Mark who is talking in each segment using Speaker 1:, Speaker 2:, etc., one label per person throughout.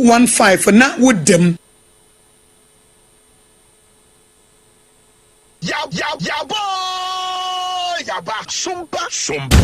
Speaker 1: 215 na woda mu.
Speaker 2: Yaboo yaba sompa sompa.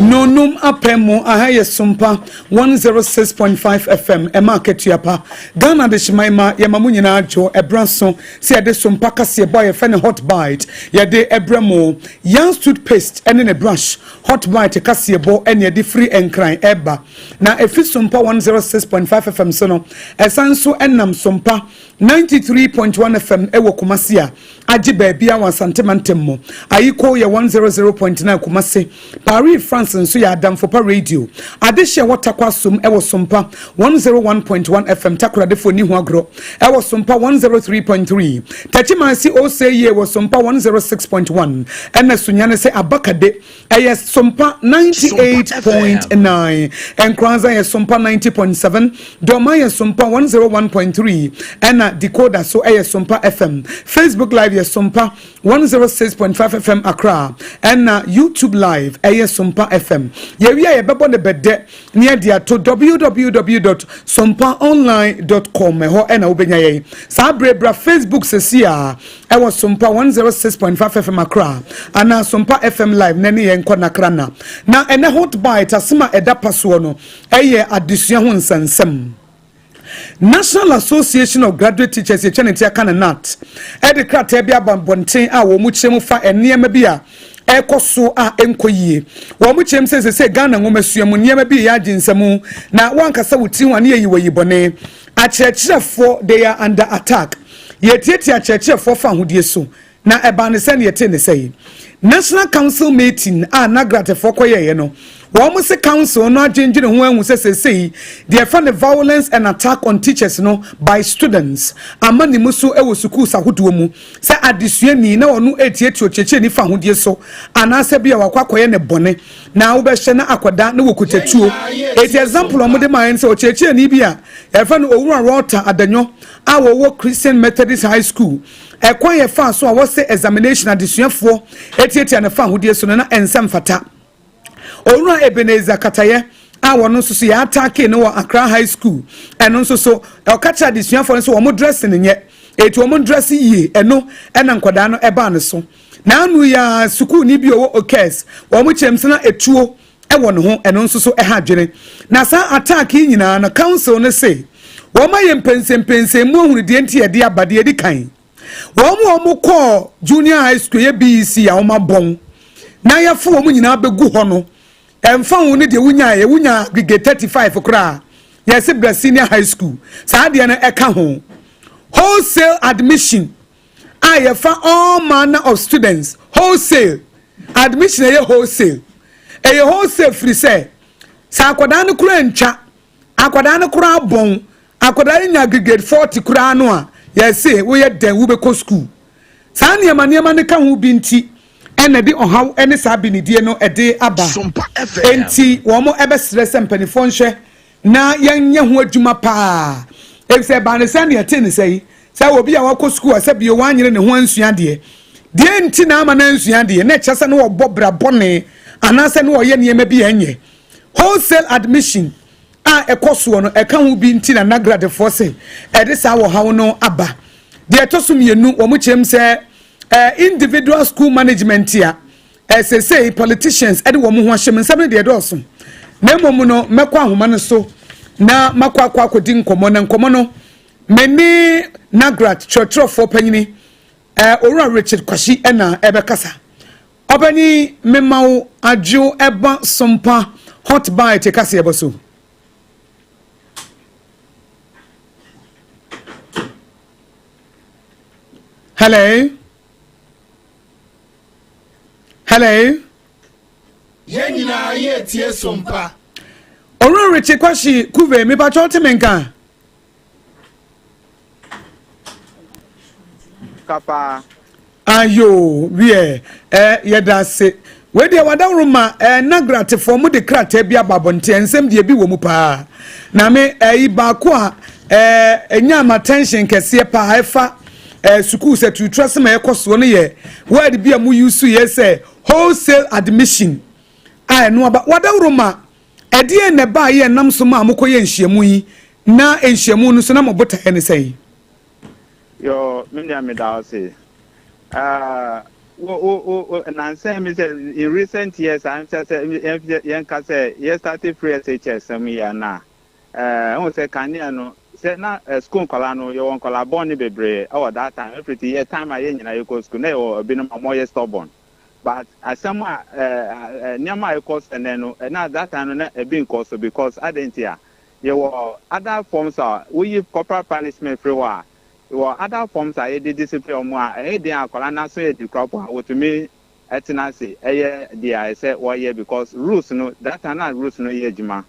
Speaker 1: Nonum apɛ mu aha yɛ Sompa 106.5 FM ɛma akatua pa Ghana adehyeman ma yɛma mo nyinaa dwo ɛbra so sɛ yɛde Sompa kaseɛbɔ a yɛfɛ ne Hot Bite yɛde ɛbrɛ mo Yans toothpaste ɛne ne brush Hot Bite kaseɛbɔ ɛne ɛde firi Nkran ɛba na ɛfi Sompa 106.5 FM so no ɛsan nso ɛnam Sompa 93.1 FM ɛwɔ Kumasi a agye baabia wɔ Asante mantam mu. Ayiko yɛ 100.9 Kumasi. Paris France nso yɛ Adamfo Pa Radio. Adehye a ɛwɔ Tarkwa Asom ɛwɔ Sompa 101.1 FM Takoradefoɔ nni ho agorɔ ɛwɔ Sompa 103.3. Techimansi Ose Yie wɔ Sompa 106.1 ɛna Sunyani sɛ Abakade ɛyɛ Sompa 98.9. Nkoranza yɛ Sompa 90.7, Dɔma yɛ Sompa 101.3 ɛna Decoder so ɛyɛ Sompa FM. Facebook Live yɛ Sompa 106.5 FM Accra ɛna YouTube Live ɛyɛ Sompa FM. Yɛwie a yɛbɛbɔ ne bɛdɛ ne yɛde ato www.sompaonline.com ɛhɔ ɛna wobɛnya yɛn. Saa berɛ bra Facebook sɛsi a ɛwɔ Sompa 106.5 FM Accra anaa Sompa FM Live na ne yɛn nkɔ nakra na. Na ɛnɛ Hot Bite asɛm a ɛda pa soɔ no ɛyɛ adesua ho nsɛnsɛm. National Association of Graduate Teachers yɛtwa ne ti aka ne NAT ɛde krataa bi aba abɔnten a wɔn kyerɛ mu fa nneɛma bi a ɛkɔ so a ɛnkɔ yie. Wɔn kyerɛ mu sɛ sɛ Ghana nwomasua mu nneɛma bi yɛ agye nsɛm na wɔankasa wo ti ho a ne yɛyi wɔyi bɔne. Akyerɛkyerɛfoɔ, they are under attack. Yɛtiatia akyerɛkyerɛfoɔ fa ahodie so na ɛbaa ne sɛ ne yɛte ne sɛ yi. National Council meeting a NAGRATfoɔ kɔyɛeɛ no, wɔn se council no adwendwene ho ahu sɛ seesei deɛ ɛfa ne violence and attack on teachers no by students ama ne mu so wɔ schools ahodoɔ mu sɛ adesuani na ɔno etietie ɔkyerɛkyerɛni fa ahodie so anaasɛ bi a wakɔ akɔyɛ ne bɔne na wobɛhyɛ na akɔda na wɔkuta tuo. Eti example a wɔde maa yɛn sɛ ɔkyerɛkyerɛni bi a yɛfrɛ no Owura Walter Adanyo a wɔwɔ Christian Methodist High School, ɛkwan yɛ fa so a wɔsɛ examination adesuafoɔ etietie ne fa ahodie so no na ɛnsɛ mfata. Owura Ebenezer Katayɛ a wɔn nso so yɛ attack no wɔ Accra High School, ɛno nso so ɔka kyerɛ adesuafoɔ no sɛ wɔn dress no nyɛ eti wɔn dress yie, ɛno ɛna nkwadaa no ɛbaa ne so. Na anu yɛ sukuuni bi a ɔwɔ Okes, wɔn kyerɛ mu sɛ na etuo ɛwɔ ne ho, ɛno nso so ɛha adwene. Na saa attack yi nyinaa no, council no se wɔn ayɛ mpɛnsɛmpɛnsɛn mu ahunu deɛ nti yɛde aba. Deɛ edi kan, wɔn a wɔn kɔɔ junior high school yɛ BEC a wɔn abɔn na yɛfo wɔn nyinaa bɛgu hɔ no, ɛnfa ho ne deɛ wunya yɛ wunya aggregate 35 koraa, yɛsi brɛ senior high school. Saa deɛ no ɛka ho wholesale admission a yɛfa all manner of students. Wholesale admission ɛyɛ wholesale, ɛyɛ wholesale firi sɛ sɛ akwadaa no koraa ntwa, akwadaa no koraa bɔn, akwadaa no nya aggregate 40 koraa no a, yɛsi woyɛ dɛn wobɛkɔ school. Saa nneɛma nneɛma no ka ho bi nti ɛna de ɔhaw ɛne saa binidie no ɛde aba.
Speaker 2: Sompa FM.
Speaker 1: Nti wɔn ɛbɛsrɛ sɛ mpanimfoɔ nhwɛ na yɛnyɛ ho adwuma paa, efisɛ ɛbaa ne sɛ ne yɛte ne sɛ yi sɛ obi a wakɔ sukuu a sɛ bio wanyere ne ho ansua deɛ deɛ nti na ama no ansua deɛ na ɛkyerɛ sɛ ne wɔbɔ bra bɔne anaasɛ ne wɔyɛ nneɛma bi a ɛnyɛ. Wholesale admission a ɛkɔ soɔ no ɛka ho bi nti na NAGRATfoɔ se ɛde saa wɔhaw no aba. Deɛ ɛtɔ so mmienu, wɔn kyerɛ mu sɛ individual school management a ɛsɛsɛ politicians ɛde wɔn ho ahyɛ mu. Nsɛm no deɛ ɛdɔɔso, na mmom no mɛkɔ ahoma no so na makɔ akɔdi nkɔmmɔ, na nkɔmmɔ no me ne NAGRAT twerɛtwerɛfoɔ panyini Owura Richard Kwahyi ɛna ɛbɛkasa. Ɔbɛni, mema wo adwo ɛba Sompa Hot Bite kaseɛ bɔ so. Hello, hello.
Speaker 3: Yɛn nyinaa yɛretie Sompa.
Speaker 1: Owura Richie Kwahye Kuve, mepakyɛ wote me nka?
Speaker 4: Ka paa.
Speaker 1: Ayoo, wiɛ, eh, yɛda ase. Wei deɛ wadaworo ma eh, Nagratefoɔ mo de krataa bi aba abɔnten, nsɛm deɛ bi wɔ mu paa. Na me ɛyi eh, baako a eh, ɛnyaa m'attention kɛseɛ paa ɛfa eh, sukuu sɛ turutura sɛm a ɛkɔ soɔ no yɛ word bi a mo use yɛ sɛ wholesale admission a ɛno aba. Wadaworo ma ɛdeɛn na ɛbaa yɛ nam so ma mokɔyɛ nhyiamu yi, na nhyiamu no so na mo botaeɛ ne sɛn?
Speaker 4: Yo, me nua meda wo ase. Ah, wo wo wo nansa mi sɛ in recent years a sɛ sɛ yɛnka sɛ yɛ start free SHS sɛm yi a na eh ho sɛ kanea no sɛ na eh, school nkɔla no yɛwɔ nkɔla bɔne bebree ɛwɔ that time ɛfiri ti yɛ time a yɛn nyinaa yɛkɔ school na yɛwɔ ebinom a wɔyɛ stubborn, but asɛm a eh, nneɛma a ɛkɔ so ɛnɛ no, na that time no na ebi nkɔ so because adɛn nti a yɛwɔ other forms a woyi corporal punishment firi hɔ a, yɛwɔ other forms a yɛde discipline wɔn a ɛyɛ den a akwadaa n'aso yɛ di koraa po a wɔtumi ɛtena ase ɛyɛ deɛ a ɛsɛ wɔyɛ because rules no, that time na rules no yɛ adwuma.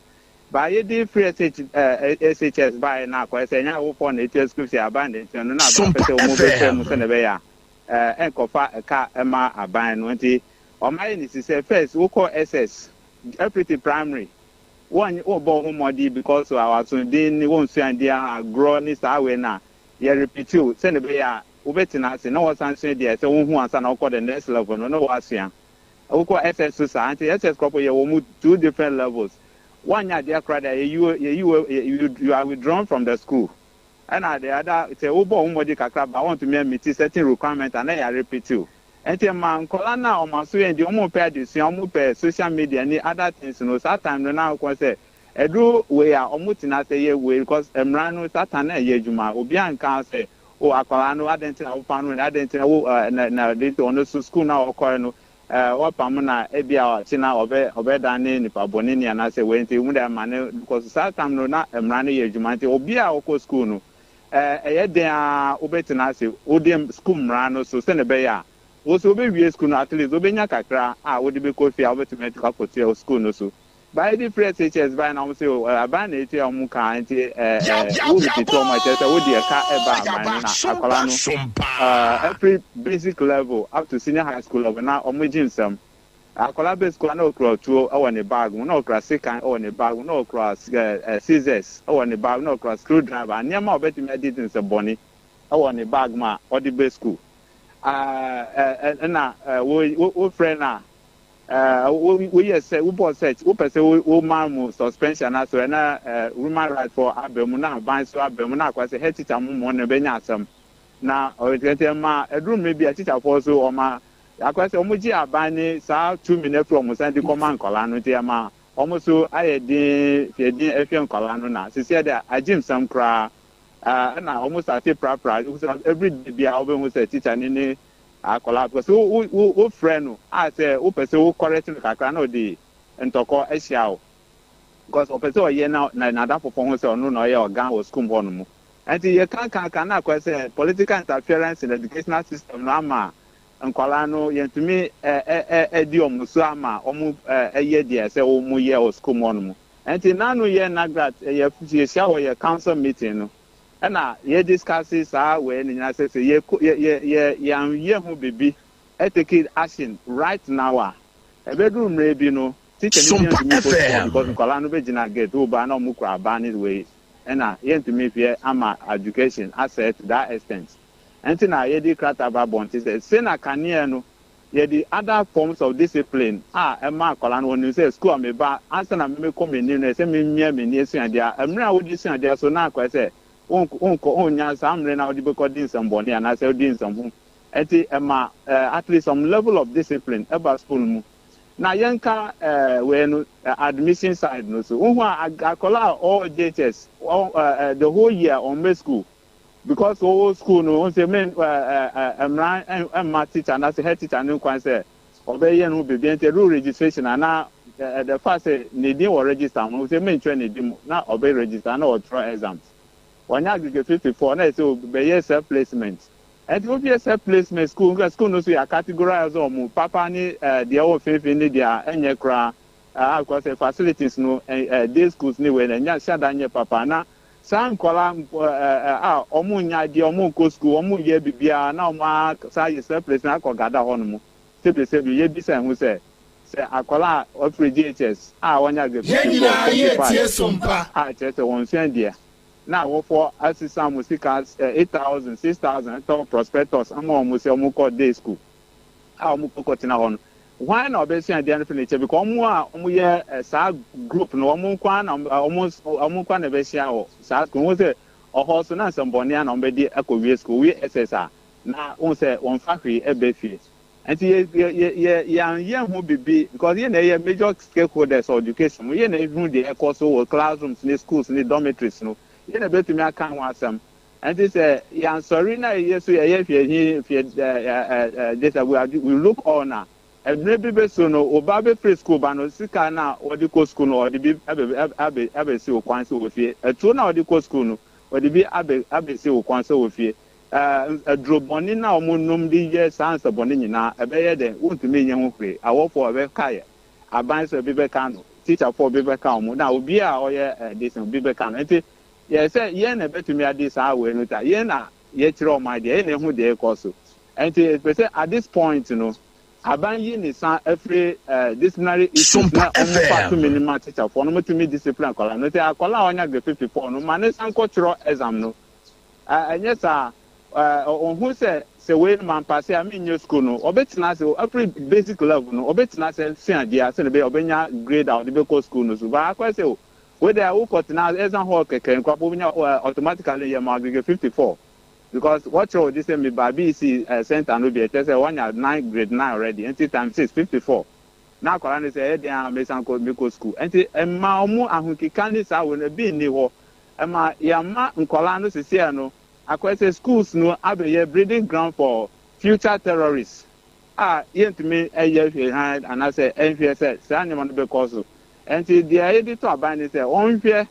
Speaker 4: Ba yɛde free SH, SHS baeɛ na akɔyɛ sɛ ɛnyɛ awofoɔ na ɛtua school fees, aban na ɛtua no, na aban pɛ
Speaker 2: Sompa
Speaker 4: sɛ wɔn bɛhwɛ mu
Speaker 2: FM.
Speaker 4: sɛdeɛ ɛbɛyɛ a ɛnkɔfa ɛka ɛma aban no. Nti wɔn ayɛ ne si sɛ first wokɔ SS everything primary, wɔn wɔbɔ ho mmɔden because awasoden ne wɔn suadeɛ agorɔ ne saa wei na yɛ repeat o sɛdeɛ ɛbɛyɛ a wobɛtena ase na wɔsan sua deɛ sɛ wohu ansa na wokɔ the next level no na wɔasua. Wokɔ SS so saa nti SS kɔpɔ yɛ wɔn mu two different levels. Wɔanyɛ adeɛ koraa deɛ, yɛyi yɛyi you you are withdrawn from the school. Ɛna the other sɛ wobɔ wɔn mmɔden kakra ba wɔntumi ameet certain requirement a, na yɛ repeat o. Nti ma nkɔla no a wɔn aso yɛ deɛ wɔn pɛ adesua, wɔn pɛ social media ne other things no, saa time no na akɔ sɛ ɛduru wei a wɔn tena ase yɛ wei because mmara no saa time na ɛyɛ adwuma. Obiara nka sɛ o akwadaa no adɛn nti na wopa no, adɛn nti na wo na na de ɔno so school na ɔkɔɛ no wɔpam na ebi a ɔkye na ɔbɛdan ne nipa bɔne ni anaasɛ wei nti mu de ama no because saa time no na mmara no yɛ adwuma. Nti obiara a ɔkɔ school no, ɛyɛ den a wobɛtena ase wode school mmara no so sɛne ɛbɛyɛ a wo so wobɛwie school no, at least wobɛnya kakra a wode bɛkɔ fie a wobɛtumi akɔtua school no so. Baayɛ de free SHS baayɛ na wɔn sɛ aban na etua wɔn ka, nti wo repeat wɔn a kyerɛ sɛ wode ɛka ɛba aban no. Na akwadaa no every basic level up to senior high school level na wɔn gye nsɛm. Akwadaa bɛ school na okura tuo ɛwɔ ne bag mu, na okura sekan ɛwɔ ne bag mu, na okura scissors ɛwɔ ne bag mu, na okura screwdriver, nneɛma a ɔbɛtumi adi nsɛm bɔne ɛwɔ ne bag mu a ɔde bɛ school. Ɛna wo wo frɛ na woyɛ sɛ wobɔ search, wopɛ sɛ woma mu suspension anaasɛ ɛna human right for aba mu na aban so aba mu na akɔ sɛ head teacher mo mo na bɛnya asɛm na ɔtɛtɛ ma ɛduru mmerɛ bi a teacherfoɔ so ɔma akɔ sɛ ɔmo gye aban ne saa tumi no afiri ɔmo san de kɔma nkɔlaa no. Nti ɛma ɔmo so ayɛ den fɛ den ɛhwɛ nkɔlaa no na sisi ɛde agye nsɛm koraa. Ɛna ɔmo start prapra every day bi a wobɛhu sɛ teacher ne ne akɔlaa because wo wo wo frɛ no a sɛ wopɛ sɛ wo correct no kakra na ɔde ntɔkɔ ahyia wo because ɔpɛ sɛ ɔyɛ na na n'ada foforɔ ho sɛ ɔno na ɔyɛ ɔgan wɔ school hɔ no mu. Nti yɛ kan kan kan na akɔ sɛ political interference in the educational system no ama nkwadaa no yɛntumi ɛ ɛ ɛ ɛdi wɔn so ama wɔn ɛyɛ deɛ sɛ wɔn yɛ wɔ school hɔ no mu. Nti nanu yɛ NAGRAT yɛ yɛhyia wɔ yɛ council meeting no ɛna yɛ discuss saa wei ne nyinaa sɛ sɛ yɛ yɛ yɛ yɛanyɛ ho bibi ɛtake action right now a, ɛbɛduru mmerɛ bi no teacher ni bi ntumi kɔ school because nkwadaa no bɛgyina gate wo ba na ɔmo kura aba ne wei ɛna yɛntumi hwɛ ama education asɛ to that extent. Nti na yɛde krataa ba abɔnten sɛ se na kanea no yɛde other forms of discipline a ɛma akwadaa no wɔnim sɛ school a meba ansa na mekɔ m'anim no ɛsɛ memia m'ani asua adeɛ a mmerɛ a wode sua adeɛ so na akɔɛ sɛ wonkɔ wonnya saa mmerɛ na wode bɛkɔ di nsɛmbɔne anaasɛ wodi nsɛm ho. Nti ɛma at least some level of discipline ɛba school mu. Na yɛnka wei no admission side no so, wohu a akwadaa a ɔwɔ JHS the whole year ɔmmɛ school because ɔwɔ school no wɔn sɛ men mmara mma teacher anaasɛ head teacher ne kwan sɛ ɔbɛyɛ no ho biribi. Nti ɛduru registration ana the fact sɛ ne din wɔ register ho sɛ mentwerɛ ne din mu na ɔbɛ register na ɔtwerɛ exams, wɔnyɛ aggregate 54 na ɛsɛ bɛyɛ self placement. Nti wofie self placement school nka school no so yɛ categorize ɔmo papa ne deɛ ɛwɔ mfimfini ne deɛ ɛnyɛ koraa. A kɔ sɛ facilities no, day schools ne wei no ɛnya hyɛ da nyɛ papa, na saa nkɔla a ɔmo nya adeɛ, ɔmo nkɔ school, ɔmo nyɛ biribiara, na ɔmo saa yɛ sɛ place na akɔ gada hɔ nom. Sɛbisɛbi, yɛbisa ɛho sɛ akɔla a ɔfiri JHS a wɔnya grade
Speaker 3: Yɛn
Speaker 4: 54
Speaker 3: nyinaa yɛ
Speaker 4: 45
Speaker 3: tie Sompa.
Speaker 4: a kyerɛ sɛ wɔn nsua deɛ, na awɔfoɔ asesa mo sika 8,000, 6,000 tɔ prospectus ama wɔn sɛ wɔn kɔ day school a wɔn kɔ kɔtena hɔ no, hwan na ɔbɛsua adeɛ no fi ne kyɛ? Because wɔn a wɔn yɛ saa group no, wɔn nko na wɔn nko na ɛbɛhyia wɔ saa school wɔn sɛ ɔhɔ so na nsɛmbɔnea na wɔn bɛdi akɔ wie school, wie SS a, na wɔn sɛ wɔn fa hwee ɛbɛ fie. Nti yɛ yɛ yɛ yɛn yɛn ho bibi, because yɛn na yɛ major stakeholders of education mu, yɛn na ehu deɛ ɛkɔ so wɔ classrooms ne schools ne dormitories no, yɛn na ebɛtumi aka ho asɛm. Nti sɛ yansɔre na yɛ so yɛyɛ hwɛ hi hwɛ ɛɛ ɛɛ ɛɛ this we look on a, mmerɛ bi bɛ so no, ɔba bɛfiri school ba no, sika na wɔde kɔ school no, ɔde bi abɛ abɛ abɛsi o kwan sɛ wɔ fie. Ɛtuo na ɔde kɔ school no, ɔde bi abɛ abɛsi o kwan sɛ wɔ fie. Adurobɔne na wɔn nom de yɛ saa nsɛbɔne nyinaa, ɛbɛyɛ dɛ wɔntumi nyɛ ho hwee. Awɔfoɔ ɛbɛka yɛ aban sɛ obi bɛka no, teacherfoɔ obi bɛka wɔn, na obi a ɔyɛ this obi bɛka no. Nti yɛ sɛ yɛn na ɛbɛtumi adi saa wei no ta, yɛn na yɛkyerɛ wɔn adeɛ, yɛn na ehu deɛ ɛkɔ so. Nti ɛpɛ sɛ at this point no, aban yi ne sa afiri disciplinary issues na wɔn fa tumi ne ma teacherfoɔ no, wɔn tumi discipline akwadaa no. Nti akwadaa a ɔnya grade 54 no, ma ne san kɔtwerɛ exam no. Ɛnyɛ saa, ɔhu sɛ wei no mampase a menyɛ school no, ɔbɛtena ase afiri basic level no, ɔbɛtena ase sua adeɛ a sɛne bɛyɛ ɔbɛnya grade a ɔde bɛkɔ school no so. But akɔyɛ sɛ o wei deɛ, wokɔtena exam hall kɛkɛ nkorapɔ, wobɛnya automatically yɛ ma grade 54, because wɔkyerɛ wo de sɛ meba BECE center no bi, ɛkyerɛ sɛ wɔanya 9, grade 9 already. Nti times 6, 54. Na akwadaa no sɛ ɛyɛ den a mesan kɔ mekɔ school. Nti ɛma ɔmo ahokeka ne saa wei no ebi nni hɔ. Ɛma yɛama nkwadaa no sisiɛ no akɔyɛ sɛ schools no abɛyɛ breeding ground for future terrorists a yɛntumi ɛyɛ hwee han anaasɛ ɛnhwɛ sɛ saa nneɛma no bɛkɔ so. Nti deɛ yɛde to aban ne sɛ ɔnhwɛ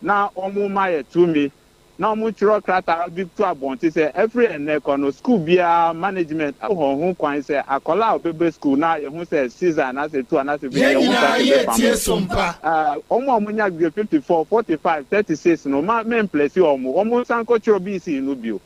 Speaker 4: na ɔmo ma yɛ tumi na ɔmo twerɛ krataa bi to abɔnten sɛ ɛfiri ɛnɛ kɔ no, school biara management ɛwɔ ho kwan sɛ akwadaa a ɔbɛbɛ school na yɛho sɛ scissor anaasɛ tu anaasɛ bi
Speaker 3: Yɛn
Speaker 4: yɛho
Speaker 3: nyinaa
Speaker 4: sɛ
Speaker 3: yɛ
Speaker 4: bɛpam
Speaker 3: tie
Speaker 4: no.
Speaker 3: Sompa.
Speaker 4: Ɔmo a ɔmo nya grade 54, 45, 36 no, ma memplɛsi ɔmo nsan kɔtwerɛ BECE no bio.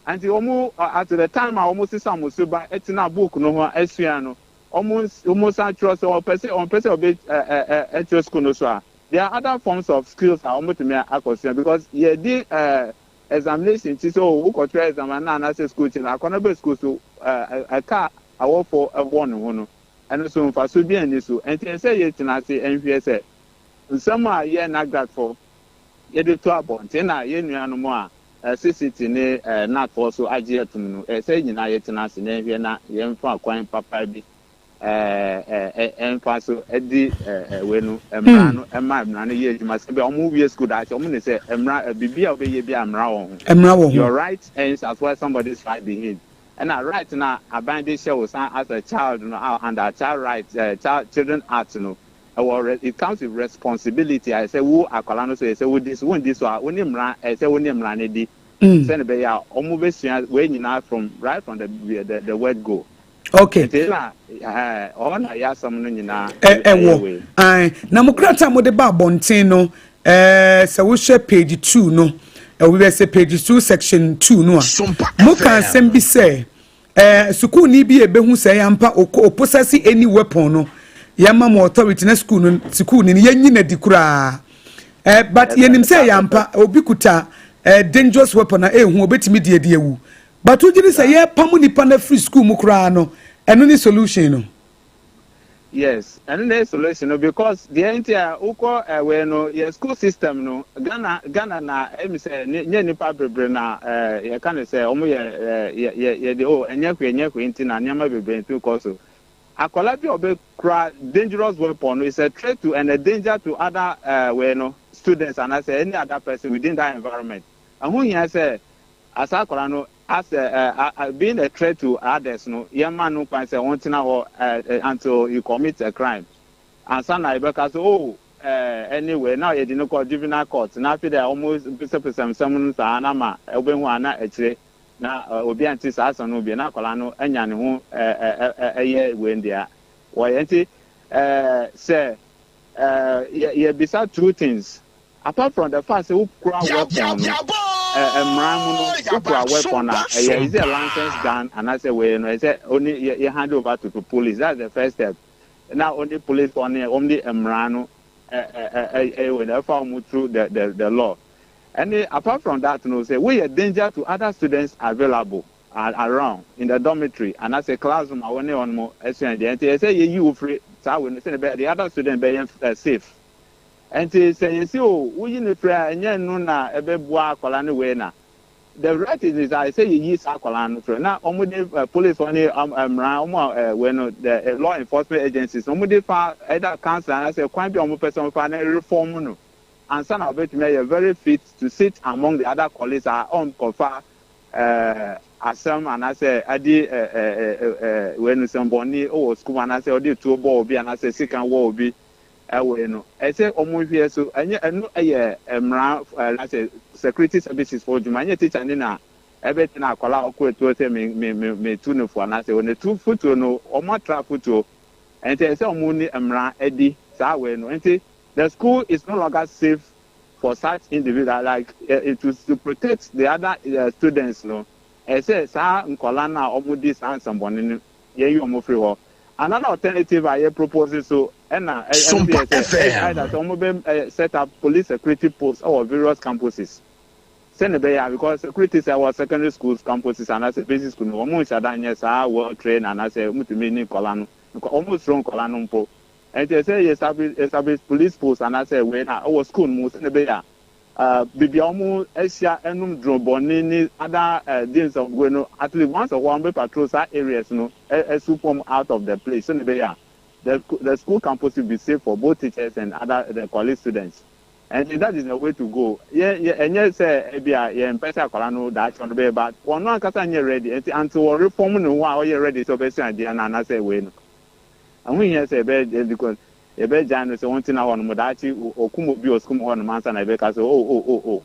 Speaker 4: Nti ɔmo at the time a ɔmo sisa ɔmo so ba ɛtena book no ho asua no, ɔmo san twerɛ sɛ ɔpɛ sɛ ɔmpɛ sɛ ɔbɛ ɛ ɛ ɛtwerɛ school no so a, there are other forms of skills a ɔmo tumi akɔsua, because yɛdi examination ti sɛ o wokɔtwerɛ exam ana anaasɛ school ti no akɔnɔ bɛ school so ɛka awɔfo ɛbɔ ne ho no, ɛno so mfaso bi ani so. Nti ɛsɛ yɛtena ase nhwɛ sɛ nsɛm a yɛ NAGRATfoɔ yɛde to abɔnten na yɛn nuanom a CCT ne GNATfoɔ so agye atum no, ɛsɛ nyinaa yɛtena ase na yɛhwɛ na yɛmfa kwan papa bi ɛmfa so ɛdi wei no mmara no, ɛma mmara no yɛ adwuma sɛ bɛ ɔmo wie school daakye, ɔmo ne sɛ mmara biribi a ɔbɛyɛ bi a mmara wɔ ho.
Speaker 1: Mmara wɔ ho.
Speaker 4: Your right ends as where somebody's right begins. Ɛna right na aban de hyɛ wo san as a child no under child right, child children act no, ɛwɔ it comes with responsibility a ɛsɛ wo akwadaa no so, ɛsɛ wo di so. Wo ndi so a, wo ne mmara, ɛsɛ wo ne mmara no di sɛne bɛyɛ a ɔmo bɛsua wei nyinaa from right from the word go. Nti na ɔhɔ na yɛ asɛm no nyinaa.
Speaker 1: Ɛwɔ ae na mo krataa mo de ba abɔnten no, sɛ wohwɛ page 2 no, ɛwɔ bɛ sɛ page 2 section 2 no a, mo ka asɛm bi sɛ sukuuni bi a ebehu sɛ yampa ɔkɔ ɔpossess any weapon no, yɛma mo authority na school no, sukuuni no yɛnyi na di koraa. But yɛnim sɛ yampa obi kuta dangerous weapon a ehu obetumi di edi ewu, but wogye di sɛ yɛpam nipa no afiri school mu koraa no, ɛno ne solution no?
Speaker 4: Yes, ɛno ne solution no, because deɛ nti a wokɔ ɛwɛ no, yɛ school system no, Ghana na ɛmi sɛ nye nipa bebree na yɛka ne sɛ ɔmo yɛ ɛ yɛ yɛ de o ɛnyɛ hwee, ɛnyɛ hwee. Nti na nneɛma bebree nti kɔ so, akwadaa bi a ɔbɛkura dangerous weapon no is a threat to and a danger to other wɛ no students anaasɛ any other person within that environment. Ɛho hia sɛ asa akwadaa no as a being a threat to others no, yɛma no kwan sɛ wɔntena hɔ until he commit a crime ansa na yɛbɛka so oh anyway na yɛde no kɔ juvenile court, na afei dɛ wɔn pisapisa nsɛm no saa na ma ɛwobɛhu a na akyire na obi ante saa asɛm no bi na akwadaa no anya ne ho ɛyɛ wei deɛ wɔyɛ. Nti sɛ Yɛbisa two things. Apart from the fact sɛ wokura weapon no, mmara mu no, wokura weapon a, ɛyɛ, is it a licensed gun anaasɛ wei no, ɛsɛ oni yɛ hand over to police. That's the first step. Na oni police foɔ ne wɔn de mmara no ɛyɛ wei no, ɛfa wɔn through the law. Ɛne apart from that no, sɛ woyɛ danger to other students available around in the dormitory anaasɛ classroom a wɔne wɔn mo asua deɛ, nti ɛsɛ yɛyi wo firi saa wei no sɛdeɛ bɛyɛ the other student bɛyɛ safe. Nti sɛ yɛsi o, woyi ne firi a, ɛnyɛ no na ɛbɛboa akwadaa no wei na the right is a ɛsɛ yɛyi saa akwadaa no firi na wɔn de police wɔn ne mmara wɔn a wei no, the law enforcement agencies, wɔn de fa either council anaasɛ kwan bi a wɔn pɛ sɛ wɔn fa na reform no ansa na wɔbɛtumi ayɛ very fit to sit among the other colleagues a ɔnkɔfa asɛm anaasɛ ade ɛɛ ɛɛ wei no sɛmbɔni wɔ sukuu mu anaasɛ ɔde tuo bɔ obi anaasɛ sika wɔ obi ɛwɔ no. Ɛsɛ wɔn hwɛ so. Ɛnyɛ ɛno ɛyɛ mmara anaasɛ security services fo dwuma, ɛnyɛ teacher ne na ɛbɛtena akwadaa a ɔkɔ etuo sɛ me tu no fo anaasɛ wɔn tu futuo no, wɔn atra futuo. Nti ɛsɛ wɔn ne mmara ɛdi saa wei no. Nti the school is no longer safe for such individual, like to protect the other students no. Ɛsɛ saa nkɔla no a wɔn di saa nsɛmbɔne no, yɛyi wɔn firi hɔ. Another alternative a yɛ propose so ɛna ɛno yɛ sɛ either sɛ wɔn bɛ set up police security posts ɛwɔ various campuses sɛne bɛyɛ a, because security sɛ ɛwɔ secondary schools campuses anaasɛ basic school no, wɔn nhyɛ da nyɛ saa well trained anaasɛ wɔn tumi ne nkɔla no, wɔn soro nkɔla no mpo. Nti ɛsɛ yɛ establish police post anaasɛ wei na ɛwɔ school no mu sɛne bɛyɛ a bibi a wɔn ahyia ɛnum drobɔni ne other things of wei no, at least once a while wɔn bɛ patrol saa areas no, ɛsu form out of the place sɛne bɛyɛ a the school campus will be safe for both teachers and other the college students. And that is the way to go. Yɛ yɛ ɛnyɛ sɛ ebi a yɛn mpɛ sɛ akwadaa no daakye no bɛyɛ ba, wɔn no ankasa nyɛ ready. Nti until wɔn reform ne ho a ɔyɛ ready sɛ ɔbɛsua adeɛ no anaasɛ wei no, ɛho hia sɛ ɛbɛ, because yɛbɛgya no sɛ wɔn tena hɔ nom, daakye okum obi wɔ sukuu mu hɔ nom ansa na yɛbɛka sɛ oh,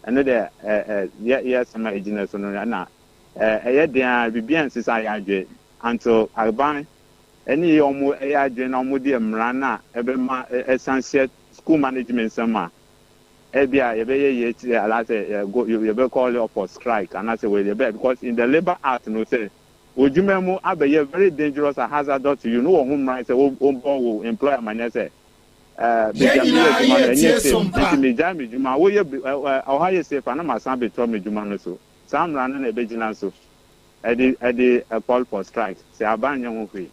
Speaker 4: ɛno deɛ ɛ ɛ yɛ yɛ sɛm a egyina so no ɛna ɛyɛ den a biribi a nsesa yɛ adwe until aban ɛne yɛ wɔn ɛyɛ adwene na wɔn de mmara no a ɛbɛma ɛsan hyɛ school management nsɛm a ebi a yɛbɛyɛ yɛ akyi anaasɛ yɛgo yɛbɛ call up for strike anaasɛ wɔ yɛbɛ, because in the labour act no, sɛ odwuma mu abɛyɛ very dangerous and hazardous to you no, wɔ ho mmara sɛ wo bɔ wo employer amanyɛ sɛ
Speaker 3: beebi a meyɛ adwuma no ɛnyɛ safe,
Speaker 4: nti megyae me dwuma. Woyɛ ɔha yɛ safe a, na ma san bɛtoa me dwuma no so. Saa mmara no na ɛbɛgyina so ɛde call for strike sɛ aban nyɛ ho hwee.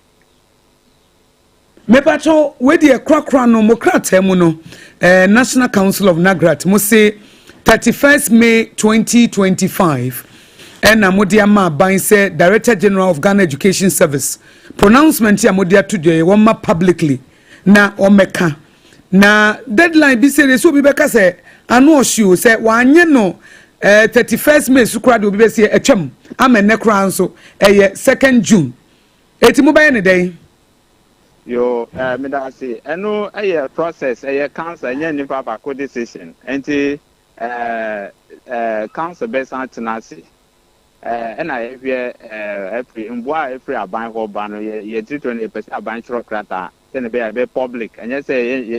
Speaker 1: Mepatɔ wei deɛ korakora no, mo krataa mu no, National Council of NAGRAT, mo se 31st May 2025 ɛna mode ama aban sɛ Director General of Ghana Education Service pronouncement a mode ato dwa yi, wɔma publicly na ɔmɛka na deadline bi sɛ sɛ obi bɛka sɛ ano ɔhye o, sɛ wanyɛ no 31st May so koraa de, obi bɛsi atwam ama nnɛ koraa nso ɛyɛ 2nd June. Eti mo bɛyɛ ne dɛn?
Speaker 4: Yo, meda ase. Ɛno ɛyɛ process, ɛyɛ council, ɛnyɛ nipa baako decision. Nti council bɛsan tena ase ɛna yɛhwɛ ɛfiri mboa a ɛfiri aban hɔ ba no. Yɛ yɛ tiri to no, yɛpɛ sɛ aban twerɛ krataa sɛne bɛyɛ ɛbɛ public. Ɛnyɛ sɛ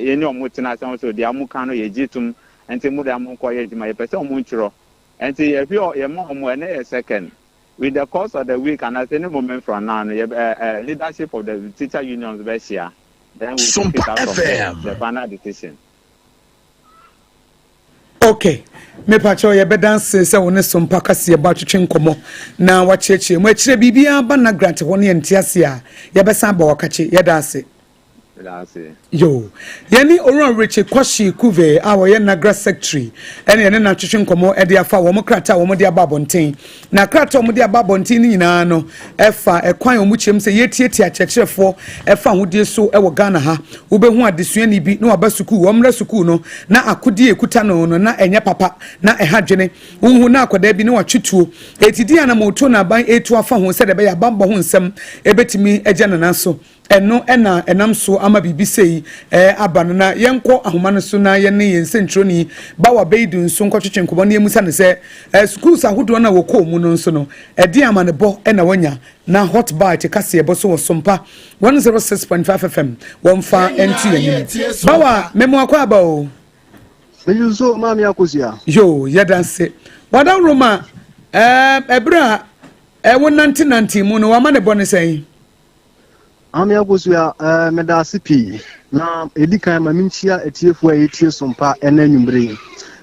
Speaker 4: yɛne ɔmo tena ase sɛ deɛ ɔmo ka no yɛgye tom, nti mo de ɔmo nkɔ yɛ adwuma. Yɛpɛ sɛ ɔmo ntwerɛ. Nti yɛhwɛ, yɛma ɔmo ɛnɛ yɛ second. With the course of the week and at any moment from now no, yɛ leadership of the teacher unions bɛhyia, then we take it out from there, the final decision.
Speaker 1: Okay, mepakyɛw, yɛbɛda nse sɛ wo ne Sompa kaseɛ bɔ atwetwe nkɔmmɔ na wakyerɛkyerɛ mu akyerɛ biribiara ba na grant hɔ no yɛnte ase a, yɛbɛsan aba wakakye. Yɛda ase. Yo, yɛne Owura Richard Kwahye Kuve a wɔyɛ NAGRAT secretary ɛne yɛne no atwetwe nkɔmmɔ ɛde afa wɔn krataa a wɔn de aba abɔnten. Na krataa a wɔn de aba abɔnten no nyinaa no, ɛfa ɛkwan a wɔn kyerɛ mu sɛ yɛtiatia akyerɛkyerɛfoɔ ɛfa ahodie so ɛwɔ Ghana ha. Wobɛhu adesuani bi na waba sukuu, wɔn mmerɛ sukuu no na akodie ekuta no na ɛnyɛ papa na ɛha dwene. Wohu na akwadaa bi na watwe tuo eti di anam otuo na aban etu afa ho sɛdeɛ ɛbɛyɛ abanbɔ ho nsɛm ebɛtumi agya nana so. Ɛno na ɛnam so ama biribi sei aba no. Na yɛnkɔ ahoma no so na yɛne yɛn nsɛntwerɛni Bawa Beidu nso nkɔtwetwe nkɔmmɔ na yɛmmisa no sɛ schools ahodoɔ no a wɔkɔɔ mu no nso no, ɛdeɛn amanebɔ na wɔanya. Na Hot Bite kaseɛbɔ so wɔ Sompa 106.5 FM wɔmfa nto yɛn anim. Bawa, memo akɔ aba o.
Speaker 5: Meyi nso Maame Akosua.
Speaker 1: Yo, yɛda nse. Wadawuroma, ɛberɛ a wonantenante mu no, w'amanebɔ ne sɛn?
Speaker 5: Maame Akosua, eh, meda ase pii. Na ɛdi kan ma menkyia atiefoɔ a yɛtie Sompa ɛnɛ anwummere yi.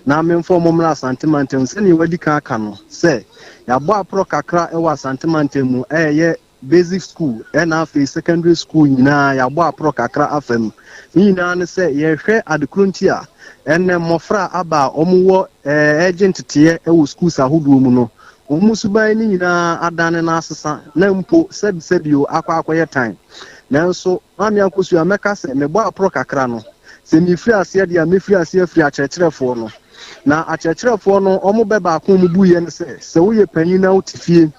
Speaker 5: Na memfa wɔn mmra Asante mantam sɛnea wadi kan aka no sɛ yɛabɔ aporɔ kakra wɔ Asante mantam mu ɛyɛ basic school ɛna afei secondary school nyinaa yɛabɔ aporɔ kakra afa mu. Ne nyinaa ne sɛ yɛhwɛ adekoro nti a ɛnɛ mmɔfra aba a wɔwɔ ɛregye nteteɛ wɔ schools ahodoɔ mu no Wɔn suban no nyinaa adane na asesa, na mpo sɛbisɛbi o, akɔ akɔyɛ tan. Nanso, Maame Akosua, mɛka sɛ mebɔ aporɔ kakra no, sɛ mefiri aseɛ deɛ a, mɛfiri aseɛ afiri akyerɛkyerɛfoɔ no. Na akyerɛkyerɛfoɔ no, wɔn bɛ baako a wɔbuiɛ ne sɛ, sɛ woyɛ panin na wote fie,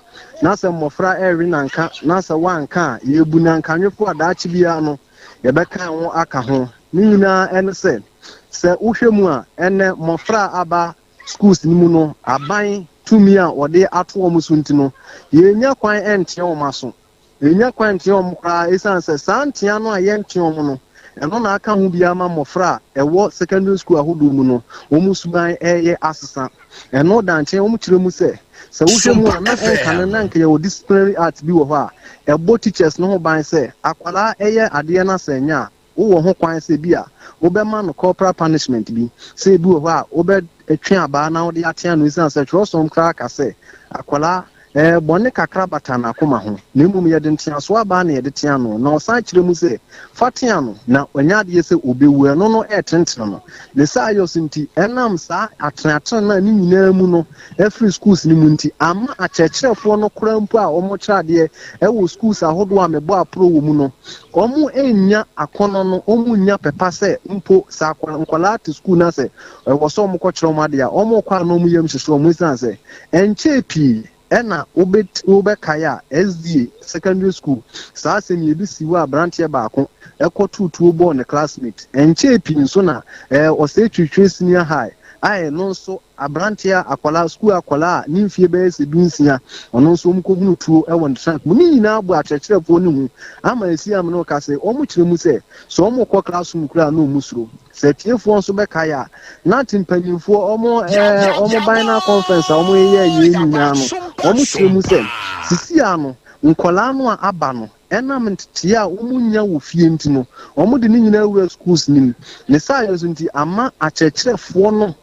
Speaker 5: na sɛ mmɔfra rewe nanka, na sɛ woanka a, yɛbu nankanwefoɔ a daakye biara no, yɛbɛkan wo aka ho. Ne nyinaa ne sɛ, sɛ wohwɛ mu a, ɛnnɛ mmɔfra a aba schools no mu no, aban tumi a wɔde ato wɔn so nti no, yɛnnya kwan ntea wɔn aso. Yɛnnya kwan ntea wɔn koraa esiane sɛ saa ntea no a yɛntea wɔn no, ɛno na aka ho bi ama mmɔfra a ɛwɔ secondary school ahodoɔ mu no, wɔn suban reyɛ asesa. Ɛno da nkyɛn, wɔkyerɛ mu sɛ, sɛ wohwɛ mu a, na ɛnkane na anka yɛwɔ disciplinary act bi wɔ hɔ a ɛbɔ teachers no ho ban sɛ akwadaa yɛ adeɛ na sɛ ɛnyɛ a, Wowɔ ho kwan sɛ bi a wobɛma no corporal punishment bi, sɛ ebi wɔ hɔ a wobɛtwe abaa na wode atea no esiane sɛ twerɛsɛm koraa ka sɛ akwadaa eh, bɔne kakra bata n'akoma ho, na mmom yɛde nteasoɔ abaa na yɛde tea no. Na ɔsan kyerɛ mu sɛ, fa tea no, na wanya adeɛ sɛ ɔbɛwu, ɛno no ɛretenetene no. Ne saa yɔ so nti, ɛnam saa ateneatene no a ne nyinaa mu no afiri schools no mu nti, ama akyerɛkyerɛfoɔ no koraa mpo a wɔkyerɛ adeɛ wɔ schools ahodoɔ a mebɔ aporɔ wɔ mu no, Wɔnnya akɔnnɔ no, wɔnnya pɛ pa sɛ mpo sɛ akwa nkwadaa te sukuu na sɛ ɛwɔ sɛ wɔkɔkyerɛ wɔn adeɛ a, wɔkɔ a na wɔn yam hyehye wɔn esiane sɛ ɛnkyɛɛ pii ɛna wobɛ wobɛkae a SDA secondary school saa asɛm yi ebi si hɔ a aberanteɛ baako ɛkɔtoo tuo bɔɔ ne classmate. Ɛnkyɛɛ pii nso na ɛɛ Ɔsɛe Twitwi Senior High a ɛno nso Aberanteɛ a akwadaa, sukuu akwadaa a ne mfeɛ bɛyɛ sɛ dunsia, ɔno nso wɔkɔhunu tuo wɔ ne trunk mu. Ne nyinaa bɔ akyerɛkyerɛfoɔ no hu ama ɛsi amene ɔka sɛ wɔkyerɛ mu sɛ, sɛ wɔkɔ classroom koraa a na wɔsuro. Sɛ atiefoɔ nso bɛkae a, na te mpanimfoɔ wɔn ɛɛ wɔn binal conference a wɔyɛɛ yei nyinaa no, wɔkyerɛ mu sɛ, sisi ano nkwadaa no a aba no, Ɛnam ntetee a wɔnnya wɔ fie nti no, wɔde ne nyinaa wura schools no mu. Ne saayɛ nso nti, ama akyerɛkyerɛfoɔ no,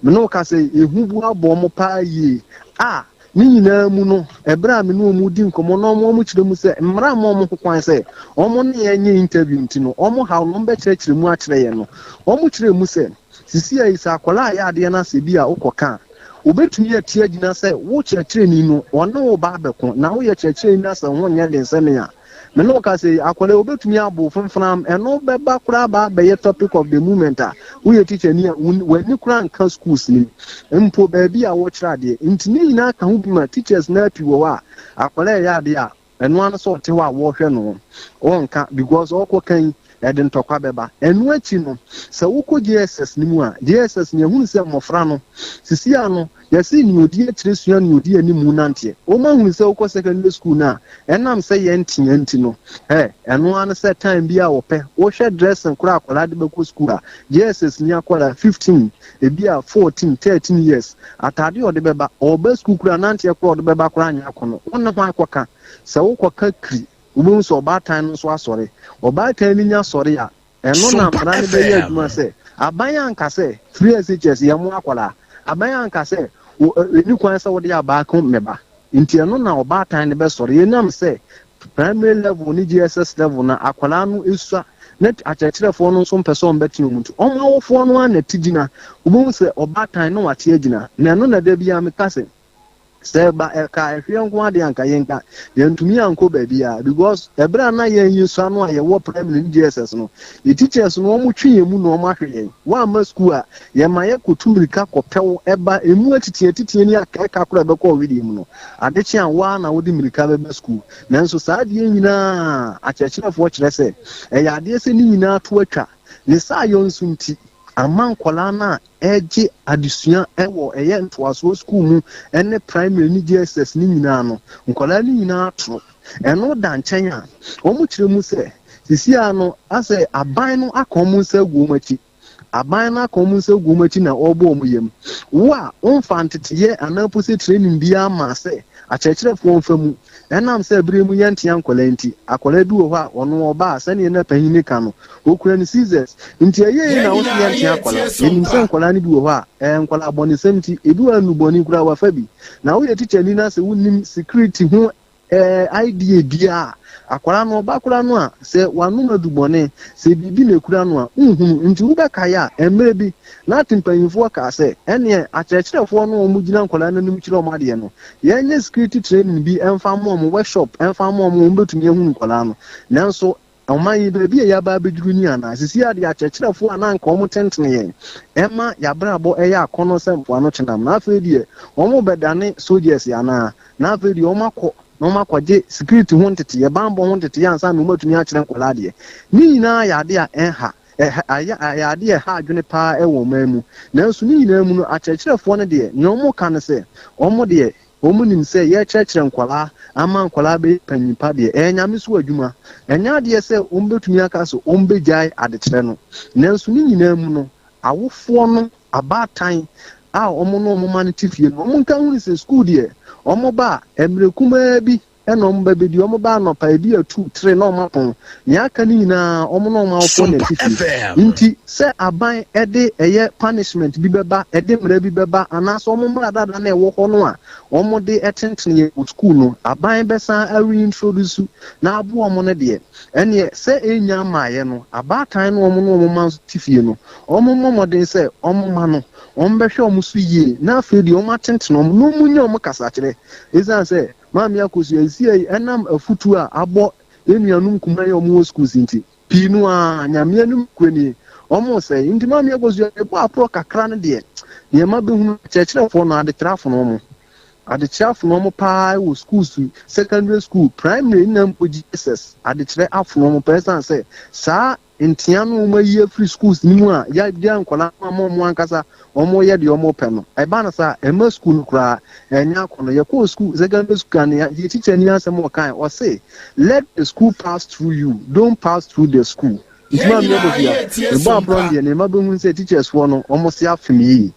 Speaker 5: me ne wo kasa yi, ehu bu abɔ wɔn paa yie. A ne nyinaa mu no, ɛberɛ a me ne wɔn redi nkɔmmɔ na wɔn kyerɛ mu sɛ mmara mma wɔn ho kwan sɛ wɔn ne yɛn nyɛ interview nti no, wɔn haw no wɔbɛkyerɛkyerɛ mu akyerɛ yɛn no, wɔn kyerɛɛ mu sɛ, sisi a yi sɛ akwadaa a yɛ adeɛ no asɛ bi a wokɔka a, Wobetumi ati agyina sɛ wo kyerɛkyerɛni no, ɔne wo ba abɛko, na woyɛ kyerɛkyerɛni na sɛ wo ho nyɛ den sɛ me a, me ne wo kasa yi, akwadaa yi, obetumi abo wo fomfenam. Ɛno bɛba koraa aba abɛyɛ topic of the moment a woyɛ tikyani a w'ani koraa nka schools no mu mpo, baabi a wokyerɛ adeɛ. Nti ne nyinaa ka ho bi ma teachers no ara pii wɔ hɔ a, akwadaa reyɛ adeɛ a, Ɛno ara ne sɛ ɔte hɔ a wɔrehwɛ no ɔnka because ɔkɔ kan yi ɛde ntɔkwa bɛba. Ɛno akyi no sɛ wokɔ JSS no mu a, JSS no yɛhunu sɛ mmɔfra no sisi a no yɛse nea ɔdi akyire sua nea ɔdi animu nanteɛ. Wɔn ahunu sɛ wokɔ secondary school no a ɛnam sɛ yɛntea nti no ɛ ɛno ara ne sɛ time bi a wɔpɛ wohwɛ dressing koraa akwadaa de bɛkɔ school a JSS ni akwadaa 15 ebi a 14 13 years Atade a ɔde bɛba, ɔreba sukuu koraa a, nanteɛ koraa a ɔde bɛba koraa nyɛ akɔnnɔ. Wo ne hwan kɔka? Sɛ wokɔka kiri, wobɛhu sɛ ɔbaatan no nso asɔre. Ɔbaatan no nya sɔre a, ɛno na
Speaker 2: Sompa
Speaker 5: mmara no bɛyɛ
Speaker 2: FM.
Speaker 5: adwuma sɛ, aban anka sɛ free SHS yɛmmoa akwadaa. Aban anka sɛ wo, ɛnni kwan sɛ wode abaa ko me ba. Nti ɛno na ɔbaatan no bɛsɔre. Ɛnam sɛ primary level ne JSS level no akwadaa no sua na akyerɛkyerɛfoɔ no nso mpɛ sɛ wɔbɛte wɔn nti, wɔn awofoɔ no ara na ɛte gyina. Wobɛhu sɛ ɔbaatan na wate agyina. Na ɛno na da biara meka sɛ, Sɛ ɛba ɛka ɛhweɛ nko ara deɛ anka yɛnka yɛntumi ankɔ baabiara because ɛberɛ a na yɛn yɛsua no a yɛwɔ primary ne JSS no yɛ teachers no wɔn twe yɛn mu na wɔn ahwɛ yɛn woamma school a yɛma yɛkɔtu mmirika kɔpɛ wo ɛba ɛmu atitiɛ atitiɛ ne akɛka koraa ɛbɛkɔ ɔwedeɛ mu no ade kye a woa na wode mmirika bɛba school nanso saa adeɛ nyinaa akyerɛkyerɛfoɔ kyerɛ sɛ ɛyɛ adeɛ sɛ ne nyinaa to atwa ne saa yɔ nso nti ama nkwadaa no a regye adesua wɔ ɛyɛ ntoasoɔ sukuu mu ne primary ne JSS ne nyinaa no, nkwadaa no nyinaa toro. Ɛno da nkyɛn a, wɔkyerɛ mu sɛ, sisi ara no, asɛ aban no aka wɔn nsa agu wɔn akyi. Aban no aka wɔn nsa agu wɔn akyi na wɔrebɔ wɔn yam. Wo a womfa nteteyɛ anaa mpo sɛ training biara maa sɛ akyerɛkyerɛfoɔ mfa mu, Ɛnam sɛ bere mu yɛntea nkwadaa nti, akwadaa bi wɔ hɔ a, ɔno ɔba a, sɛdeɛ na panyin no ka no, ɔkura ne scissors. Nti ɛyɛ yei na wose yɛntea akwadaa? Yɛnim sɛ nkwadaa no bi wɔ hɔ a, ɛɛ nkwadaa abɔnesɛm nti, ebi wɔ hɔ a nnubɔne koraa wafa bi. Na woyɛ tikyani na sɛ wonnim security ho ɛɛ idea biara a, akwadaa no ɔba koraa no a, sɛ wanom adubɔne, sɛ biribi na ɛkura no a, wonhunu. Nti wobɛkae a, mmerɛ bi, na ate mpanyimfoɔ kaa sɛ, ɛnneɛ akyerɛkyerɛfoɔ no a wɔgyina nkwadaa no anim kyerɛ wɔn adeɛ no, Yɛnyɛ security training bi mfa mma wɔn, workshop mfa mma wɔn, wɔbɛtumi ahunu nkwadaa no. Nanso ɔman yi, baabi a yɛaba abɛduru ni anaa? Sisi ara deɛ akyerɛkyerɛfoɔ a na anka wɔtentene yɛn ma yɛn abrabɔ yɛ akɔnnɔ sɛ mpoano kyenam no, afei deɛ wɔrebɛdane soldiers anaa? Na afei deɛ wɔakɔ na wɔakɔgye security ho nteteeɛ, banbɔ ho nteteeɛ ansa na wɔatumi akyerɛ nkwadaa adeɛ. Ne nyinaa yɛ adeɛ a ɛnha. Ɛha, ayɛ, ɛyɛ adeɛ a ɛha adwene paa wɔ ɔman mu. Nanso ne nyinaa mu no, akyerɛkyerɛfoɔ no deɛ, nea wɔka ne sɛ, wɔn deɛ, wɔnim sɛ yɛrekyerɛkyerɛ nkwadaa ama nkwadaa abɛyɛ panyin pa deɛ, ɛyɛ Nyame so adwuma. Ɛnyɛ adeɛ sɛ wɔbɛtumi aka sɛ wɔbɛgyae adekyerɛ no. Nanso ne nyinaa mu no, awofoɔ no, abaatan a wɔn ne wɔn mma no te fie no, wɔnka nhunu sɛ sukuu deɛ, wɔba a, mmerɛ kumaa bi, Ɛna wɔn ba bɛdi, wɔn ba anɔpa, ebi atu tire na wɔn apɔn. Nea aka no nyinaa, wɔn ne wɔn awofoɔ na
Speaker 2: Sompa
Speaker 5: ɛte fie.
Speaker 2: FM.
Speaker 5: Nti sɛ aban de ɛyɛ punishment bi bɛba, ɛde mmara bi bɛba, anaasɛ wɔn mmara dada no a ɛwɔ hɔ no a wɔde tentene yɛn wɔ sukuu no, aban bɛsan a reintroduce na aboa wɔn no deɛ, ɛnneɛ sɛ ɛnnya mmaeɛ no, abaatan ne wɔn ne wɔn mma nso te fie no, wɔmmɔ mmɔden sɛ wɔn mma no, wɔbɛhwɛ wɔn so yie, na afei deɛ wɔatentene wɔn, na wɔnnya wɔn kasakyerɛ. Ɛsiane sɛ Maame Akosua, Seesei ɛnam afutuo a abɔ yɛn nuanom nkumaa yi a wɔwɔ schools nti, pii no ara, Nyame anim nokorɛ nie, wɔresɛe. Nti Maame Akosua, yɛbɔ aporɔ kakra no deɛ, deɛ mabɛhunu, akyerɛkyerɛfoɔ no, adekyerɛ afono wɔn. Adekyerɛ afono wɔn paa wɔ schools, secondary school, primary nna mpo JSS, adekyerɛ afono wɔn paa ɛsiane sɛ saa Ntea no a wɔayi afiri schools no mu a yɛagya nkwadaa no ama wɔn ankasa wɔyɛ deɛ wɔpɛ no, ɛba no saa a, ɛmma sukuu no koraa ɛnyɛ akɔnnɔ. Yɛkɔɔ sukuu, secondary school kan no, yɛn tikyani asɛm a ɔkae, ɔse, Let the school pass through you, don't pass through the school. Nti
Speaker 2: Yɛn
Speaker 5: maame
Speaker 2: nyinaa
Speaker 5: Akosua,
Speaker 2: yɛretie
Speaker 5: mebɔ aporɔ no
Speaker 2: Sompa.
Speaker 5: deɛ, nea mabɛhu ne sɛ teachers foɔ no, wɔn se afem yie.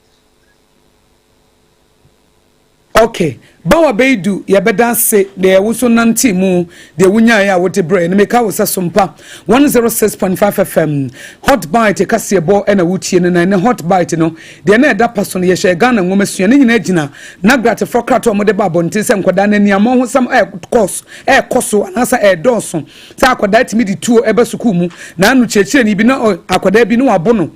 Speaker 1: Ok Bawa Beidu yɛbɛda ase deɛ wo nso nantee mu deɛ wonyaeɛ a wode brɛɛ no meka wo sɛ Sompa 106.5 FM Hot Bite kaseɛbɔ ɛna wotie no na ɛnɛ Hot Bite no deɛ na ɛda pa so no yɛhyɛ Ghana nwoma sua ne nyinaa gyina Nagratfoɔ krataa a wɔde ba abɔnten sɛ nkwadaa no aniammɔhosɛm ɛɛkɔ so anaasɛ ɛɛdɔɔso sɛ akwadaa tumi de tuo ɛba sukuu mu na ano kyerɛkyerɛni bi na akwadaa bi na wabo no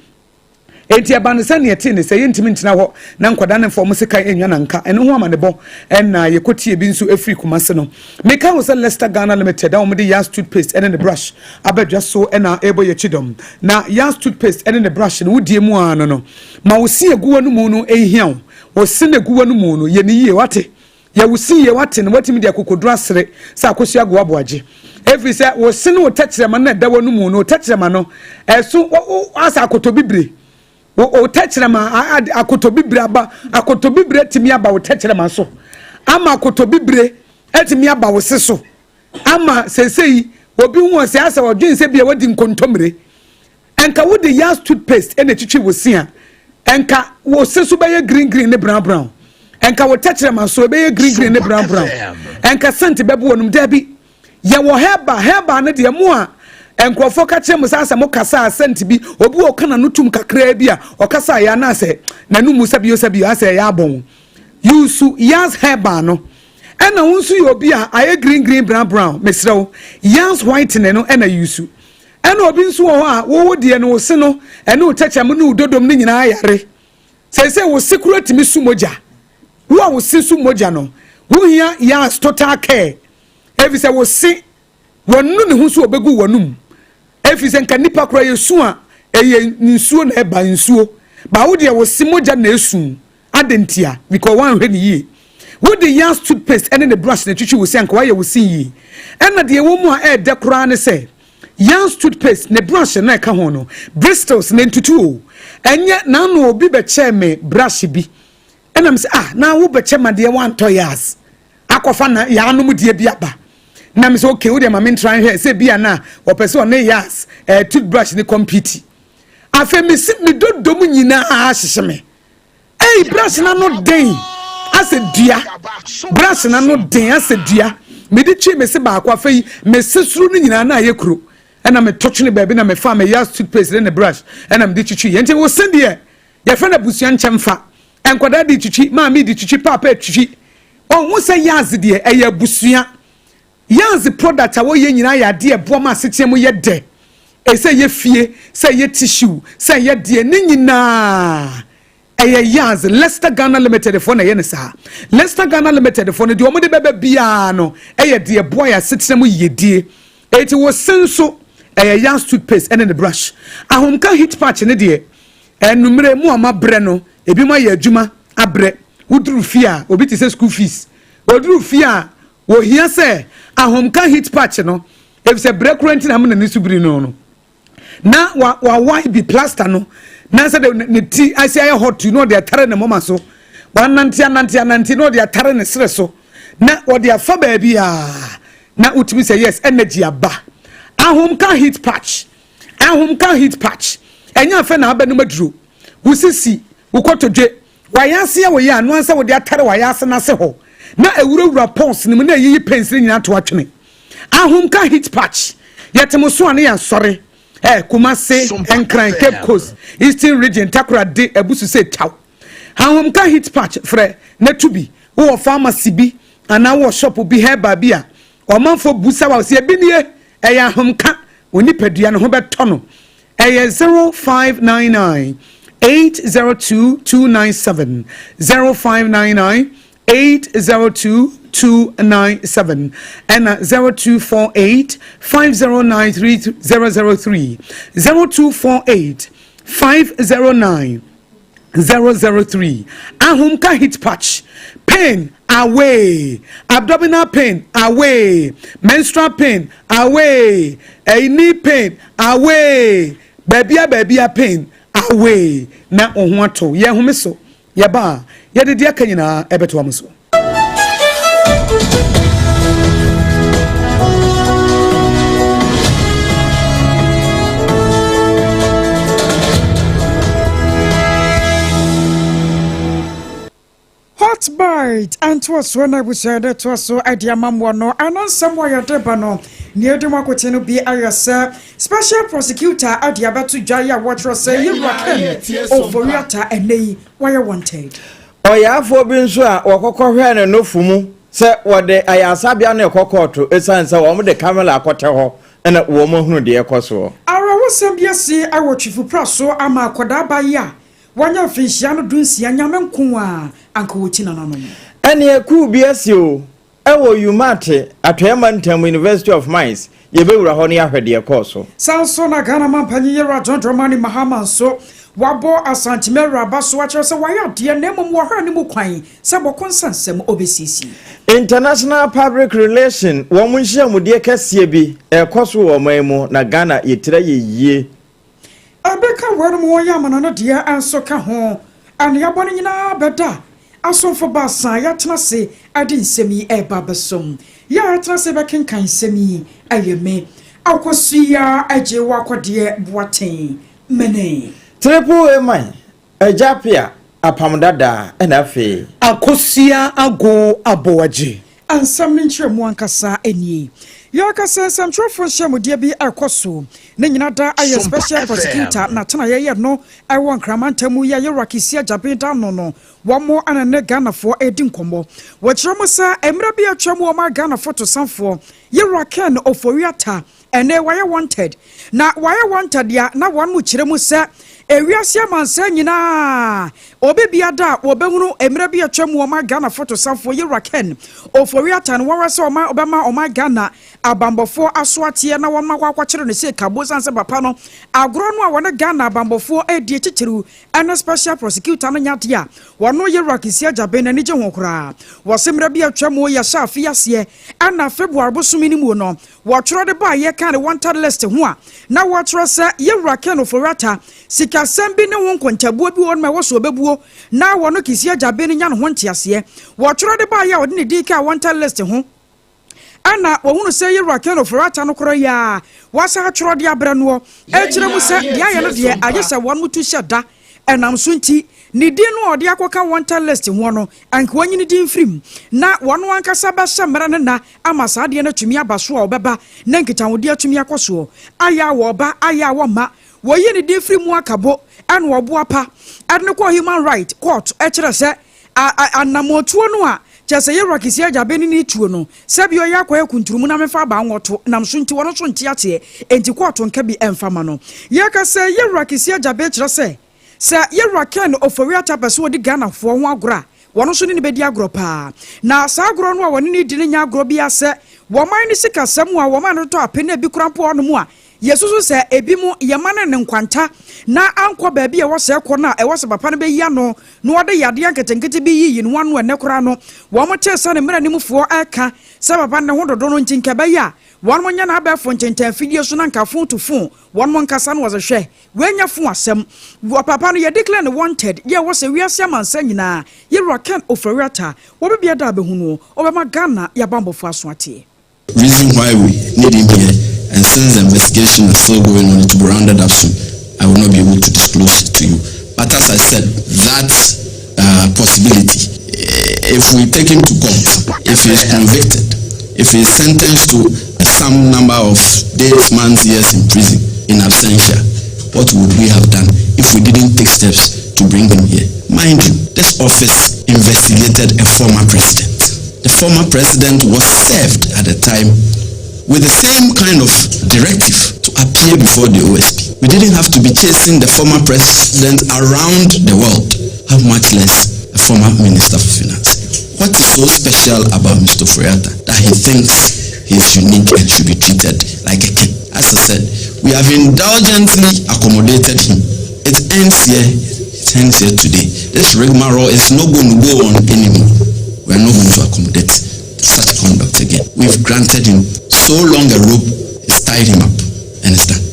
Speaker 1: Enti ɛba no sɛ nea ɛte ne sɛ yɛntumi ntena hɔ na nkwadaa no mfa wɔn sekan nnwa nanka. Ɛno ho amanebɔ na yɛkɔtiee bi nso firii Kumasi no. Meka wo sɛ Lester Ghana Limited a wɔde Yas toothpaste ne ne brush aba dwa so na ɛrebɔ yɛn akyi dɔm. Na Yas toothpaste ne ne brush no wodie mu ara no no, ma wo se egu w'anomu no nhia wo. Wo se no egu w'anomu no, yɛ no yie, wate? Yɛ wo se yie, wate, na woatumi de akokoduru asere sɛ akosua agoa aboagye. Ɛfiri sɛ wo se ne wo tɛkyerɛma no na ɛda w'anomu no, wo tɛkyerɛma no, ɛso asɛ akotɔbibire. Wo wo tɛkyerɛma akotɔbibire aba, akotɔbibire atumi aba wo tɛkyerɛma so, ama akotɔbibire atumi aba wo se so, ama seesei obi hu ɔsɛ asɛ ɔdwen sɛ bi a wadi nkontommire. Nka wode Yas toothpaste na etwitwi wo se a, nka wo se so bɛyɛ green green ne brown brown. Nka wo tɛkyerɛma so ɛbɛyɛ green green ne brown brown. Nka scent bɛbo w'anum. Daabi. Yɛwɔ herbal. Herbal no deɛ mo a nkurɔfoɔ ka kyerɛ mo sɛ asɛ mo kasa a scent bi, obi wɔ ɔka n'ano tum kakraa bi a ɔkasa yɛ anaasɛ n'anum sɛbio sɛbio asɛ ɛyɛ abɔn. Use Yas herbal no. Ɛna wo nso yɛ obi a ayɛ green green brown brown. Mesrɛ wo, Yas whitening no ɛna use. Ɛna obi nso wɔ hɔ a, wo wo deɛ no wo se no ɛne wo tɛkyɛm ne wo dodom no nyinaa yare. Seesei wo se koro tumi su mogya. Wo a wo se su mogya no, Wohia Yas Total Care efisɛ wo se wɔnu ne ho so wɔbɛgu w'anum efisɛ nka nipa koraa yɛsu a ɛyɛ nsuo na ɛba nsuo ba wo deɛ wo se mogya na esu adɛn ntia because woanhwɛ ne yie. Wode Yas toothpaste ɛne ne brush na etwitwi wo se anka wayɛ wo se yie. Ɛna deɛ ɛwɔ mu a ɛɛdɛ koraa ne sɛ Yas toothpaste ne brush no a ɛka ho no bristles na ntutu o ɛnyɛ n'ano obi bɛkyɛɛ me brush bi ɛna me sɛ ah na wo bɛkyɛ ma deɛ wantɔ Yas akɔfa na yaanom deɛ bi aba na me sɛ okay wo deɛ ma me ntra nhwɛ sɛ bi a na wɔpɛ sɛ ɔne Yas eh, toothbrush ne compete afei me si me dodom nyinaa ahyehye me. Ei, brush na no den asɛ dua. Brush na no den asɛ dua. Mede twi me se baako afei me se soro no nyinaa na ayɛ kuro. Ɛna me to twene baabi na me fa me yas toothpaste ne ne brush ɛna mede twitwi. Yɛn nti wo se deɛ yɛfrɛ no abusua nkyɛmfa. Nkwadaa de twitwi, maame de twitwi, paapa twitwi. Ɔho sɛ yas deɛ ɛyɛ abusua. Yaz product a wɔyɛ nyinaa yɛ adeɛ a ɛboa ma asetena mu yɛ dɛ. Sɛ ɛyɛ fie, sɛ ɛyɛ tissue, sɛ ɛyɛ deɛ, ne nyinaa ɛyɛ Yaz. Leicester Ghana Limited foɔ na ɛyɛ no saa. Leicester Ghana Limited foɔ no deɛ wɔde bɛba biara no ɛyɛ deɛ ɛboa yɛ asetena mu yiedie. Eti wo se nso ɛyɛ Yaz toothpaste ɛne ne brush. Ahomka heat patch ne deɛ ɛnumere mu a mabrɛ no, ebi mo ayɛ adwuma abrɛ. Woduru fie a obi te sɛ school fees. Oduru fie a Wɔhia sɛ ahomka heat patch no efisɛ brɛ koraa nti na ama n'ani so biri no no. Na wa wawae bi plaster no na sɛ de ne ti ase ayɛ hot na ɔde atare ne moma so. Wanante anante anante na ɔde atare ne srɛ so na ɔde afa baabi a na wotumi sɛ yes energy aba. Ahomka heat patch ahomka heat patch ɛnyɛ afɛ na abɛnom aduro wo sisi wo kotodwe W'ayaase a wɔyɛ ano ansa wɔde atare w'ayaase no ase hɔ na awurawura pores no mu na ayiyi pains no nyinaa to atwene. Ahomka heat patch, yɛte mo so a ne yɛasɔre. Eh, Kumasi, Nkran, Cape Coast, Eastern Region, Takoradi, abusu sɛ kyaw. Ahomka heat patch, frɛ na tu bi. Wowɔ pharmacy bi anaa wowɔ shop bi, herbal bi a, ɔmanfoɔ busa wa sɛ ebi nie, ɛyɛ ahomka, wo nipadua no ho bɛtɔ no. Ɛyɛ 0599 802 297, 0599 802 297, ɛna 0248 509 3003, 0248 509 003. Ahomka heat patch, pain away, abdominal pain away, menstrual pain away, eh, knee pain away, baabia baabia pain away, na wo ho ato. Yɛn home so, yɛba a, yɛde deɛ aka nyinaa ɛbɛtoa mo so.
Speaker 6: Hot Bite ntoasoɔ na abusua de toa so de ama mmoa no ano nsɛm a yɛde ba no. Nea edi mu akoten no bi ayɛ sɛ Special Prosecutor de abɛto dwa yi a wɔkyerɛ sɛ Yewura Ken Ofori-Atta ɛnnɛ yi wayɛ wanted.
Speaker 7: Ɔyarefoɔ bi nso a wɔkɔkɔhwɛɛ ne nofo mu sɛ wɔde ayaresabea no rekɔ kɔɔto esiane sɛ wɔde kamera akɔtɛ hɔ na wɔahunu deɛ ɛrekɔ soɔ.
Speaker 6: Awerɛhosɛm bi asi wɔ Twifupra so ama akwadaa ba yi a wanya mfinhyia no dunsia, Nyame nko a anka ɔkyi nananom.
Speaker 7: Ɛneɛ kuw bi asi o, Ɛwɔ UMAT, Atɔeɛ Mantam University of Mines, yɛbɛwura hɔ na yɛahwɛ deɛ ɛkɔɔ so.
Speaker 6: Saa nso na Ghana Mampanyin Yewura John Dramani Mahama nso wabɔ Asante Mary aba so akyerɛ sɛ wayɛ adeɛ na mmom wɔhwɛ ne mu kwan sɛ bɔko nsɛnsɛm ɔbɛsiesie.
Speaker 7: International Public Relation wɔn nhyiamudie kɛseɛ bi ɛrekɔ so wɔ ɔman mu na Ghana yɛtiri ayɛ yie.
Speaker 6: Ɛbɛka weinom ho yɛ amana no deɛ nso ka ho. Anuabɔ no nyinaa bɛda asomfo baasa a yɛatena ase de nsɛm yi reba abɛsom. Yɛ a yɛatena ase bɛkenkan nsɛm yi yɛ me, Akosua Agyewa Kɔdeɛ Boateng, Mene.
Speaker 7: Triple A man, Agya Apea, Apam Dada, ɛna afei.
Speaker 1: Akosua Ago Aboagye.
Speaker 6: Nsɛm no nkyerɛmu ankasa nie. Yɛreka sɛ nsɛmtwerɛfoɔ nhyiamudeɛ bi rekɔ so. Ne nyina da ayɛ Special Prosecutor n'atenaeɛ yɛ no wɔ Nkran mantam mu yi a Yɛwura Kisi Agyabeng da ano no, wɔn na ne Ghanafoɔ redi nkɔmmɔ. Wɔkyerɛ mu sɛ mmerɛ bi a atwam wɔmaa Ghanafoɔ tosanfoɔ Yɛwura Ken Ofori-Atta Ɛnɛ wayɛ wanted. Na wayɛ wanted a na wɔn mo kyerɛ mu sɛ Ewiase amansan nyinaa, obi bia da a wɔbɛhunu mmerɛ bi atwa mu ɔman Ghana fotosanfoɔ Yewura Ken Ofori-Atta no wɔwerɛ sɛ ɔman ɔbɛma ɔman Ghana abanbɔfoɔ aso ateɛ na wɔn akɔ akɔkyere no sei kabo sane sɛ papa no agorɔ no a wɔne Ghana abanbɔfoɔ redie titiriw ne Special Prosecutor no nyɛ adeɛ a wɔno Yewura Kissi Agyabeng n'ani gye ho koraa. Wɔse mmerɛ bi atwa mu yɛhyɛ afe yi aseɛ ɛna February bosome no mu no Wɔtwerɛ de baeɛ kaa ne wanted list ho a na wɔkyerɛ sɛ Yewura Ken Ofori-Atta sikasɛm bi ne ho nkontabuo bi wɔ hɔnom a ɛwɔ sɛ ɔbɛbuo na wɔno Kissi Agyabeng no nya ne ho nteaseɛ. Wɔtwerɛ de baeɛ a wɔde ne din kaa wanted list ho ɛna wɔhunu sɛ Yewura Ken Ofori-Atta no korɔ yi ara wɔasan atwerɛ de abrɛ noɔ ɛkyerɛ mu sɛ deɛ ayɛ no deɛ agye sɛ wɔnom tu hyɛ da. Ɛnam so nti, ne din no a ɔde akɔka wanted list hoɔ no, anka wɔnyi ne din mfiri mu na wɔno ankasa bɛhyɛ mmara no nna ama saa adeɛ no atumi aba so a ɔbɛba na nkitahodie atumi akɔ soɔ. Ayɛ a wɔba, ayɛ a wɔmma. Wɔyi ne din firi mu akabo ɛna ɔboapa ɛde no kɔɔ Human Right Court ɛkyerɛ sɛ a a anammɔntuo no a kyerɛ sɛ Yɛwura Kissi Agyabeng ne ne tuo no sɛbi ɔyɛ akɔyɛ kunturumu na memfa abaa nwɔto nam so nti wɔno nso nte aseɛ enti kɔɔto nka bi ɛmfa ma no. Yɛka sɛ Yɛwura Kissi Agyabeng kyerɛ sɛ Sɛ Yɛwura Ken Ofori-Atta pɛ sɛ ɔdi Ghanafoɔ ho agorɔ a, wɔn nso ne no bɛdi agorɔ paa. Na saa agorɔ no a wɔne no redi no nyɛ agorɔ biara sɛ wɔman no sikasɛm a wɔma no totɔ ape na ebi koraa mpo wɔ hɔnom a yɛsusu sɛ ebinom yɛma no ne nkwanta na ankɔ baabi a ɛwɔ sɛ ɛkɔ no a ɛwɔ sɛ papa no bɛyi ano na ɔde yadeɛ nketenkete bi yiyi ne ho ano ɛnnɛ koraa no wɔtee sɛ ne mmaranimfoɔ reka sɛ papa no ne ho dodo no nti nka ɛbɛyɛ a wɔn nyɛ no abɛɛfo ntentan afidie so na nka fon to fon wɔn nkasa no wɔsɛ hwɛ Wei nyɛ fon asɛm. Wɔ papa no yɛ declare no wanted yɛ wɔ sɛ wiase amansan nyinaa yɛwura Ken Ofori-Atta wɔ bebia da a bɛhu noɔ ɔbɛma Ghana yɛ abanbɔfoɔ aso ateɛ.
Speaker 8: Reason why we need him here and since the investigation is still going on it will be rounded up soon I will not be able to disclose it to you but as I said that uh, possibility if we take him to court if he is convicted if he is sentenced to some number of days months years in prison in absentia what would we have done if we didn't take steps to bring him here mind you this office investigated a former president the former president was served at the time with the same kind of directive to appear before the OSP. We didn't have to be chasing the former president around the world, how much less a former minister for finance. What is so special about Mr. Ofori-Atta that he thinks he is unique and should be treated like a king? As I said, we have indulgently accommodated him. It ends here, it ends here today. This rigmarole is not going to go on anymore. We are not going to accommodate such conduct again. We've granted him so long a rope, it's tied him up, and it's done.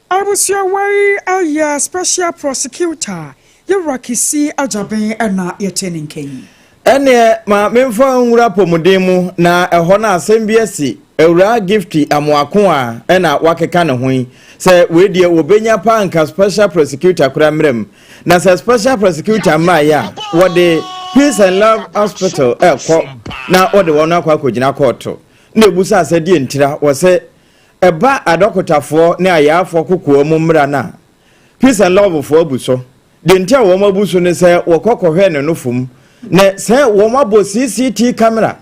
Speaker 6: Abusua wei yɛ special prosecutor Yewura Kissi Agyabeng na yɛte ne nka yi.
Speaker 7: Ɛnneɛ ma memfa nwura apɔmuden mu na ɛhɔ no asɛm bi asi Awuraa Gifty Amoako a ɛna wakeka ne ho yi sɛ wei deɛ wɔbɛnya paa nka special prosecutor koraa mmra mu na sɛ special prosecutor mmaeɛ a wɔde Peace and Love Hospital ɛkɔ na wɔde wɔn akɔ akɔgyina kɔɔto na ɛbusa sɛ deɛ ntira wɔ sɛ ɛba adɔkotafoɔ ne ayaafoɔ kokoa mu mmra no a Peace and Love foɔ abu so Deɛ nti a wɔn abu so ne sɛ wɔkɔ kɔhwɛ ne nofo mu na sɛ wɔn abɔ CCT camera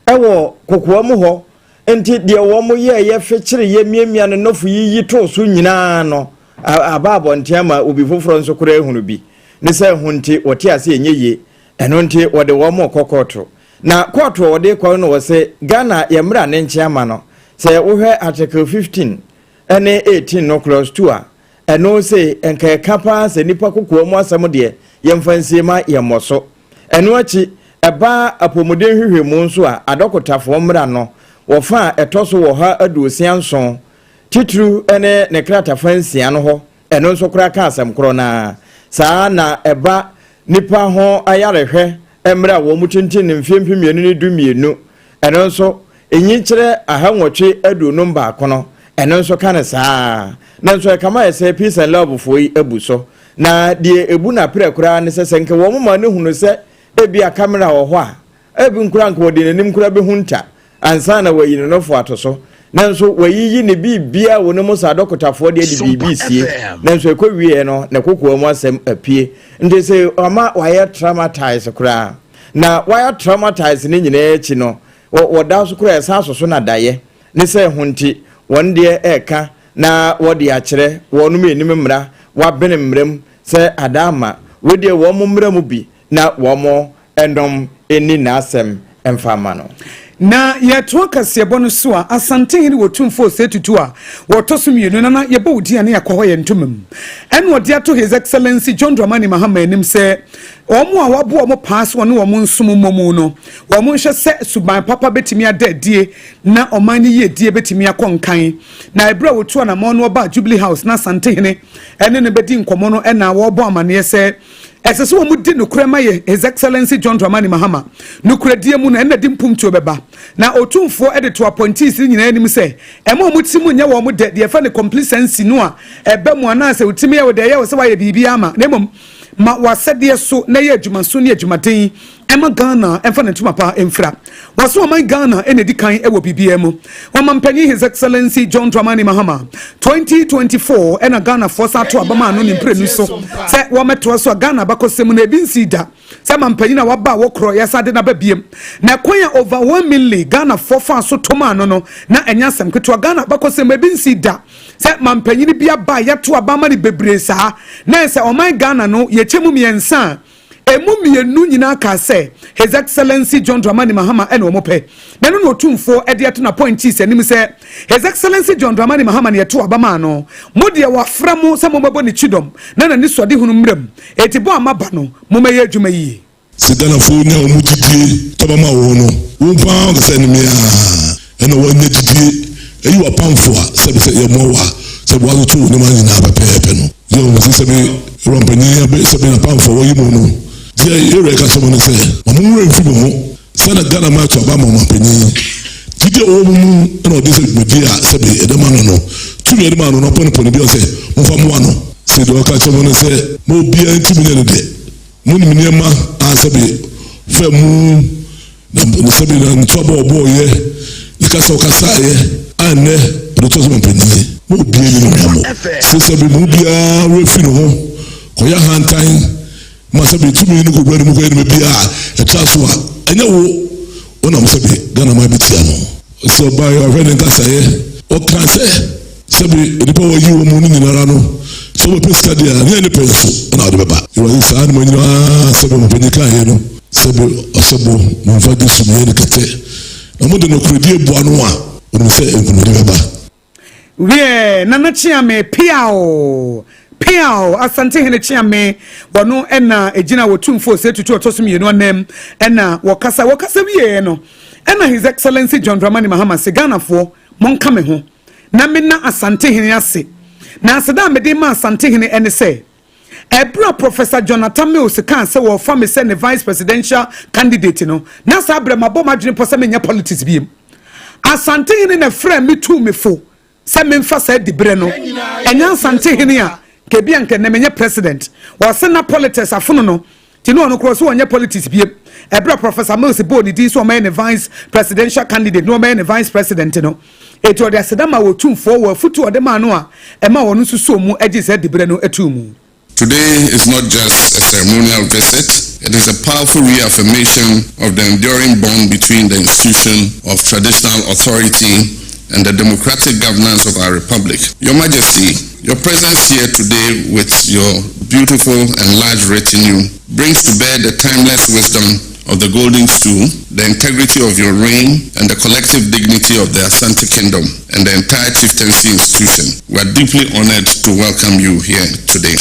Speaker 7: ɛwɔ kokoa mu hɔ nti deɛ wɔn yɛɛyɛ fekyere yɛ miamia ne nofo yiyi too so nyinaa no aba abɔnten ama obi foforɔ nso koraa ehunu bi ne sɛ ho nti wɔte ase ɛnyɛ yie ɛno nti wɔde wɔn kɔ kɔɔto na kɔɔto a wɔde kɔ no wɔ sɛ Ghana yɛ mmara ne nkyɛn ama no sɛ wohwɛ article 15 ɛne 18 no clause 2 a Ɛno se nka ɛka paa sɛ nnipa kokoa mu asɛm deɛ yɛmfa nsie ma yɛmmɔ so. Ɛno akyi, ɛba apɔmuden nhwehwɛmu nso a, adɔkotafoɔ mmra no wɔ fa a ɛtɔ so wɔ ha 67, titiriw ne ne kratafa nsia no hɔ, ɛno nso koraa ka asɛm korɔ no ara. Saa ara na ɛba nnipa ho ayarehwɛ mmerɛ a wɔtintim no mfeɛ 2012, ɛno nso Nyikyerɛ 851 no, ɛno nso ka no saa ara. Nanso ɛkame ayɛ sɛ Peace and Love foɔ yi abu so. Na deɛ ɛbu no aperɛ koraa ne sɛ, sɛ nka wɔn maa no hunu sɛ ebia camera wɔ hɔ a, ebi koraa nka wɔde n'anim koraa bɛhunta ansa na wɔayi ne nofo ato so. Nanso wɔayiyi ne biribiara wɔ ne mu sɛ adɔkotafoɔ deɛ de biribi sie. Nanso ɛkɔwieɛ no, ne kokoa mu asɛm apue. Nti sɛ ama wayɛ traumatized koraa. Na wayɛ traumatized ne nyinaa akyi no, Wɔ wɔda so koraa ɛsan soso na daeɛ ne sɛ ho nti wɔn deɛ ɛreka na wɔde akyerɛ wɔnom nnim mmara. wabene mmara mu sɛ adaama wei deɛ wɔn mmara mu bi na wɔn nom nni n'asɛm mfa mma no.
Speaker 1: Na yɛtoa kaseɛbɔ no so a, Asantehene Otumfoɔ Osei Tutu a wɔtɔ so mmienu, Nana yɛbɔ wo din a na yɛakɔ hɔ yɛn ntoma mu, ɛna ɔde ato His Excellency John Dramani Mahama anim sɛ wɔn a wɔaboa wɔn paa sɛ wɔne wɔn nsom mmɔ mu no, wɔn nhwɛ sɛ suban papa bɛtumi ada adie na ɔman no yiedie bɛtumi akɔ nkan. Na ɛberɛ a wɔtu anamɔn no wɔbaa Jubilee House na Asantehene ne no bɛdi nkɔmmɔ no ɛna wɔrebɔ amaneɛ sɛ Ɛsɛ sɛ wɔdi nokorɛ ma yɛ His Excellency John Dramani Mahama. Nokorɛdie mu no, ɛno na ɛde mpuntuo bɛba. Na Otumfoɔ de to appointees no nyinaa anim sɛ, ɛmma wɔn tirim nyɛ wɔn dɛ, deɛ yɛfrɛ no complacency no a ɛba mu anaasɛ wo tirim yɛ wo dɛ, ɛyɛ wo sɛ woayɛ biribiara ama, na mmom ma w'asɛdeɛ so na yɛ adwumaso ne adwumaden ma Ghana mfa ne ntoma pa mfira. Wɔse ɔman Ghana na ɛdi kan wɔ biribiara mu. Ɔmanpanyin His Excellency John Dramani Mahama, 2024 ɛna Ghanafoɔ san to aba maa no ne mprenu so sɛ wɔmmɛtoa so a Ghana abakɔsɛm mu no ebi nsii da sɛ manpanyin a waba a wɔkorɔ yɛsan de no aba biem. Na ɛkwan a overwhelmingly Ghanafoɔ faa so to maa no no na ɛnyɛ asɛm ketewa. Ghana abakɔsɛm mu ebi nsii da sɛ manpanyin bi aba a yɛato aba ama no bebree saa na ɛsɛ ɔman Ghana no yɛkyɛ mu mmiɛnsa a Emu mmienu nyinaa kaa sɛ His Excellency John Dramani Mahama na wɔn pɛ. Na ɛno na Otumfoɔ de ato n'appointees anim sɛ His Excellency John Dramani Mahama na yɛtoo aba maa no. Mo deɛ wɔafrɛ mo sɛ mommɛbɔ ne kyidɔm na n'anisoadehunu mmra mu. Enti bɔ a moaba no, mommɛyɛ adwuma yie.
Speaker 9: Sɛ Ghanafoɔ nya wɔn gyidie tɔba ma wo no, wo nko ara woka sɛ ɛne me ara ɛna woanya gyidie ayi w'apamfo a sɛbe sɛ yɛmmoa wo a sɛbe woatoto wo nneɛma nyinaa pɛpɛɛpɛ no. Deɛ wɔn se sɛbe ɔmampanyin abe sɛbe n'apamfo a wɔayi mo no, deɛ yɛn wura ka kyerɛ mo ne sɛ, ma mo werɛ mfi mo ho sɛ na Ghana man ato aba ama ɔmampanyin. Gyidie a ɛwɔ mo mu na ɔde sɛ dwumadie a sɛbe yɛde ma no no, tumi a yɛde maa no no apɔnepɔne biara sɛ momfa mmoa no. Sɛ deɛ ɔka kyerɛ mo ne sɛ, ma obiara ntumi nyɛ ne deɛ. Monim nneɛma a sɛbe faa mu na sɛbe na ntoabɔ a ɔbɔɔyɛ, ne kasa a ɔkasaeɛ a nnɛ ɔde to so ma mpanin. Ma obiara nni no hwammɔ. Sɛ sɛbe mo mu biara werɛ fi ne ho kɔyɛ ahantan ma sɛbe tumi no kɔwura ne mu kɔyɛ nneɛma bi a ɛtra so a, ɛnyɛ wo wonam sɛbe Ghana man bɛtia no. Sɛ ɔbaeɛ ɔhwɛ ne nkasaeɛ, ɔkaa sɛ. Sɛbe nnipa a wɔayi wɔn mu no nyinara no, sɛ wɔbɛpɛ sika deɛ a, ne ɛne pɛ nso na wɔde bɛba. Awurade, saa nnoɔma nyinaa sɛbe ɔmapanin kaeɛ no, sɛbe ɔsɛ bo, momfa gye sumiiɛ ne kɛtɛ, na mode nokorɛdie boa no a, ɔnim sɛ nkonimdie bɛba.
Speaker 1: Wiɛ, Nana Kyeame, Peaw! Peaw! Asantehene Kyeame, wɔno na ɛgyina Otumfoɔ Osei Tutu ɔtɔ so mmienu anam na wɔkasa. Wɔkasa wieɛ no, ɛna His Excellency John Dramani Mahama se, Ghanafoɔ, monka me ho na menna Asantehene ase. Na aseda a mede rema Asantehene ne sɛ, ɛberɛ a Professor John Atta Mills kaa sɛ wɔrefa me sɛ ne Vice Presidential candidate no, na saa berɛ mabɔ m'adwene pɔ sɛ menyɛ politics biom. Asantehene na ɛfrɛɛ me tuu me fo sɛ memfa saa diberɛ no. Ɛnyɛ Asantehene a, nka ebia nka nnɛ menyɛ President. Ɔse na politics afono no Nti na ɔno koraa ɔse ɔnyɛ politics biem. Ɛberɛ a Professor Mills bɔɔ ne din sɛ ɔmmɛyɛ ne Vice Presidential candidate na ɔmmɛyɛ ne Vice President no, enti ɔde aseda maa Otumfoɔ wɔ afutuo a ɔde maa no a ɛmaa ɔno nso sɔɔ mu gyee saa diberɛ no too mu.
Speaker 10: Today is not just a ceremonial visit, it is a powerful reaffirmation of the enduring bond between the institution of traditional authority and the democratic governance of our republic. Your Majesty, your presence here today with your beautiful and large retinue brings to bear the timeless wisdom of the Golden Stool, the integrity of your reign, and the collective dignity of the Asante Kingdom and the entire chieftaincy institution. We are deeply honored to welcome you here today.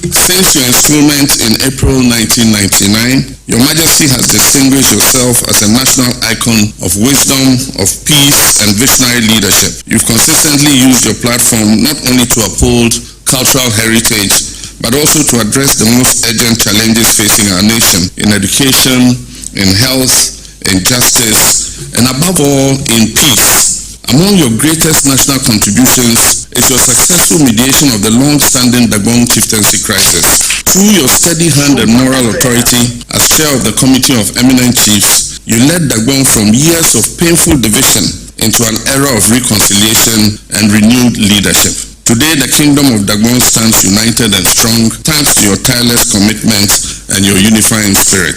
Speaker 10: Since your enstoolment in April 1999, Your Majesty has distinguished yourself as a national icon of wisdom, of peace, and visionary leadership. You've consistently used your platform not only to uphold cultural heritage, but also to address the most urgent challenges facing our nation in education, in health, in justice, and above all, in peace. Among your greatest national contributions is your successful mediation of the long-standing Dagbon chieftaincy crisis. Through your steady hand and moral authority as chair of the Committee of Eminent Chiefs, you led Dagbon from years of painful division into an era of reconciliation and renewed leadership. Today, the Kingdom of Dagbon stands united and strong thanks to your tireless commitment and your unifying spirit.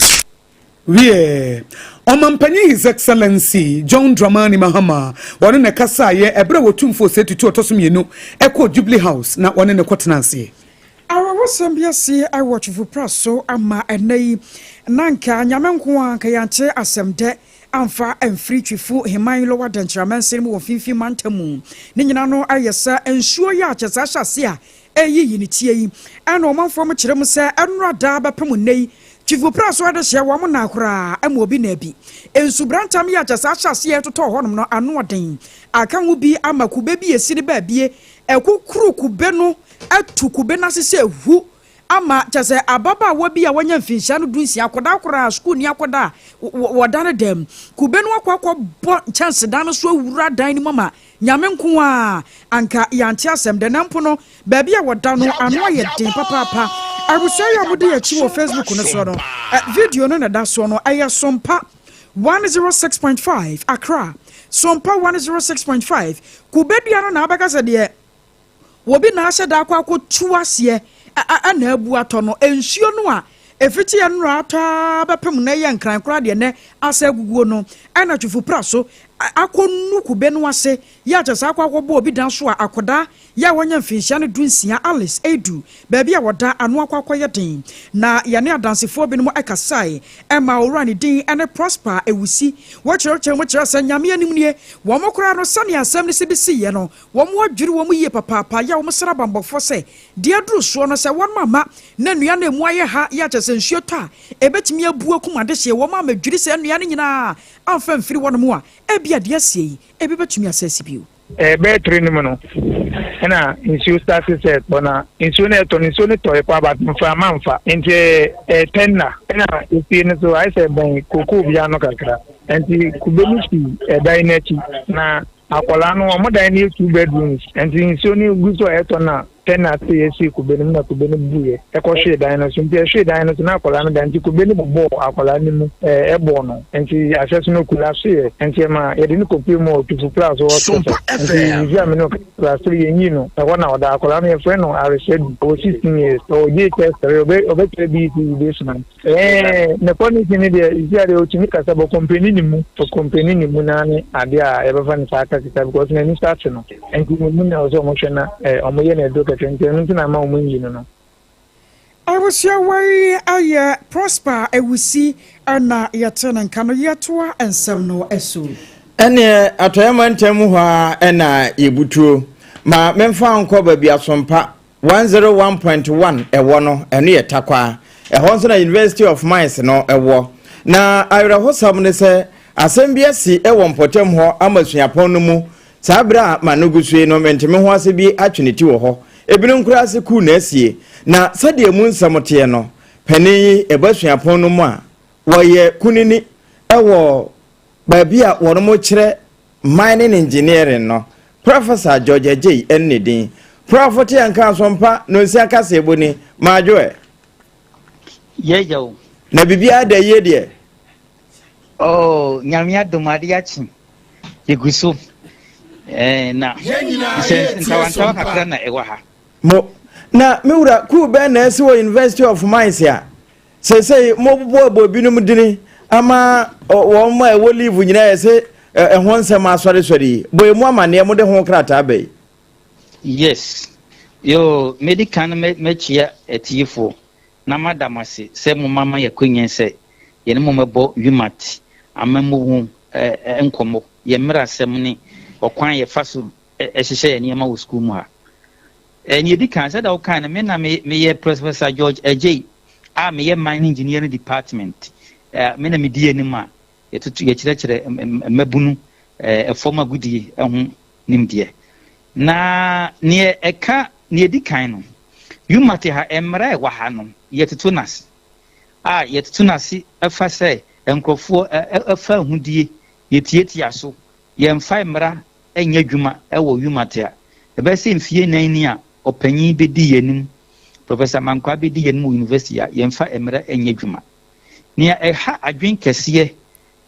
Speaker 1: Wiɛ, Ɔmampanyin His Excellency John Dramani Mahama wɔne ne kasaeɛ ɛberɛ a Otumfoɔ Osei Tutu ɔtɔ so mmienu ɛkɔɔ Jubilee House na wɔne ne kɔtena aseɛ.
Speaker 6: Awerɛhosɛm bi asi wɔ Twifo so ama ɛnnɛ yi, na anka Nyame nko ara anka yɛante asɛm dɛ amfa amfiri Twifo Heman Lower Denkyira mansin mu wɔ Mfinfin Mantam mu. Ne nyinaa no ayɛ sɛ nsuo yi a kyerɛ sɛ ahyɛ ase a ɛreyiyi ne tie yi ɛna ɔmanfoɔ mo kyerɛ mu sɛ ɛnora daa bɛpem nnɛ yi Twifo pra so adehyeɛ wɔn naa koraa ma obi naa bi. Nsubrantam yi a kyerɛ sɛ ahyɛ ase a ɛretotɔ hɔnom no ano ɔden aka ho bi ama kube bi esi ne baabie ɛkukuru kube no atu kube no ase sɛ hu ama kyerɛ sɛ ababaawa bi a wanya mfinhyia no 16 akɔdaa koraa sukuuni akɔdaa a wɔda ne dɛm kube no akɔ akɔbɔ nkyɛnsedan no so awura dan no mu ama Nyame nko ara anka yɛante asɛm dɛ na mpo no baabi a wɔda no ano ayɛ den papaapa. Abusua yi a wɔde yɛn akyi wɔ Facebook no soɔ no, video no na ɛda soɔ no, ɛyɛ Sompa 106.5 Accra. Sompa 106.5 Kubedua no na abɛka sɛ deɛ obi na ahyɛ da akɔ akɔtu aseɛ na abu atɔ no. Nsuo no a ɛfiti nnora atɔ ara bɛpem na ɛyɛ nkran koraa deɛ nɛ asa aguguo no ɛna Twifo pra so akɔnu kube no ase yɛ akyɛ saa akɔ akɔbɔ obi dan so a akɔdaa yɛ a wanya mfinhyia no 16 Alice Edu baabi a wɔda ano akɔ akɔyɛ den. Na yɛne adansefoɔ binom kasae ɛma owura ne din ne Prosper Ewusi. Wɔkyerɛkyerɛ mu kyerɛ sɛ Nyame anim nie, wɔn koraa no sɛnea asɛm no si bi siiɛ no Wɔn adwiri wɔn yie papaapa yɛ wɔn srɛ abanbɔfoɔ sɛ, deɛ aduru soɔ no, sɛ wɔn amma na nnua no a ɛmu ayɛ ha yɛ akyɛ sɛ nsuo tɔ a, ɛbɛtumi abu akum adehyeɛ. Wɔn ammɛdwiri saa nnua no nyinaa amfa amfiri hɔnom a, ebia deɛ asie yi, ebi bɛtumi asan asi bio.
Speaker 11: Ɛbɛyɛ tire no mu no ɛna nsuo starte sɛ ɛtɔ na nsuo no ɛtɔ no nsuo no tɔe paa but mframa mfa nti ɛyɛ tɛnna ɛna efie no so ayɛ sɛ ɛbɛn kokoo bi ano kakra nti kube no si ɛdan no akyi na Akwadaa no, wɔn dan no yɛ two bedrooms, nti nsuo no gu so a ɛtɔ na tɛn ase yɛsi kube no mu na kube no buiɛ ɛkɔhwee dan no so. Nti ɛhwee dan no so na akwadaa no da, nti kube no bobɔɔ akwadaa no mu ɛbɔɔ no, nti ahyɛso no kulaseɛ, nti ɛma yɛde no kɔpue mu wɔ Tufu Plus hospital. Nti sisi a me ne wo kasa still yɛnyii no, ɛhɔ na ɔda. Akwadaa no yɛfrɛ no Aresadu, ɔwɔ 16 years, ɔwɔ JHS 3, ɔbɛkyerɛ BECE this month. Ɛɛ ne kɔnisi ne deɛ isi adeɛ otumi kasa bɔ kɔmpani ne mu ɔkɔmpani ne mu naa ne adeɛ a yɛbɛfa ne saa kasa because n'ani so ate no nti ne mu na ɔsɛ ɔmo hwɛ na ɛɛ ɔmo yɛ no aduro kɛkɛ nti ɛno nti na ama ɔmo nyi no no.
Speaker 6: Abusua wei ayɛ Prosper Awusi na yɛte ne nka no yɛtoa nsɛm no so.
Speaker 7: Ɛneɛ Atɔeɛ mantam mu hɔ ara na yɛbutuo. Ma memfa nkɔ baabi asompa 101.1 ɛwɔ no, ɛno yɛ Tarkwa. Ɛhɔ nso na University of Mines no wɔ. Na awerɛhosɛm ne sɛ, asɛm bi asi wɔ mpɔtam hɔ ama suapɔn no mu. Saa bere a m'ano gu so yi no, mente-me-ho-ase bi atwe ne ti wɔ hɔ. Ebinom koraa se kuw na asie. Na sɛdeɛ emu nsɛm teɛ no, panin yi ba suapɔn no mu a, wɔyɛ kunini wɔ baabi a wɔkyerɛ Mining Engineering no, Professor George Adjei ne ne din. Prɔfo te yɛn nka asompa nonsia kaseɛbɔ ni, Madwo ɛ.
Speaker 12: Yɛgya o.
Speaker 7: Na biribiara da yie deɛ?
Speaker 12: Oh, Nyame adom ade akye. Yɛgu so. Eh, na sɛ ntawantawa kakra na ɛwɔ ha.
Speaker 7: Mo, na me wura, kuw bɛn na ɛsi wɔ University of Mines a Seesei moboaboa binom dini ama wɔn a ɛwɔ leave nyinaa yɛ sɛ ɛho nsɛm asɔresɔre yi. Bɔ emu amanneɛ, mode ho krataa ba yi.
Speaker 12: Yes. Yoo, medi kan no mɛkyia atiefoɔ na mada mo ase sɛ moma ma yɛ akwanya sɛ yɛne mo mmɛbɔ UMaT amammuo ho nkɔmmɔ, yɛn mmerasɛm ne ɔkwan a yɛfa so hyehyɛ yɛn nneɛma wɔ sukuu mu ha. Nea edi kan, sɛdeɛ wokae no, me na meyɛ Professor George Adjei a meyɛ Mining Engineering Department. Me na medi anim a yɛtoto yɛkyerɛkyerɛ mmabunu fam agodie ho nimdeɛ. Na nea ɛka nea edi kan no, UMAT ha mmara a ɛwɔ ha no yɛtoto no ase a yɛtoto no ase ɛfa sɛ nkurɔfoɔ ɛfa ahodie yɛtiatia so, yɛmfa mmara nyɛ adwuma wɔ UMAT a, ɛbɛyɛ sɛ mfie nnan ni a ɔpanyin bedi yɛn anim, Professor Mankwaa bedi yɛn anim wɔ university a, yɛmfa mmara nyɛ adwuma. Nea ɛha adwene kɛseɛ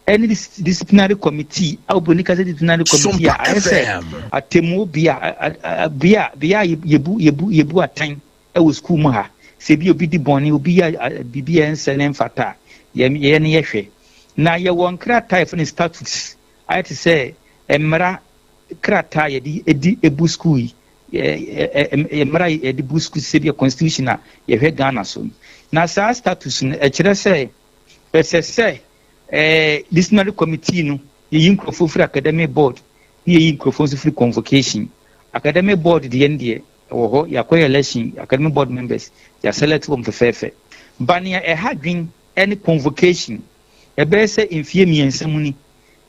Speaker 12: ne disciplinary committee a oburoni ka sɛ disciplinary committee a ayɛ sɛ atemmuo bea, bea, bea a yɛbu, yɛbu, yɛbu atɛn wɔ sukuu mu ha. Sɛ bi obi di bɔne, obi yɛ biribi a ɛnsɛ ne mfata a, yɛn, yɛn yɛhwɛ. Na yɛwɔ nkrataa a yɛfrɛ no statutes, ayɛ te sɛ mmara krataa a yɛde di bu sukuu yi, mmara a yɛde bu sukuu sɛ bi constitution a yɛhwɛ Ghana so no. Na saa status no ɛkyerɛ sɛ ɛsɛ sɛ ɛɛ disciplinary committee no yɛyi nkurɔfoɔ firi academic board ne yɛyi nkurɔfoɔ nso firi convocation. Academic board deɛ no deɛ ɛwɔ hɔ, yɛakɔyɛ election, academic board members yɛaselect wɔn fɛfɛɛfɛ. Ba nea ɛha dwen ne convocation, ɛbɛyɛ sɛ mfie 3 mu ni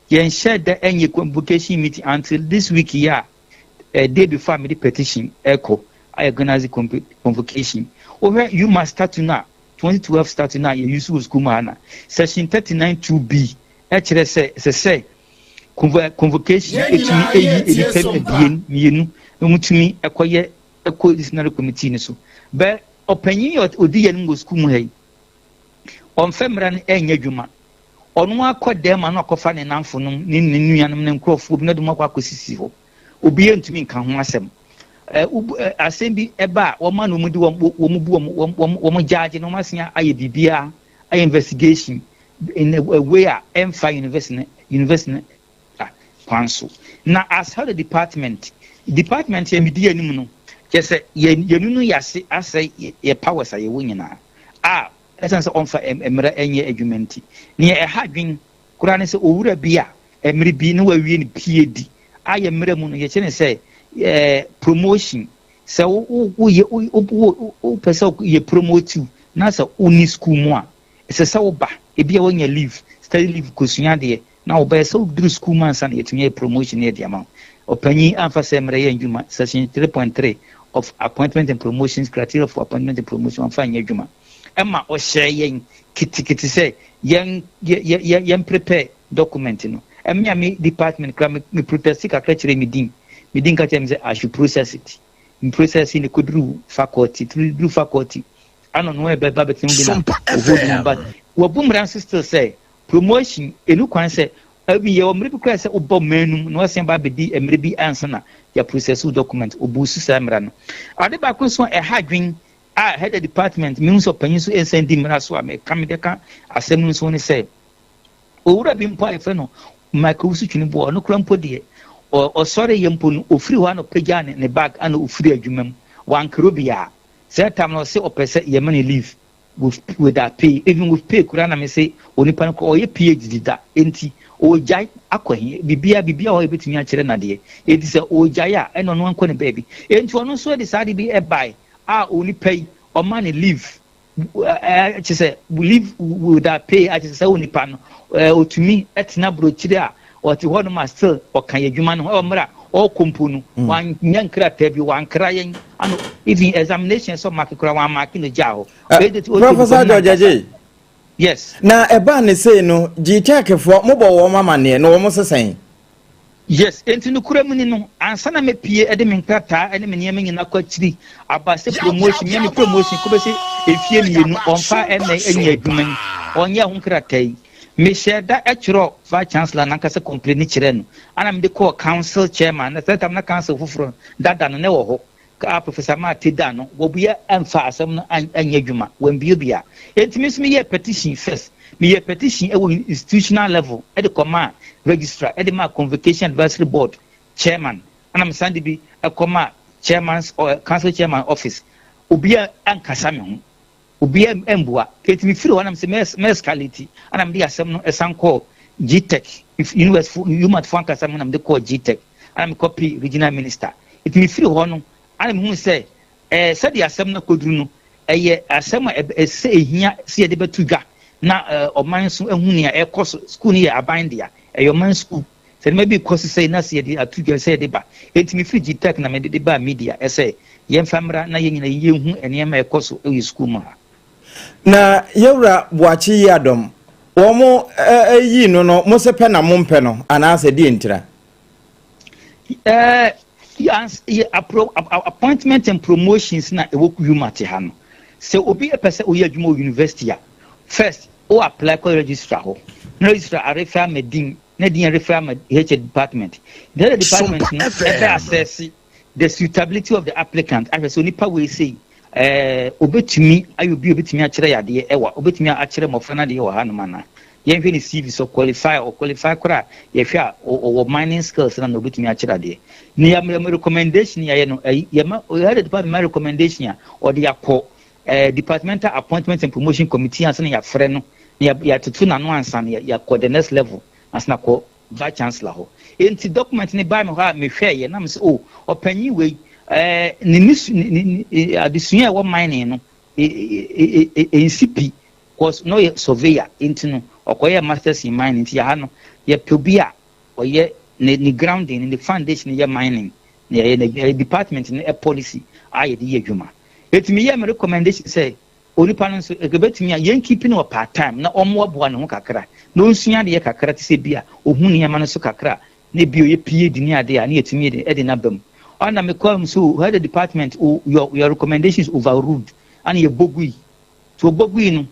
Speaker 12: yɛnhyɛ da nyɛ convocation meeting until this week yi a day before a mede petition ɛkɔ a organize convocation. Wohwɛ UMaT statute no a 2012 statute no a yɛuse wɔ school mu ha na section 39(2)(b) ɛkyerɛ sɛ ɛsɛ sɛ convocation ɛtumi ɛyi nnipa 2 mmienu na wɔtumi ɛkɔyɛ ɛkɔ disciplinary committee no so. Bɛ ɔpanyin a ɔdi yɛn wɔ school mu ha yi, ɔmfɛ mmara no ɛnyɛ adwuma. Ɔno akɔ dɛm a na akɔfa ne namfonom ne ne nuanom ne nkurɔfoɔ bi na de wɔn akɔ akɔsisi hɔ. Obiara ntumi nka ho asɛm. Asɛm bi ɛba a wɔn ano wɔn de wɔn wɔn bu wɔn wɔn wɔn gyaagye na wɔn asen ayɛ biribiara, ayɛ investigation in a way a ɛmfa university no kwan so. Na as head of department yɛ mi di anim no, kyerɛ sɛ yɛn yɛn no yɛ ase asɛ yɛ powers a yɛwɔ nyinaa a ɛsan sɛ ɔmfa mmerɛ ɛnyɛ adwuma. Nti nea ɛha dwen koraa ne sɛ owura bi a mmerɛ bi na wawie ne PhD ayɛ mmerɛ mu no, yɛkyerɛ ne sɛ promotion, sɛ wo wo woyɛ wo wo wopɛ sɛ yɛ promote na sɛ wonni school mu a, ɛsɛ sɛ woba ebi a woanya leave, study leave, kosua adeɛ na wobɛyɛ sɛ woduru school mu ansa na yɛtumi yɛ promotion yɛ de ama wo. Ɔpanyin amfa sɛ mmerɛ yɛ ndwuma. Section 3.3 of appointment and promotions, criteria for appointment and promotion, amfa nyɛ adwuma. Ɛma ɔhyɛ yɛn kitikiti sɛ yɛn yɛ yɛn prepare document no. Ɛmi a mi department kora mi protest kakra kyerɛ mi din, mi din ka kyerɛ mi sɛ I should process it. Mi process ne koduru faculty, duru faculty ano no ɛbɛ ba bɛtɛn bi na oho dum ba wɔbu mmara nso still sɛ promotion enu kwan sɛ ebi yɛ wɔ mmerɛ bi kora sɛ wobɔ mmaa na wɔsɛn ba abɛdi mmerɛ bi ansa na yɛ process document. Obu so saa mmara no. Ade baako nso ɛha adwen a head of department mi nso panyin nso nsan di mmara so a mɛka mi de ka asɛm no nso ne sɛ owura bi mpo a yɛfrɛ no Michael Wusu Twene Boɔ, ɔno kora mpo deɛ ɔsɔre yɛ mpo no, ofiri hɔ ana ɔpagya ne bag ana ofiri adwuma mu, wankoro bia sɛ tam no ɔsɛ ɔpɛ sɛ yɛma ne leave without pay, even with pay kura. Na me sɛ onipa no ɔyɛ PhD da nti ɔgyae akɔ he bibia bibia hɔ yɛbɛtumi akyerɛ nadeɛ. Enti sɛ ɔgyae a, ɛna ɔno ankɔ ne baabi. Enti ɔno nso de saa de bi ɛbae a onipa yi ɔma ne leave, kyɛ sɛ leave without pay, akyɛ sɛ onipa no ɔtumi ɛtena aburokyire a ɔte hɔ nom a still ɔka yɛ adwuma no ho. Ɛwɔ mmerɛ a ɔrekɔ mpo no, wanyɛ nkrataa bi, wankra yɛn ano, even examination sɛ ɔmark koraa wamark no gyaa hɔ.
Speaker 7: Professor George Agyei.
Speaker 12: Yes.
Speaker 7: Na ɛbaa ne sei no, GTECfoɔ mobɔ wɔn amanneɛ na wɔn sesɛn?
Speaker 12: Yes, enti no kura mu ni no, ansa na mepie de me nkrataa ne me nneɛma nyinaa kɔ akyiri aba sɛ promotion, mea me promotion kɔ bɛsɛ efie 2 ɔmfa ɛmɛ ɛnyɛ adwuma yi, ɔnyɛ ho nkrataa yi, mehyɛ da ɛtwerɛ vice chancellor nankasa complain kyerɛ no, ana mede kɔɔ council chairman. Na sɛ tam na council foforɔ dada no ne wɔ hɔ a Professor Maate da no wɔbua ɛmfa asɛm no anyɛ adwuma, wɔmbue bia. Enti me nso meyɛ petition first, meyɛ petition ɛwɔ institutional level ɛde kɔma registrar, ɛde ma convocation advisory board chairman, ɛna mesan de bi ɛkɔma chairman's or council chairman office. Obiara ankasa me ho, obiara mbua. Eti mi firi hɔ nam sɛ mɛ escalate, ɛna mede asɛm no ɛsan kɔɔ GTEC university, UMaT fo ankasa mu na mede kɔɔ GTEC, ɛna mekɔ regional minister. Eti mi firi hɔ no, ɛna mehu sɛ sɛdeɛ asɛm no akɔduru no, ɛyɛ asɛm a ɛsɛ ehia sɛ yɛde bɛto dwa na ɔman nso ehu nea ɛkɔ so. School no yɛ aban dea, ɛyɛ ɔman school. Sɛ nneɛma bi kɔ so sɛ na sɛ yɛde ato dwa sɛ yɛde ba. Eti mi firi GTEC na mede de ba media ɛsɛ yɛmfa mmra na yɛn nyinaa yɛnhu nneɛma ɛkɔ so ɛwɔ school mu ha.
Speaker 7: Na yɛwura Boakye yi adɔm wɔn mo ɛyi no mo sɛ pɛ na mo mpɛ no anaasɛ deɛ ntira?
Speaker 12: Appointment and promotions na ɛwɔ UMaT ha no, sɛ obi pɛ sɛ oyɛ adwuma wɔ university a, first o apply kɔ registrar hɔ na registrar arefer ama din na din arefer ama HR department. The HR department no ɛbɛ assess the suitability of the applicant, ahwɛ sɛ onipa wei sei obetumi ayɛ obi obetumi akyerɛ yadeɛ ɛwɔ obetumi akyerɛ mmɔfra no adeɛ wɔ hanom ana. Yɛnhwɛ ne CV sɛ ɔqualify a, ɔqualify koraa a, yɛhwɛ a ɔwɔ mining skills no a na ɔbɛtumi akyerɛ adeɛ. Ne yɛ recommendation yɛayɛ no, ɛyi, yɛma, head of department ma recommendation a, ɔde akɔ eh, departmental appointment and promotion committee ansa na yɛafrɛ no, na yɛatoto n'ano ansa na yɛakɔ the next level, ansa na kɔ vice chancellor hɔ. Enti document no baa me hɔ a mehwɛeɛ na mesɛ, oh, ɔpanyin wei, eh, ne, ne, ne, ne adesua a ɛwɔ mining no, ɛnsi pi Cos na ɔyɛ surveyor nti no ɔkɔyɛɛ masters in mining nti yɛha no yɛpɛ obi a ɔyɛ ne ne grounding ne foundation yɛ mining na yɛyɛ na ɛyɛ department no policy a yɛde yɛ adwuma. Eti meyɛɛ me recommendation sɛ onipa no nso ɛbɛtumi a yɛn keep no wɔ part time na ɔmmoaboa ne ho kakra na ɔnsua adeɛ kakra te sɛ bi a ɔhu nneɛma no so kakra na ebi ɔyɛ PhD ne adeɛ a na yɛtumi de no aba mu. Ɔna mekɔɔ mu so head of department oh, your recommendation is overruled ana yɛbɔ gui. Nti ɔbɔ gui no,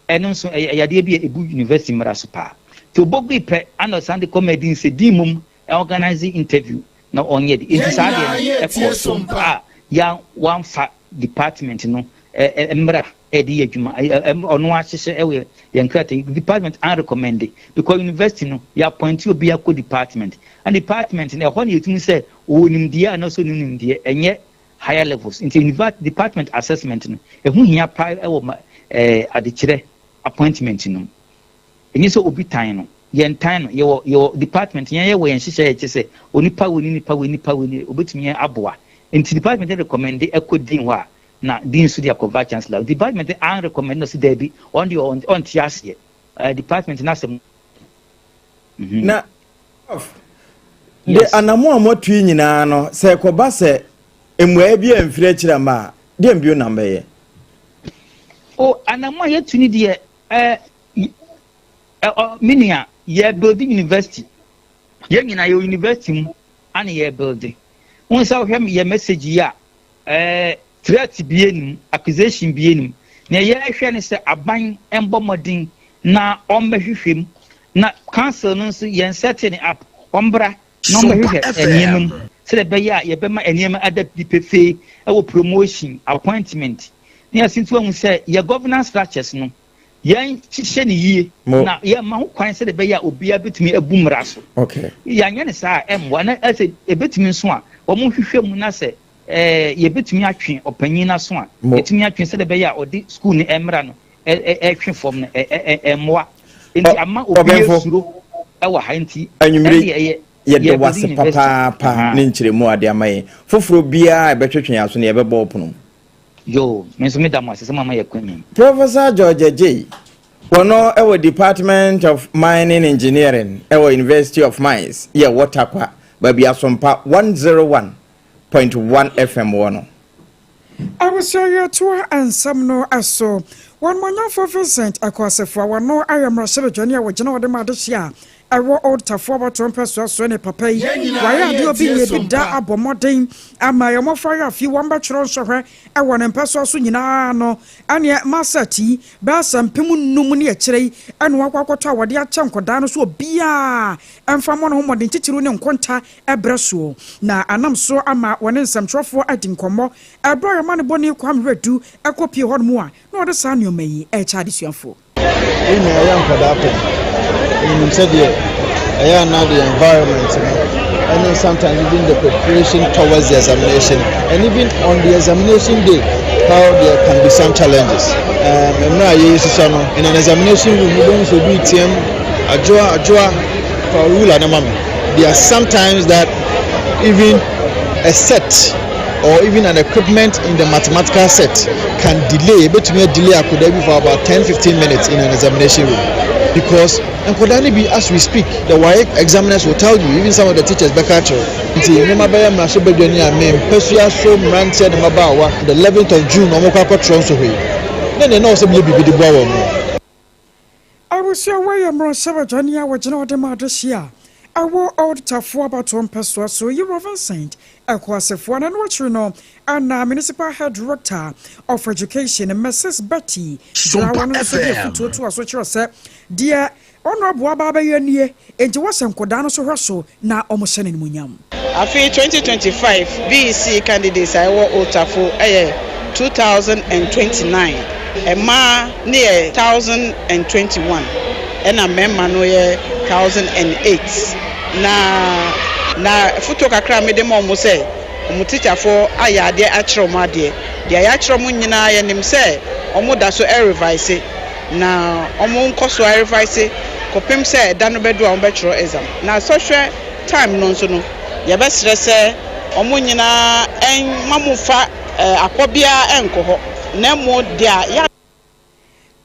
Speaker 12: ɛno nso ɛyɛ ɛyɛ adeɛ bi a ɛbu university mmara so paa. Nti ɔbɔ gui pɛ, ana ɔsan de kɔmaa dean sɛ dean mmom organise interview na ɔnyɛ de. Nti saa adeɛ no ɛkɔɔ so a ya wamfa department no mmara ɛde yɛ adwuma, ɔno ahyehyɛ ɛwɔ yɛn krataa yi, department an recommend because university no yɛ appoint obi akɔ department, and department no ɛhɔ na yɛtumi sɛ ɔwɔ nimdeɛ anaasɛ ɔnni nimdeɛ, ɛnyɛ higher levels nti univa department assessment no ɛho hia paa ɛwɔ ma ɛɛ adekyerɛ appointment no mu. Ɛnyɛ sɛ obi tan no, yɛn tan no, yɛwɔ yɛwɔ department yɛn yɛwɔ yɛn nhyehyɛ yɛkyɛ sɛ onipa wei ne nipa wei nipa wei ne obetumi aboa. Nti department no recommend ɛkɔ dean hɔ a na dean nso de akɔ vice chancellor. Department no an recommend na ɔsi daabi ɔno deɛ ɔnte aseɛ. Ɛɛ department no asɛm.
Speaker 7: Na Prof. De anammɔn a moatu yi nyinaa no, sɛ ɛkɔba sɛ mmuaeɛ bi amfiri akyiri amma a, deɛn bio na mobɛyɛ?
Speaker 12: O, anammɔn a yɛatu no deɛ, ɛ, ɛ, ɔ, me nua, yɛrebuilde university. Yɛn nyinaa yɛwɔ university mu ana yɛrebuilde. Wohu sɛ wohwɛ yɛ message yi a, ɛ, threat bie nim, accusation bie nim. Nea yɛrehwɛ ne sɛ aban mbɔ mmɔden na ɔmmɛhwehwɛ mu Na council no nso yɛn setting it up, wɔmbra na wɔmbɛhwehwɛ nneɛma mu sɛdeɛ ɛbɛyɛ a yɛbɛma nneɛma ada di pefee wɔ promotion, appointment, ne yɛse nso ahu sɛ yɛ governance structures no yɛn hyehyɛ no yie na yɛma ho kwan sɛdeɛ ɛbɛyɛ a obiara bɛtumi abu mmara so. Yɛanyɛ no saa a ɛmmoa na ɛsɛ ɛbɛtumi nso a wɔn hwehwɛ mu na sɛ ɛɛ yɛbɛtumi atwe ɔpanyin no aso a yɛtumi atwe sɛdeɛ ɛbɛyɛ a ɔde school no mmara no ɛtwe fam no ɛmmoa nti ama obi asuro ɛwɔ ha nti
Speaker 7: anwummere ɛyɛ yɛde wase papaapa ne nkyerɛmu ade ama yɛn foforɔ biara ɛbɛtwetwe yɛn aso no yɛbɛbɔ ɔpono.
Speaker 12: Yoo, me nso meda mo ase sɛ moama yɛ kwan yi.
Speaker 7: Professor George Adjei, wɔno wɔ Department of Mining Engineering wɔ University of Mines yɛ wɔ Tarkwa, baabi Asompa 101.1 FM wɔ no.
Speaker 6: Abusua yi toa nsɛm no so. Wɔnumonyamfo Vincent Akuasefo a wɔno ayɛ mmarahyɛbadwani a wɔgyina hɔ de ma adehye a ɛwɔ Old Tafo abatoɔ mpɛsoa soɔ ne papa yi wayɛ adeɛ obi nyɛ bi da abɔ mmɔden ama yɛn mmɔfra yɛ afi wɔn bɛtwerɛ nsɔhwɛ ɛwɔ ne mpɛsoa so nyinaa no ɛneɛ Masset yi bɛyɛ sɛ 5000 ne akyire yi ɛna wakɔ akɔtɔ a wɔde akyɛ nkɔdaa no so obiara ɛmfa mmɔ ne ho mmɔden titiriw ne nkonta berɛ soɔ, na anam so ama wɔne nsɛmtwerɛfoɔ adi nkɔmmɔ. Ɛberɛ a wɔn amanebɔni Kwame Wiredu kɔpue hɔnom a, na ɔde saa nneɛma yi rekyɛ adesuafoɔ.
Speaker 13: Yɛn nyinaa yɛ nkwadaa pɛ. Yɛnim sɛdeɛ ɛyɛ a na the environment no ɛne sometimes even the preparation towards the examination and even on the examination day how there can be some challenges. Um, mmerɛ a yɛresusua no in an examination room wobɛhu sɛ obi reteam adwoa adwoa fa ruler no ma me. There are sometimes that even a set or even an equipment in the mathematical set can delay ebetumi delay akwadaa bi for about 10 15 minutes in an examination room because nkwadaa no bi as we speak the WAEC examiners will tell you even some of the teachers bɛka akyerɛ nti nneɛma bɛyɛ mmarahyɛ badwani a me mpasua so mmeranteɛ ne mmabaawa the 11th of June wɔn kɔ akɔtwerɛ nsɔhwɛ yi ne nea na ɔsɛ meyɛ biribi de boa wɔn no.
Speaker 6: Abusua wei yɛ mmarahyɛbadwani a wɔgyina hɔ de ma adehye a ɛwɔ Old Tafo abatoɔ mpɛsoa so yi Rev. Saint Ɛkoasefoɔ na ɛno akyiri no na Municipal Head Director of Education Mrs. Betty Brawa no nso de afutuo toa so kyerɛ sɛ deɛ Honourable aba abɛyɛ nie enti wɔsɛ nkɔdaa no so hwɛ so na wɔhyɛ no animuonyam.
Speaker 14: Afe 2025 BEC candidates a ɛwɔ Old Tafo yɛ 2,029, mmaa no yɛ 1,021. ɛna mmarima no yɛ 1,008. Na na foto kakra a mede ma wɔn sɛ wɔn tikyafoɔ ayɛ adeɛ akyerɛ wɔn adeɛ. Deɛ yɛakyerɛ wɔn nyinaa yɛnim sɛ wɔn da so revise na wɔn nkɔ so arevise kɔpem sɛ ɛda no bɛdu a wɔbɛtwerɛ exam. Na sɔhwɛ time no nso no yɛbɛsrɛ sɛ wɔn nyinaa mma mo mfa akɔ biara nkɔ hɔ na mmom deɛ yɛ.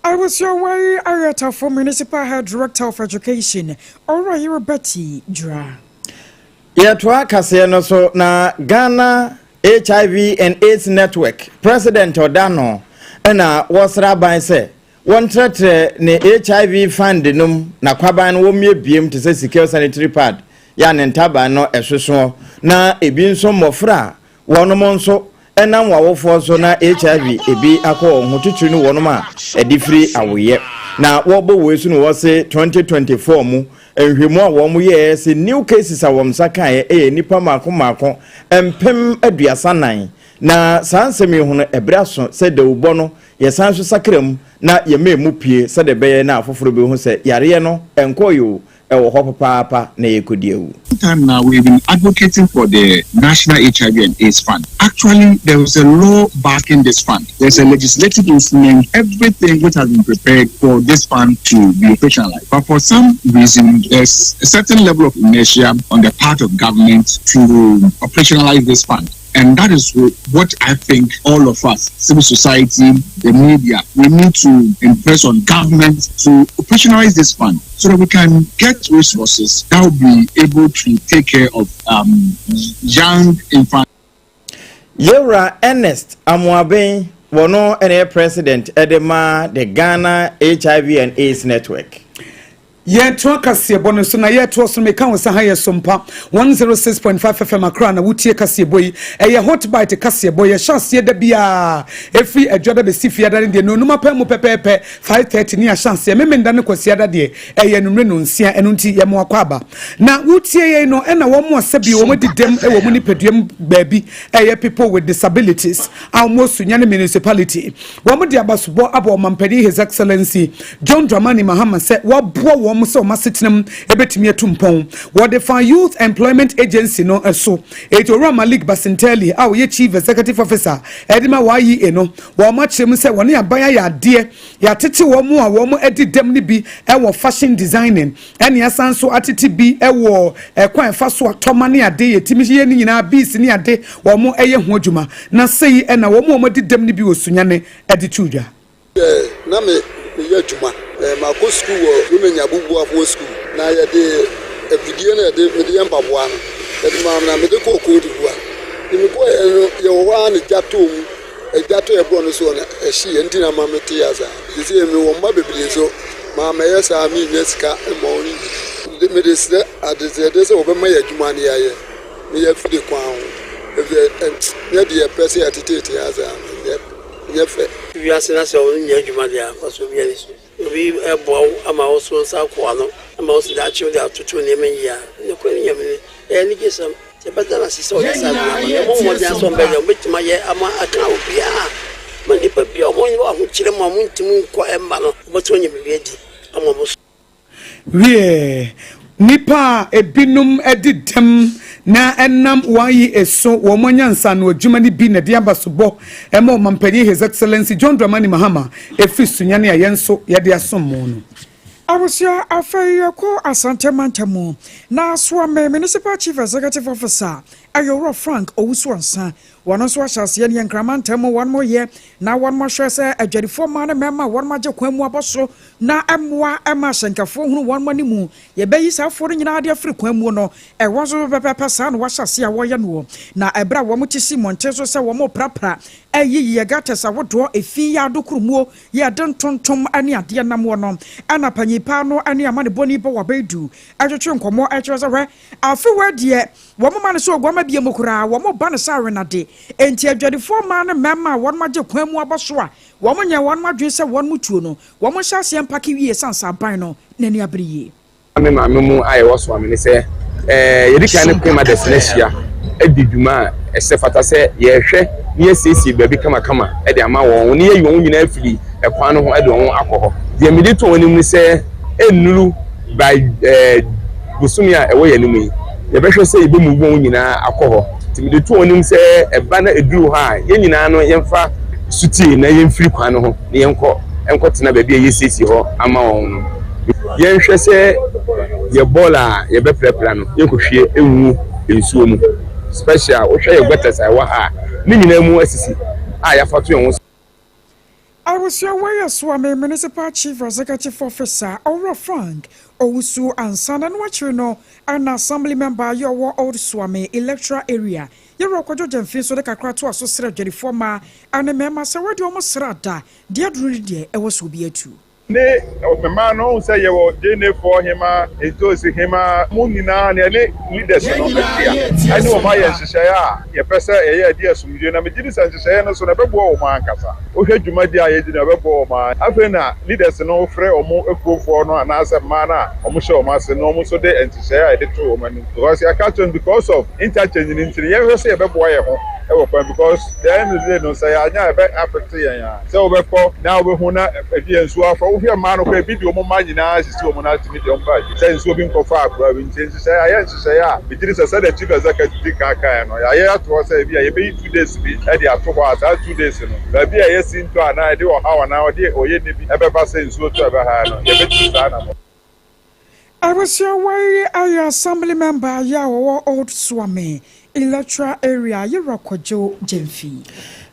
Speaker 6: Abusua wei ayɛ Tafo Municipal Head Director of Education, Owura Betty Dura.
Speaker 7: Yɛtoa kaseɛ no so na Ghana HIV and AIDS Network President ɔda no na wɔsrɛ aban sɛ wɔntrɛtrɛ ne HIV fund no mu na kwaban no wɔmmie biem te sɛ Secure Sanitary Pad yɛ a ne ntaban no ɛsosoɔ na ebi nso mmɔfra a Wɔnom nso nam wɔn awofoɔ so na HIV ebi akɔ wɔn ho titiri ne wɔnom a ɛde firi awoyɛ. Na wɔbɔ wei so no wɔse 2024 mu nhwɛmu a wɔn yɛɛ se new cases a wɔn nsa kaeɛ ɛyɛ nnipa mmaako mmaako 34,000. Na saa nsɛm yi ho no ɛberɛ aso sɛ dawubɔ no yɛsan nso sakra mu na yɛma ɛmu pue sɛdeɛ ɛbɛyɛ na afoforɔ bɛhu sɛ yareɛ no ɛnkɔeɛ o ɛwɔ hɔ papaapa na yɛrekɔdi awu.
Speaker 15: Time now we've been advocating for the National HIV and AIDS Fund. Actually, there is a law backing this fund. There's a legislative instrument, everything which has been prepared for this fund to be operationalized. But for some reason, there's a certain level of inertia on the part of government to operationalize this fund. And that is what I think all of us, civil society, the media, we need to impress on government to operationalize this fund so that we can get resources that will be able to take care of um, young infants.
Speaker 7: Yewura Ernest Amoaben wɔno na ɛyɛ president de ma the Ghana HIV and AIDS Network.
Speaker 1: Yɛtoa kaseɛbɔ no so na yɛtoa so no meka wo sɛ ha yɛ Sompa 106.5 FM Accra na wotie kaseɛbɔ yi. Ɛyɛ Hot Bite kaseɛbɔ. Yɛhyɛ aseɛ da biara ɛfiri Adwada bɛsi Fiada no deɛ nonum apɛ mu pɛpɛɛpɛ 5:30 ne yɛahyɛ aseɛ. Memenda ne Kwasiada deɛ ɛyɛ anumere nonsia ɛno nti yɛma wakɔ aba. Na wotie yɛn no ɛna wɔn a sɛbi wɔn adi dɛm wɔ wɔn nipadua mu baabi ɛyɛ people with disabilities a wɔn wɔ Sunyani Municipality. Wɔn de abasobɔ abɔ Ɔmampanin His Excellency John Dramani Mahama sɛ waboa wɔn sɛ wɔn asetenam bɛtumi atu mpɔn. Wɔde faa Youth Employment Agency no so. Enti Owura Malik Basintali a ɔyɛ Chief Executive Officer de ma YEA no, wɔn akyerɛ mu sɛ wɔne aban ayɛ adeɛ, yɛatete wɔn a wɔn adi dɛm no bi wɔ fashion designing ɛne asan nso atete bi wɔ ɛkwan ɛfa so atɔma ne ade yɛtumi yɛ ne nyinaa bees ne ade wɔn ɛyɛ ho adwuma na sei ɛna wɔn a wɔn adi dɛm no bi wɔ Sunyane de too dwa.
Speaker 16: Ɛ, na me meyɛ adwuma. Ɛ, makɔ sukuu wɔ Romania Abubuafoɔ Sukuu, na yɛde afidie no a yɛde mede yɛ mpaboa no, yɛde maa me na mede kɔɔ Cote d'Ivoire. Nti mekɔeɛ no, yɛwɔ hɔ ara na gya tɔɔ mu. Gya tɔɔ yɛn borɔno soɔ no, ɛhyeeɛ nti na ama mete ya saa. Seesei mewɔ mma bebree nso, mammɛyɛ saa a mennya sika mma wɔn nnidi. Mede srɛ adesrɛdeɛ sɛ wɔbɛma yɛn adwuma no yɛayɛ na yɛafiri kwan ho, ɛfiri sɛ ɛnyɛ deɛ yɛpɛ sɛ yɛteteete ha saa no, ɛnyɛ. nyɛ fɛ.
Speaker 17: Wiase na sɛ wonyɛ adwuma deɛ a mfasoɔ biara nni so. Obi boa wo ama wo so nsa akɔ w'ano ma wo sɛ daakye wode atoto nneɛma yie a, nokorɛ ne Nyame ni, ɛyɛ anigyesɛm. Sɛ yɛbɛda no ase sɛ ɔyɛ saa ade no ama no, yɛmmɔ mmɔden ara sɛ ɔmbɛyɛ deɛ ɔbɛtumi ayɛ ama aka obiara ma nnipa bi a wɔwɔ ahokyerɛ mu a wɔntumi nkɔ mma no, wɔbɛtumi anya biribi adi ama wɔn so.
Speaker 1: Wiɛ, nnipa a ebinom adi dɛm na ɛnam YEA so wɔn anya nsaano adwuma no bi na ɛde abasobɔ ma Ɔmampanyin His Excellency John Dramani Mahama ɛfiri Sunyani a yɛn nso yɛde asom mo no.
Speaker 6: Abusua, afei yɛkɔ Asante mantam mu, na Suame Municipal Chief Executive Officer ɛyɛ Owura Frank Owusu-Ansah. Wɔn nso ahyɛ aseɛ neɛ Nkraman ntam wɔn yɛ na wɔn ahwɛ sɛ adwadifoɔ mmaa ne mmarima a wɔn agye kwan mu abɔ so na mmoa ma ahyɛnkafoɔ hunu wɔn animu. Yɛbɛyi saa afoɔ no nyinaa de afiri kwan muo no, ɛhɔ nso pɛpɛɛpɛ saa na wɔahyɛ aseɛ a wɔreyɛ noɔ. Na ɛberɛ a wɔn te si mmɔnten so sɛ wɔn reprapra, ayiyi yɛ gutters ahodoɔ, efi yɛ adokoro muo, yɛ de ntontom ne adeɛ nam hɔ no, ɛna panyin paa no ne amanebɔni bɔ wabɛdu retwetwe nkɔmmɔ kyerɛ sɛ, hwɛ, afe wei deɛ, Wɔmma no sɛ oguamma bio koraa, wɔba no sɛ awenade. Enti adwadifoɔ mmaa ne mmarima a wɔagye kwan mu abɔ so a wɔnyɛɛ wɔn adwene sɛ wɔtuo no, wɔnhyɛ aseɛ mpake wie ɛsiane sɛ aban no n'ani abere yie.
Speaker 18: Me maame mu a yɛwɔ soa me ne sɛ yɛdi kan ne Queen Mothers no ahyia adi dwuma a ɛsɛ fata sɛ yɛhwɛ na yɛasiesie baabi kamakama de ama wɔn na yɛayi wɔn nyinaa afiri kwan no ho de wɔn akɔ hɔ. Deɛ mede to wɔn anim ne sɛ ɛnnuru by eh, bosome a ɛwɔ yɛn anim yi, yɛbɛhwɛ sɛ yɛbɛ move wɔn nyinaa akɔ hɔ. Nti mede to wɔn anim sɛ ɛba na ɛduru hɔ a, yɛn nyinaa no yɛmfa sutie na yɛmfiri kwan no ho na yɛnkɔ nkɔtena baabi a yɛsiesie hɔ ama wɔn no. Yɛnhwɛ sɛ yɛ bɔɔl a yɛbɛprapra no yɛnkɔhwie ngu nsuo mu. Special, wohwɛ yɛ gutters a ɛwɔ ha a, ne nyinaa mu asisi a yɛafa to yɛn ho so.
Speaker 6: Abusua wei yɛ Suame Municipal Chief Executive Officer Owura Frank Owusu ansa na ɛno akyiri no na Assembly Member a ɔwɔ Old Suame Electoral Area Yɛwura Kwadwo Gyamfi nso de kakra toa so srɛ adwadifoɔ mmaa ne mmarima sɛ wɔde wɔn srada deɛ aduro ne deɛ ɛwɔ sɛ obi atu.
Speaker 19: Ne mmaa no, wohu sɛ yɛwɔ Gyenefoɔ hemaa, Ntoosi hemaa, mo nyinaa no yɛne leaders no ahyia ɛne wɔn ayɛ nhyehyɛeɛ a yɛpɛ sɛ yɛyɛ ɛde asomdwoeɛ na megye di sɛ nhyehyɛeɛ no so no ɛbɛboa wɔn ankasa. Wohwɛ dwumadi a yɛdi no ɛbɛboa wɔn ara. Afei na leaders no frɛ wɔn akuofoɔ no anaasɛ mmaa no a wɔhyɛ wɔn ase no wɔn nso de nhyehyɛeɛ a yɛde to wɔn anim because yɛaka akyerɛ wɔn because of interchange no nti no yɛnhwɛ sɛ yɛbɛboa yɛn ho wɔ kwan because the end of the day no sɛ yɛanyɛ a ɛbɛ affect yɛn a. Sɛ wobɛkɔ na wobɛhu na ebi yɛ nsuo afa, wohwɛ mmaa no koraa ebi de wɔn mma nyinaa sisi wɔn nan tumi de wɔn ba adwuma sɛ nsuo bi nkɔfa akwadaa bi nti nhyehyɛeɛ ayɛ nhyehyɛeɛ a megye di sɛ sɛdeɛ Chief Executive di kan kaeɛ no yɛayɛ ato hɔ sɛ ebi a yɛbɛyi 2 days bi de ato hɔ a saa 2 days no baabi a ɛyɛ sintɔ anaa ɛde ɔhaw anaa ɔde ɔyɛ bi ɛbɛba sɛ nsuo tɔ ɛbɛha no yɛbɛtu saa na
Speaker 6: Abusua wei ayɛ Assembly Member yɛ a wɔwɔ Old Suame Electoral Area Yewura Kwadwo Gyamfi.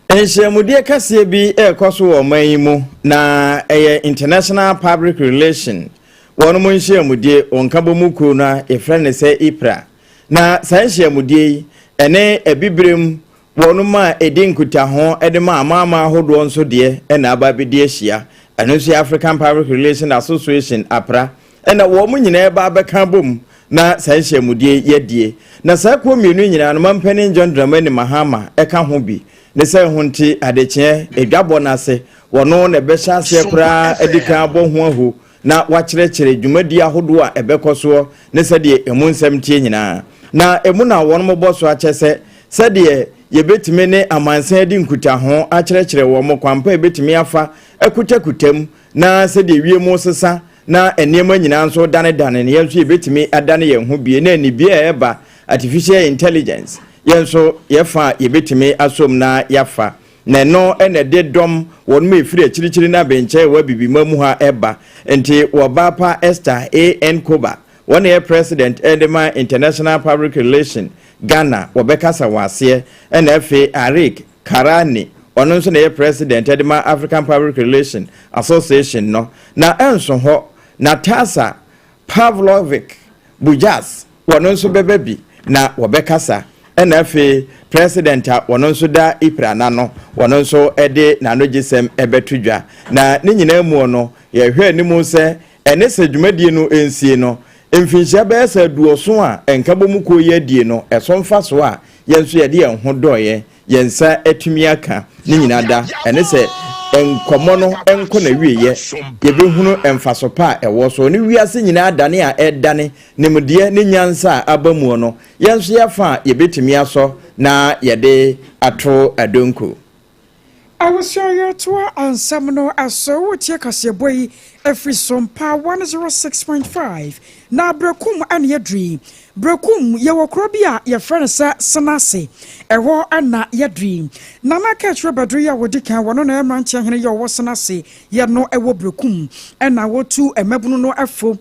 Speaker 7: Nhyiamudie kɛseɛ bi rekɔ so wɔ ɔman yi mu na ɛyɛ International Public Relation wɔn mo nhyiamudie wɔn nkabɔmu kuo no a yɛfrɛ no sɛ IPRA. Na saa nhyiamudie yi ɛne Abibirem wɔnom a ɛdi nkutaho de ma amanaman ahodoɔ nso deɛ na aba abɛdi ahyia. Ɛno nso yɛ African Public Relation Association, APRA, ɛna wɔn nyinaa ba abɛka abom na saa nhyiamudie yi yɛadie. Na saa kuo mmienu yi nyinaa no, Mampanin John Dramani Mahama ɛka ho bi. Ne sɛ ho nti adekyeɛ adwabɔ no ase, wɔno na ɛbɛhyɛ aseɛ koraa adi kan abɔ ho ahu na wakyerɛkyerɛ dwumadie ahodoɔ a ɛbɛkɔ soɔ ne sɛdeɛ ɛmu nsɛm teɛ nyinaa. Na ɛmu na wɔn bɔ so akyɛ sɛ sɛdeɛ yɛbɛtumi ne amansan adi nkutaho akyerɛkyerɛ wɔn kwan pa a yɛbɛtumi afa akutakuta mu na sɛdeɛ wiem resesa na nneɛma nyinaa nso redanedane no, yɛn nso yɛbɛtumi adane yɛn ho bie na anibie a ɛreba, artificial intelligence, yɛn nso yɛfa a yɛbɛtumi asom na yɛafa. Na ɛno na ɛde dɔm wɔnom a ɛfiri akyirikyiri ne abenkyɛn wɔ Abibima mu ha ɛba. Nti wɔbaa pa Esther A. N. Koba, wɔn na ɛyɛ President de ma International Public Relation, Ghana, wɔbɛkasa wɔ aseɛ. Ɛna afei Arik Karani, ɔno nso na ɛyɛ President de ma African Public Relation Association no. Na ɛnso hɔ, Natasa Pavlovic Bujas, wɔno nso bɛba bi na wɔbɛkasa. Ɛna afei President a wɔno nso da IPRA n'ano, wɔno nso de n'anogyesɛm bɛto dwa. Na ne nyinaa muo no, yɛhwɛ anim sɛ ɛne sɛ dwumadie no nsie no, mfinhyia bɛyɛ sɛ aduɔson a nkabɔmu kuo yi adie no, ɛso mfasoɔ a yɛn nso yɛde yɛn ho dɔeɛ yɛn nsa atumi aka ne nyinaa da, ɛne sɛ nkɔmmɔ no nkɔ n'awieeɛ, yɛbɛhunu mfaso pa a ɛwɔ so, ne wiase nyinaa dane a ɛredane, nimdeɛ ne nyansa a aba muo no, yɛn nso yɛafa a yɛbɛtumi asɔ na yɛde ato adonko.
Speaker 6: Abusua yɛtoa nsɛm no so wotie kaseɛbɔ yi ɛfiri Sompa 106.5 na Berekum ɛne yɛduru yi. Berekum yɛwɔ kuro bi a yɛfrɛ no sɛ Senase ɛhɔ na yɛduru yi. Nana Kɛkyerɛ Bɛduru yi a wɔdi kan wɔno na ɛyɛ mmeranteɛ hene yɛ ɔwɔ Senase yɛ no ɛwɔ Berekum ɛna wɔtu mmabunu no fo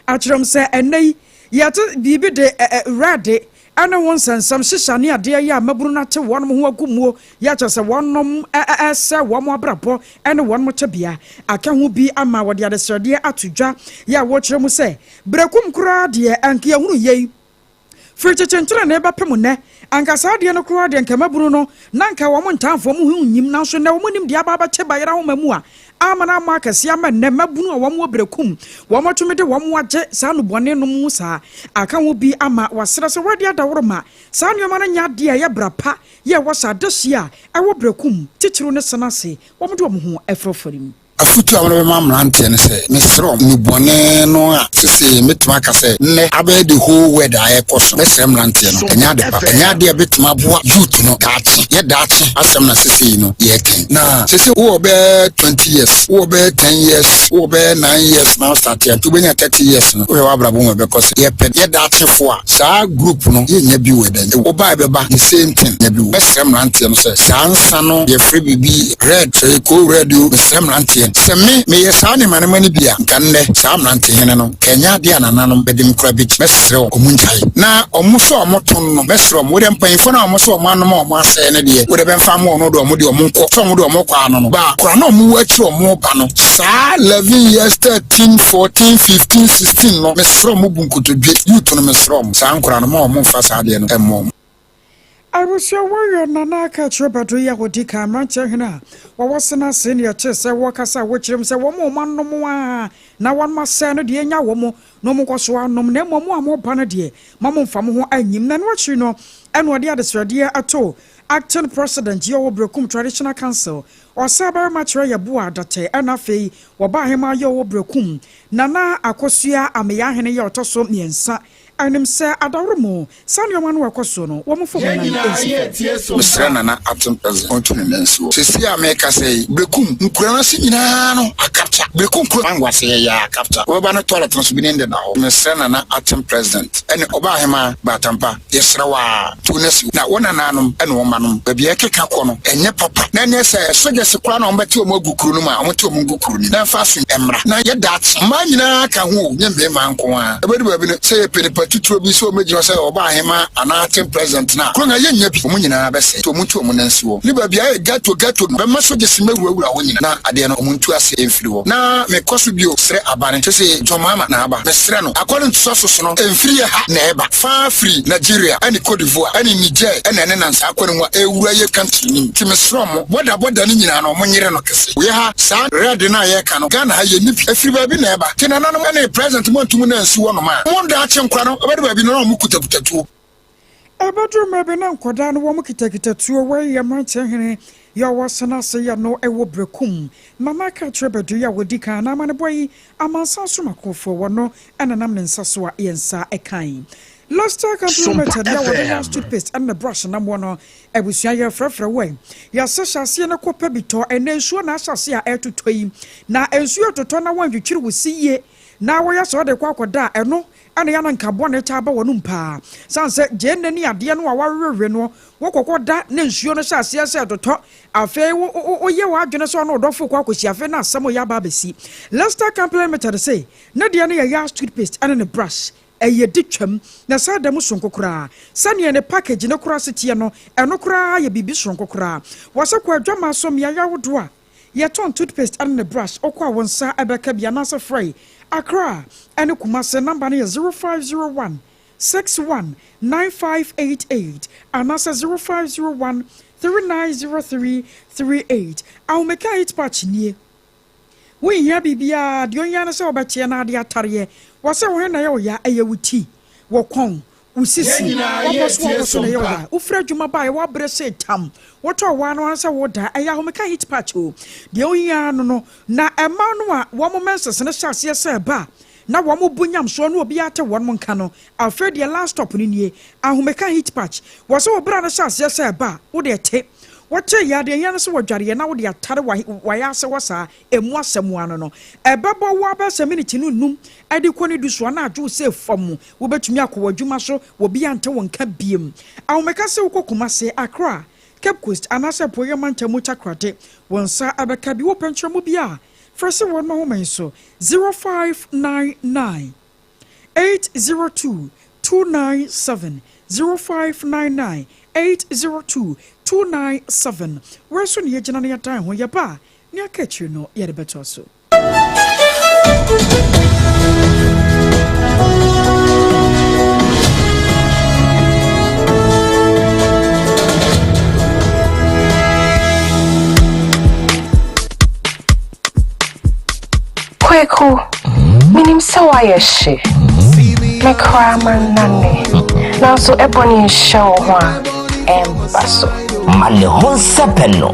Speaker 6: akyerɛ mu sɛ ɛnnɛ yi yɛte biribi de wura de ɛne ho nsɛnsɛm hyehyɛ ne adeɛ yɛ a mmabunu no ate wɔn ho agu muo yɛ kyerɛ sɛ wɔnom ɛsɛ wɔn abrabɔ ɛne wɔn tebea aka ho bi ama wɔde adesrɛdeɛ ato dwa yɛ a wɔkyerɛ mu sɛ berɛkum koraa deɛ anka yɛhunu yei firi kyekyenkyere bɛpem nnɛ anka saa adeɛ no koraa deɛ nka mmabunu no na nka wɔn ntamfoɔ mu ho nyim nanso nnɛ wɔn nim deɛ aba abɛte bayera ahoma mu a ama no ama akɛseɛ ama nnɛ mmabunu a wɔn wɔ berɛkum wɔn atumi de wɔn agye saa nnubɔne nom mu saa aka ho bi ama wasrɛ sɛ wɔde adaworo ma saa nneɛma no nyɛ adeɛ a ɛyɛ bra pa yɛ ɛwɔ sɛ adehyeɛ a ɛwɔ berɛkum titiriw ne sena ase wɔn de wɔn ho ɛfrɛfrɛ mu.
Speaker 16: Afotu a mede bɛma mmeranteɛ ne sɛ, mesrɛ wɔn, nnubɔne no a sesei mɛtumi aka sɛ nnɛ abɛyɛ the whole world a ɛrekɔ so, mɛsrɛ mmeranteɛ no, ɛnyɛ ade pa, ɛnyɛ adeɛ a ɛbɛtumi aboa youth no daakye, yɛ daakye asɛm na sesei no yɛreka yi. Na sesei wowɔ bɛyɛ 20 years, wowɔ bɛyɛ 10 years, wowɔ bɛyɛ 9 years na wo start a, nti wobɛnya 30 years no, wohwɛ w'abrabɔ mu a ɛbɛkɔ sɛ yɛpɛ yɛ daakyefoɔ a, saa group no yɛnnya bi wɔ dɛn, woba a ɛbɛba the same thing, nya bi wɔ. Mɛsrɛ mmeranteɛ no sɛ saa nsa no yɛfrɛ biribi red, sɛ ɛyɛ koo red o, mesrɛ mmeranteɛ no sɛ me meyɛ saa nneɛma nneɛma no bi a, nka nnɛ saa mmerante hene no, nka ɛnyɛ adeɛ a nananom bɛde me kora bɛgyi. Mɛsrɛ wɔn, wɔn ngyae. Na wɔn nso a wɔto no, mɛsrɛ wɔn, wodeɛ mpanyinfoɔ no a wɔn nso wɔn anom a wɔn asɛe no deɛ, wodeɛ bɛmfa ama wɔn deɛ wɔn deɛ wɔn nkɔ, sɛ wɔn deɛ wɔn kɔ ano no, ba kora na wɔn wɔ akyiri wɔn ba no, saa 11 years, 13, 14, 15, 16 no, mesrɛ wɔn bu nkotodwe, youth no mesrɛ wɔn, saa nkora no, mma wɔn mfa saa adeɛ no mmɔ wɔn.
Speaker 6: Abusua Warrior Nana aka akyerɛ Badru yi a ɔdi kan, mmeranteɛ hene a wɔwɔ Sena ase ne ɛkyerɛ sɛ wɔkasa a wɔkyerɛ mu sɛ wɔn a wɔanom a na wɔanom asɛe no deɛ nya wɔn na wɔn nkɔ so anom na mmom mo a moba no deɛ ma momfa mo ho anyim. Na ɛno akyiri no ɛna ɔde adesrɛdeɛ ato Acting President yi a ɔwɔ Berekum Traditional Council Ɔsabarima kyerɛ Yeboah Adate ɛna afei wɔba Ahemaa yi a ɔwɔ Berekum Nana Akosua Ameyaahene yi a ɔtɔ so mmiɛnsa Anim sɛ adaworo mu, saa nneɛma no a ɛkɔ soɔ no, wɔmfa wɔn nan nsi fam.
Speaker 16: Mesrɛ Nana Atom President ɔntu ne nan nsi hɔ. Seesei a merekasa yi, Berekum nkura no ase nyinaa no akapkya. Berekum kuro mango ase yɛyɛ a akapkya. Wobɛba no toilet no so bi ne ndeda hɔ. Mesrɛ Nana Atom President ɛne Ɔbaahemaa Baatampa, yɛsrɛ wo ara, tu no si hɔ. Na wo nananom ne wo mmanom, baabi a ɛkeka kɔ no, ɛnyɛ papa. Na ɛneɛ sɛ sogyɛse koraa na wɔbɛte wɔn agu kuro no mu a, wɔte wɔn ngu kuro no mu. Na ɛmfa aso mmra. Na yɛ daakye. Mmaa nyinaa ka ho o, nyɛ mmarima nko ara. Ɛbɛdu baabi no, sɛ yɛpɛ nipa titiriw bi sɛ ommegyina hɔ sɛ ɔba ahemaa anaa acting president no a, kuro no yɛnnya bi. Wɔn nyinaa bɛsɛe. Nti wɔntu wɔn nan nsi hɔ. Ne baabi a ayɛ ghetto ghetto no, bɛma sogyasi mmɛwurawura hɔ nyinaa, na adeɛ no, wɔntu aseɛ mfiri hɔ. Na mekɔ so bio srɛ abane, seesei John Mahama na aba, mesrɛ no, according to sources no, ɛmfiri yɛ ha na ɛreba, faa firi Nigeria ɛne Cote d'Ivoire ɛne Niger ɛna ɛnenam saa kwan mu a ɛrewura yɛ country no mu. Nti mesrɛ wɔn, bɔda bɔda no nyinaa no, wɔnyere no. kɛse. Wei ha, saa red no a yɛreka no, Ghana ha yɛnni bi. Ɛfiri baabi na ɛba. Nti nananom ne president moantu mo nan ansi hɔnom a, mo daakye nkora no bɛdu baabi no na wɔn kutakuta tuo.
Speaker 6: Ɛbɛduru mmerɛ bi na nkwadaa no wɔn kitakita tuo, wei yɛ mmeranteɛ hene yɛ ɔwɔ asene ase yɛ no wɔ Berekum. Nana ka kyerɛ Badu yi a wɔdi kan na amanebɔ yi amansan somakofoɔ wɔ no na nam ne nsa so a yɛn nsa kan. Luster Company Limited yɛ a wɔde Last Toothpaste ne brush nam wɔ no Abusua yɛrefrɛfrɛ wo ɛ. Yɛse hyɛ aseɛ na kɔ pɛ bi tɔ. Ɛnɛ nsuo na ahyɛ aseɛ a ɛretotɔ yi. Na nsuo retotɔ na woantwitwiri wo se yie na woyɛ sɛ wode rekɔ akɔda a, ɛno na ɛyɛ a na nka bɔne taa ba w'anom paa. Sane sɛ gyeene ne adeɛ no a woawewewe no, wokɔkɔ da na nsuo no hyɛ aseɛ sɛ ɛretotɔ. Afei wo woyɛ w'adwene sɛ wo ne wo dɔfo rekɔ akɔsi afei na asɛm reyɛ aba abɛsi. Lester Company Limited se ne deɛ no yɛ Yas toothpaste ne ne brush. Ɛyɛ di twam, na ɛsan da mu soronko koraa. Sɛnea ne package no koraa si teɛ no, ɛno koraa yɛ biribi soronko koraa. Wɔsɛ kɔ adwammaa so mmeae ahodoɔ a yɛtɔn toothpaste ne ne brush, wokɔ a wo nsa bɛka bi anaasɛ frɛ Accra ne Kumasi, number no yɛ 0501 61 9588 anaasɛ 0501 3903 38. Ahomeka 8 patch nie. Wonhia biribiara, deɛ ohia ne sɛ wobɛteɛ na ade atareɛ. Wɔsɛ wo he na ɛyɛ wo ya? Ɛyɛ wo ti, wo kɔn, wo sisi, w'abɔ so w'abɔ so na ɛyɛ wo ya. Wofiri adwuma baeɛ, woabrɛ sei tam, wotɔɔ w'ano ara sɛ woda, ɛyɛ ahomeka heat patch o. Deɛ ohia ara no no. Na mmaa no a wɔn menses no hyɛ aseɛ sɛ ɛba a, na wɔn bo nyam soɔ na obiara te wɔn nka no, afei deɛ last stop no nie, ahomeka heat patch. Wɔsɛ wo bra no hyɛ aseɛ sɛ ɛba a, wodeɛ te. Wotee yɛ a, deɛ ɛhia ne sɛ wɔdwareɛ na wode atare w'ayaase hɔ saa, ɛmu asɛm ara no no. Ɛbɛbɔ wo ara bɛyɛ sɛ miniti no nnum de kɔ ne du so a na adwo wo sɛ fam. Wobɛtumi akɔ w'adwuma so, obiara nte wo nka biom. Ahomeka sɛ wokɔ Kumasi, Accra, Cape Coast anaasɛ Apueeɛ Mantam mu Takoradi, wo nsa bɛka bi. Wopɛ nkyerɛmu bi a, frɛ sɛ wɔn ahoma yi so, 0599. 802 297 0599 802 297 Wei so na yɛgyina na yɛdan ho, yɛba a, nea aka akyiri no yɛde bɛtoa so.
Speaker 20: Kweku, menim sɛ woayɛ hye. Me koraa mannane. Nanso ɛbɔne nhyɛ wo ho a, ɛmba so.
Speaker 21: Ma ne ho nsɛpɛ no.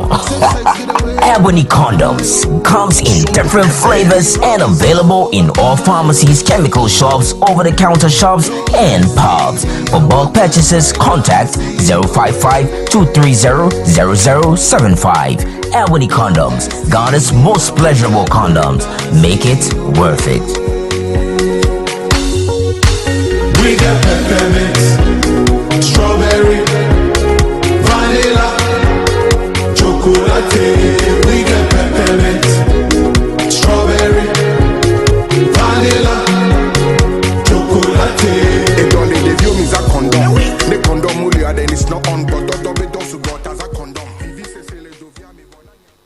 Speaker 21: Ebony Condoms comes in different flavors and available in all pharmacies, chemical shops, over the counter shops, and pubs. For bulk purchases, contact 055 230 0075. Ebony Condoms, Ghana's most pleasurable condoms. Make it worth it.
Speaker 22: We got peppermint, strawberry, vanilla, chocolate. We got peppermint, strawberry, vanilla, chocolate.
Speaker 23: It only the view means a condom. The condom only then it's not on, but the double got as a condom.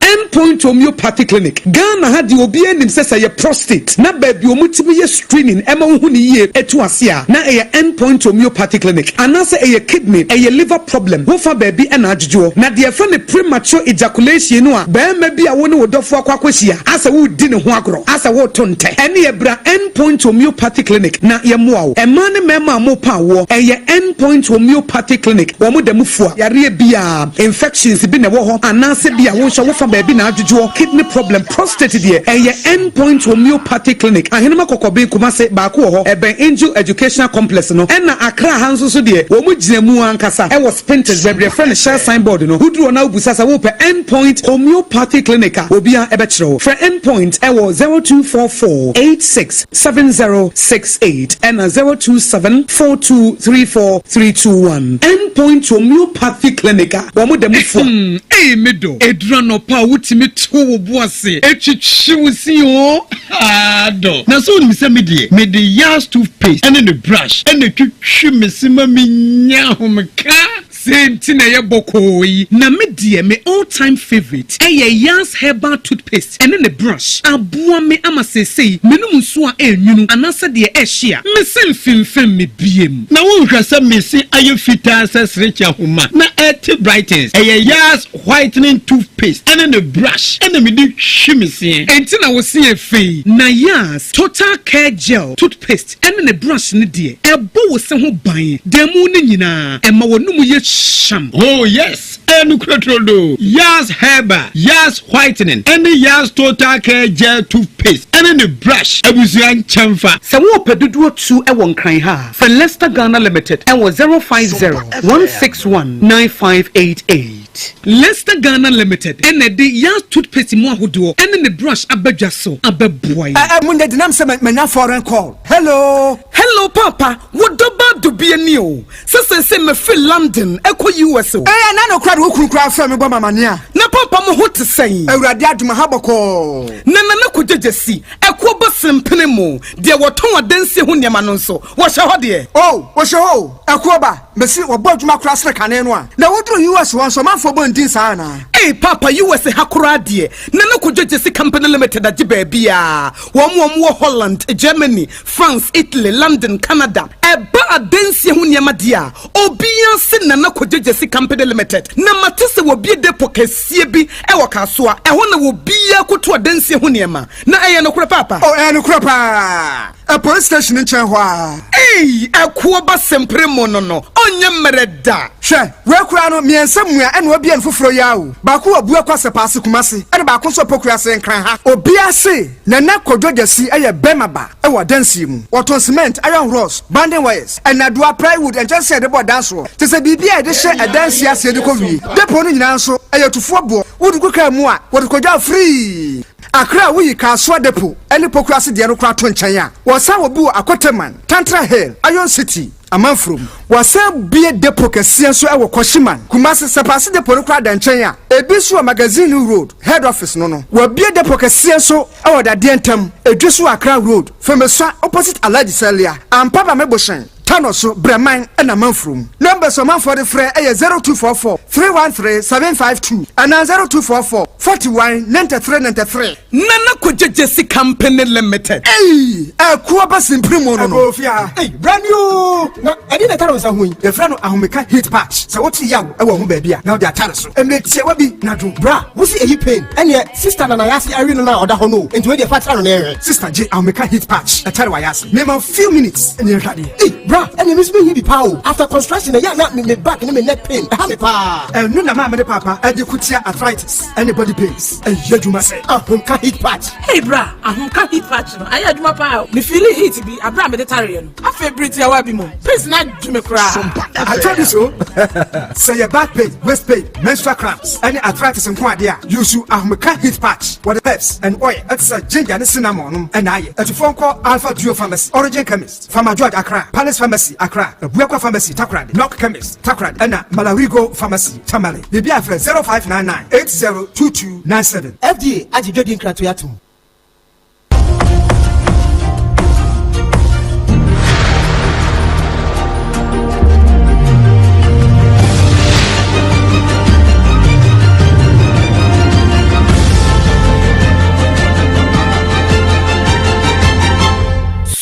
Speaker 1: Endpoint Homeopathy Clinic, Ghana ha deɛ obiara nim sɛ sɛ ɛyɛ prostate na baabi a wɔtumi yɛ screening ɛma wohu no yie ɛtu ase a na ɛyɛ Endpoint Homeopathy Clinic anaasɛ ɛyɛ kidney, ɛyɛ liver problem wofa baabi ɛna adwodwoɔ na deɛ yɛfrɛ no premature ejaculation no a barima bi a wo ne wo dɔfoɔ akɔ akɔhyia asɛ woredi ne ho agorɔ asɛ woreto ntɛ ɛneɛ bra Endpoint Homeopathy Clinic na yɛmmoa wo. Mmaa ne mmarima a mopa awoɔ ɛyɛ Endpoint Homeopathy Clinic wɔn da mu fua yareɛ biara infections bi na ɛwɔ hɔ anaasɛ bi a wo nso wofa baabi na adwodwoɔ, kidney problem, prostate deɛ ɛyɛ End Point Homeopathy Clinic, Ahenema Kɔkɔben, Kumasi, baako wɔ hɔ ɛbɛn Angel Educational Complex no, ɛna Accra ha nso so deɛ wɔn gyina mu ankasa ɛwɔ Spintex baabi yɛfrɛ no Shell sign board no, woduru hɔ na wobisa sɛ wopɛ End Point Homeopathy Clinic a obiara ɛbɛkyerɛ wo. Frɛ End Point ɛwɔ 0244 86 7068 ɛna 027 4234 321. End Point Homeopathy Clinic a wɔn da mu fua. Hmm,
Speaker 24: ei me dɔ, ɛduru anɔpa a wotumi to wo bo ase twitwi wo se oo, haa dɔ. Na so wonim sɛ me deɛ, mede Yas toothpaste ne ne brush na ɛtwitwi me se ma menya ahomeka.
Speaker 1: Sei nti na ɛyɛ bɔkɔɔ yi. Na me deɛ me all time favourite ɛyɛ Yas herbal toothpaste ɛne ne brush. Aboa me ama seesei menom nsuo a ɛnwunu anaasɛ deɛ ɛhye a, me se mfemfem me biem.
Speaker 24: Na wonhwɛ sɛ me se ayɛ fitaa sɛ serekye ahoma na ɛte brightens. Ɛyɛ Yas whitening toothpaste ɛne ne brush ɛna mede twi me seɛ.
Speaker 1: Enti na wo se yɛ fɛ yi. Na Yas total care gel toothpaste ɛne ne brush no deɛ, ɛbɔ wo se ho ban da mu no nyinaa, ɛma w'anomu yɛ hyam.
Speaker 24: Oh yes, ɛyɛ nokorɛ turodoo. Yas Herbal, Yas Whitening, ɛne Yas Total Care Gel Toothpaste ɛne ne brush abusua nkyɛnfa.
Speaker 1: Sɛ worepɛ dodoɔ tu wɔ Nkran ha a, frɛ Lester Ghana Limited wɔ 050 161 9588. Lester Ghana Limited na ɛde Yas Toothpaste mu ahodoɔ ne ne brush aba dwa so abɛboa yɛn.
Speaker 25: Ɛ ɛ mo nyɛ denam sɛ manya foreign call. Hello.
Speaker 1: Hello paapa, wo dɔ ba dubia ni o, sɛ seesei mafiri London ɛkɔ US o.
Speaker 25: Ɛɛ ɛna no koraa de wo kunu koraa frɛ me bɔ me amaneɛ a.
Speaker 1: Na paapa mo ho te sɛn?
Speaker 25: Awurade adom aha bɔkɔɔ.
Speaker 1: Na Nana Kwadwo Gyasi, ɛkoɔ ba sempene mo, deɛ wɔtɔn adansie ho nneɛma no nso, wɔhyɛ hɔ deɛ?
Speaker 25: Oh, wɔhyɛ hɔ o, ɛkoɔ ba. Mese wɔbɔ adwuma koraa sene kane no a. Na woduru US hɔ nso ɔmanfoɔ bɔ ndin saa anaa?
Speaker 1: Ei paapa US ha koraa deɛ Nana Kojo Gyasi Company Limited agye baabiaa, wɔn wɔn wɔ Holland, Germany, France, Italy, London, Canada. Ɛba adansie ho nneɛma deɛ a, obiaa se Nana Kojo Gyasi Company Limited. Na mate sɛ wɔbue depot kɛseɛ bi wɔ Kasoa, ɛhɔ na obiaa kɔtu adansie ho nneɛma. Na ɛyɛ nokorɛ paapa?
Speaker 25: Oh ɛyɛ nokorɛ paa. Ɛ police station nkyɛn hɔ ara.
Speaker 1: Ei ɛkoɔ ba sempere mo no no ɔnyɛ mmerɛ da.
Speaker 25: Hwɛ, wei koraa no, mmiɛnsa mua ɛna wabue no foforɔ yi ara o. Baako wɔ Buakwa Sɛpaase Kumasi ɛna baako nso wɔ Pokuase Nkran ha. Obiara se Nana Kwadwo Gyasi yɛ bɛrima ba wɔ adansie mu. Wɔtɔn cement, iron rods, banding wires, nnadewa, plywood, nkyɛnsee a yɛde bɔ dan soɔ, kyerɛ sɛ biribiara a yɛde hyɛ adansie aseɛ de kɔ wie. Depot no nyinaa nso, ɛyɛ tufoɔ boɔ. Wode gu kaa mu a, wɔde kɔdwa wo free. Accra a woyi Kasoa Depot ne Pokuase deɛ no koraa to nkyɛn a, wɔsan wɔ bi wɔ Akoteman, Tantra Hill, Iron City, Amanfurom. Wɔasan abue depot kɛseɛ nso wɔ Kwashiman, Kumasi. Sɛpaase Depot no koraa da nkyɛn a, ebi nso wɔ Magazine Road, Head Office no no. Wɔabue depot kɛseɛ nso wɔ Dadeɛ Ntam, Edweso Accra Road, Femesua opposite Alhaji Salia, Ampaba Mebohyɛn. Tano so, Brɛman na Manfurom. Numbers a ɔmanfoɔ de frɛ yɛ 0244 313 752 anaa 0244 41 93 93.
Speaker 1: Nana Kwadwo Gyasi Company Limited.
Speaker 25: Ei! Ɛkoɔ ba simpiri mu no no.
Speaker 26: Ɛkɔɔ fie ha. Ei, bra ni oo! Na ɛdeɛn na ɛtare wo nsa ho yi? Yɛfrɛ no ahomeka heat patch. Sɛ wote yaw wɔ wo ho baabi a, na wode atare so. Mmerɛ tiawa bi na dwo. Bra, wo se ɛyi pain? Ɛneɛ sister na n'ayase awe no no a ɔda hɔ no o. Enti wei deɛ fa tra no na yɛnhwɛ.
Speaker 25: Sister gye ahomeka heat patch ɛtare w'ayase. Mema wo few minutes na yɛnhwɛ adeɛ. Ei!
Speaker 26: Bra, ɛneɛ me nso mehia bi paa o. After construction ɛyɛ a na me me back ne me neck pain ɛha me paa.
Speaker 25: Ɛno na maame ne paapa ɛde ko tia arthritis ɛne body pains. Ɛyɛ adwuma sɛ ahomka heat patch.
Speaker 2: Hey bra, ahomka heat patch no ayɛ adwuma paa o. Me feeli heat bi abere a mede tareɛ no. Afei bere tiawa bi mu, pains no adwo me koraa.
Speaker 25: I told you so. Sɛ yɛ back pain, waist pain, menstrual cramps ɛne arthritis nko adeɛ a, use ahomka heat patch. Wɔde herbs and oil ɛte sɛ ginger ne cinnamon nom ɛna ayɛ. Atufoɔ nkɔ Alpha Duo Pharmacy, Origin Chemist, Farmer George Accra, Palace Pharmacy Accra, Abuakwa Pharmacy Takoradi, Knock Chemist Takoradi ɛna Malarigo Pharmacy Tamale. Biribi a frɛ 0599 802297.
Speaker 26: FDA agye dwadie nkratoe atom.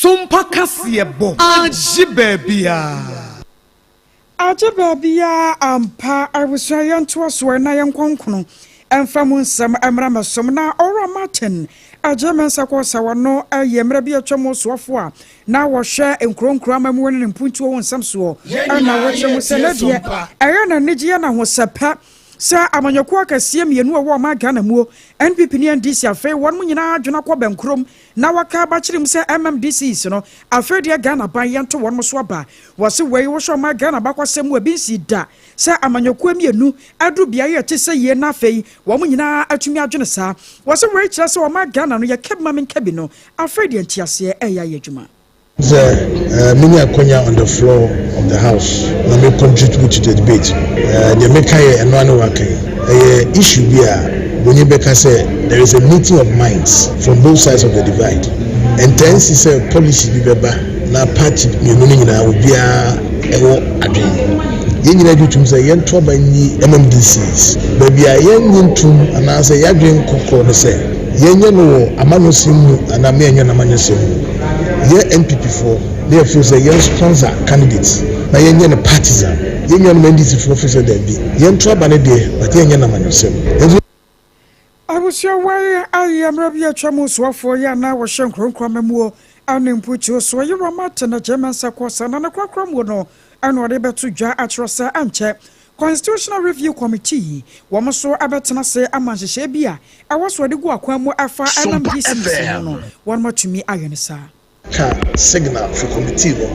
Speaker 1: Sompa kaseɛbɔ agye baabiara.
Speaker 6: Agye baabiara ampa. Abusua yɛntoa so na yɛnkɔ nkono mfa mu nsɛm mmra mmɛsom na Owura Martin Adjei Mensah Korsah ɔno yɛ mmerɛ bi atwa mu soafoɔ a na wɔhwɛ nkuro nkuro amammuo ne ne mpuntuo ho nsɛm soɔ na wɔkyerɛ mu sɛ na deɛ ɛyɛ no anigyeɛ na ahosɛpɛ sɛ amanyɔkuo akɛseɛ mmienu a ɛwɔ ɔman Ghana muo NPP ne NDC afei wɔn nyinaa adwene akɔ bɛnkorom Na wɔka aba kyerɛ mu sɛ MMDCs no, afei deɛ Ghana aban yɛnto wɔnom so aba. Wɔse wei wohwɛ ɔman Ghana abakɔsɛm mu a ebi nsii da sɛ amanyɔkuo mmienu aduru beaeɛ a ɛte sɛ yie na afei wɔn nyinaa atumi adwene saa. Wɔse wei kyerɛ sɛ ɔman Ghana no yɛka bi ma menka bi no, afei deɛ nteaseɛ ɛreyɛ ayɛ adwuma.
Speaker 3: Sɛ menya akwanya on the floor of the house na me contribute to the debate no, deɛ meka yɛ ɛno ara ne waka yi. Ɛyɛ issue bi a broni bɛka sɛ there is a meeting of minds from both sides of the divide. Ɛntaa nsi sɛ policy bi bɛba na party mmienu no nyinaa obiara wɔ adwene. Yɛn nyinaa gye tom sɛ yɛnto aba nyi MMDCs. Baabi a yɛnnye ntom anaasɛ yɛn adwene nkɔ korɔ ne sɛ yɛnyɛ no wɔ amanyɔsɛm mu anaa meɛnyɛ no amanyɔsɛm mu. Yɛ NPP foɔ na yɛ feel sɛ yɛn sponsor candidate na yɛnyɛ no partisan. Yɛn nuanom NDC foɔ feel sɛ daabi, yɛnto aba no deɛ but yɛnyɛ no amanyɔsɛm. Nanso.
Speaker 6: Abusua wei ayɛ mmerɛ bi atwa mu soafoɔ yi a na wɔhyɛ nkuro nkuro amammuo ne mputuo soɔ yi Rama Tena Gyamensah Korsah na ne korakora muo no na ɔde bɛto dwa akyerɛ sɛ ɛnkyɛ Constitutional Review Committee wɔn nso bɛtena ase ama nhyehyɛe bi a ɛwɔ so wɔde gu akwan mu ɛfa MMDCs ho no wɔn atumi ayɛ no saa.
Speaker 3: Ka signal firi committee no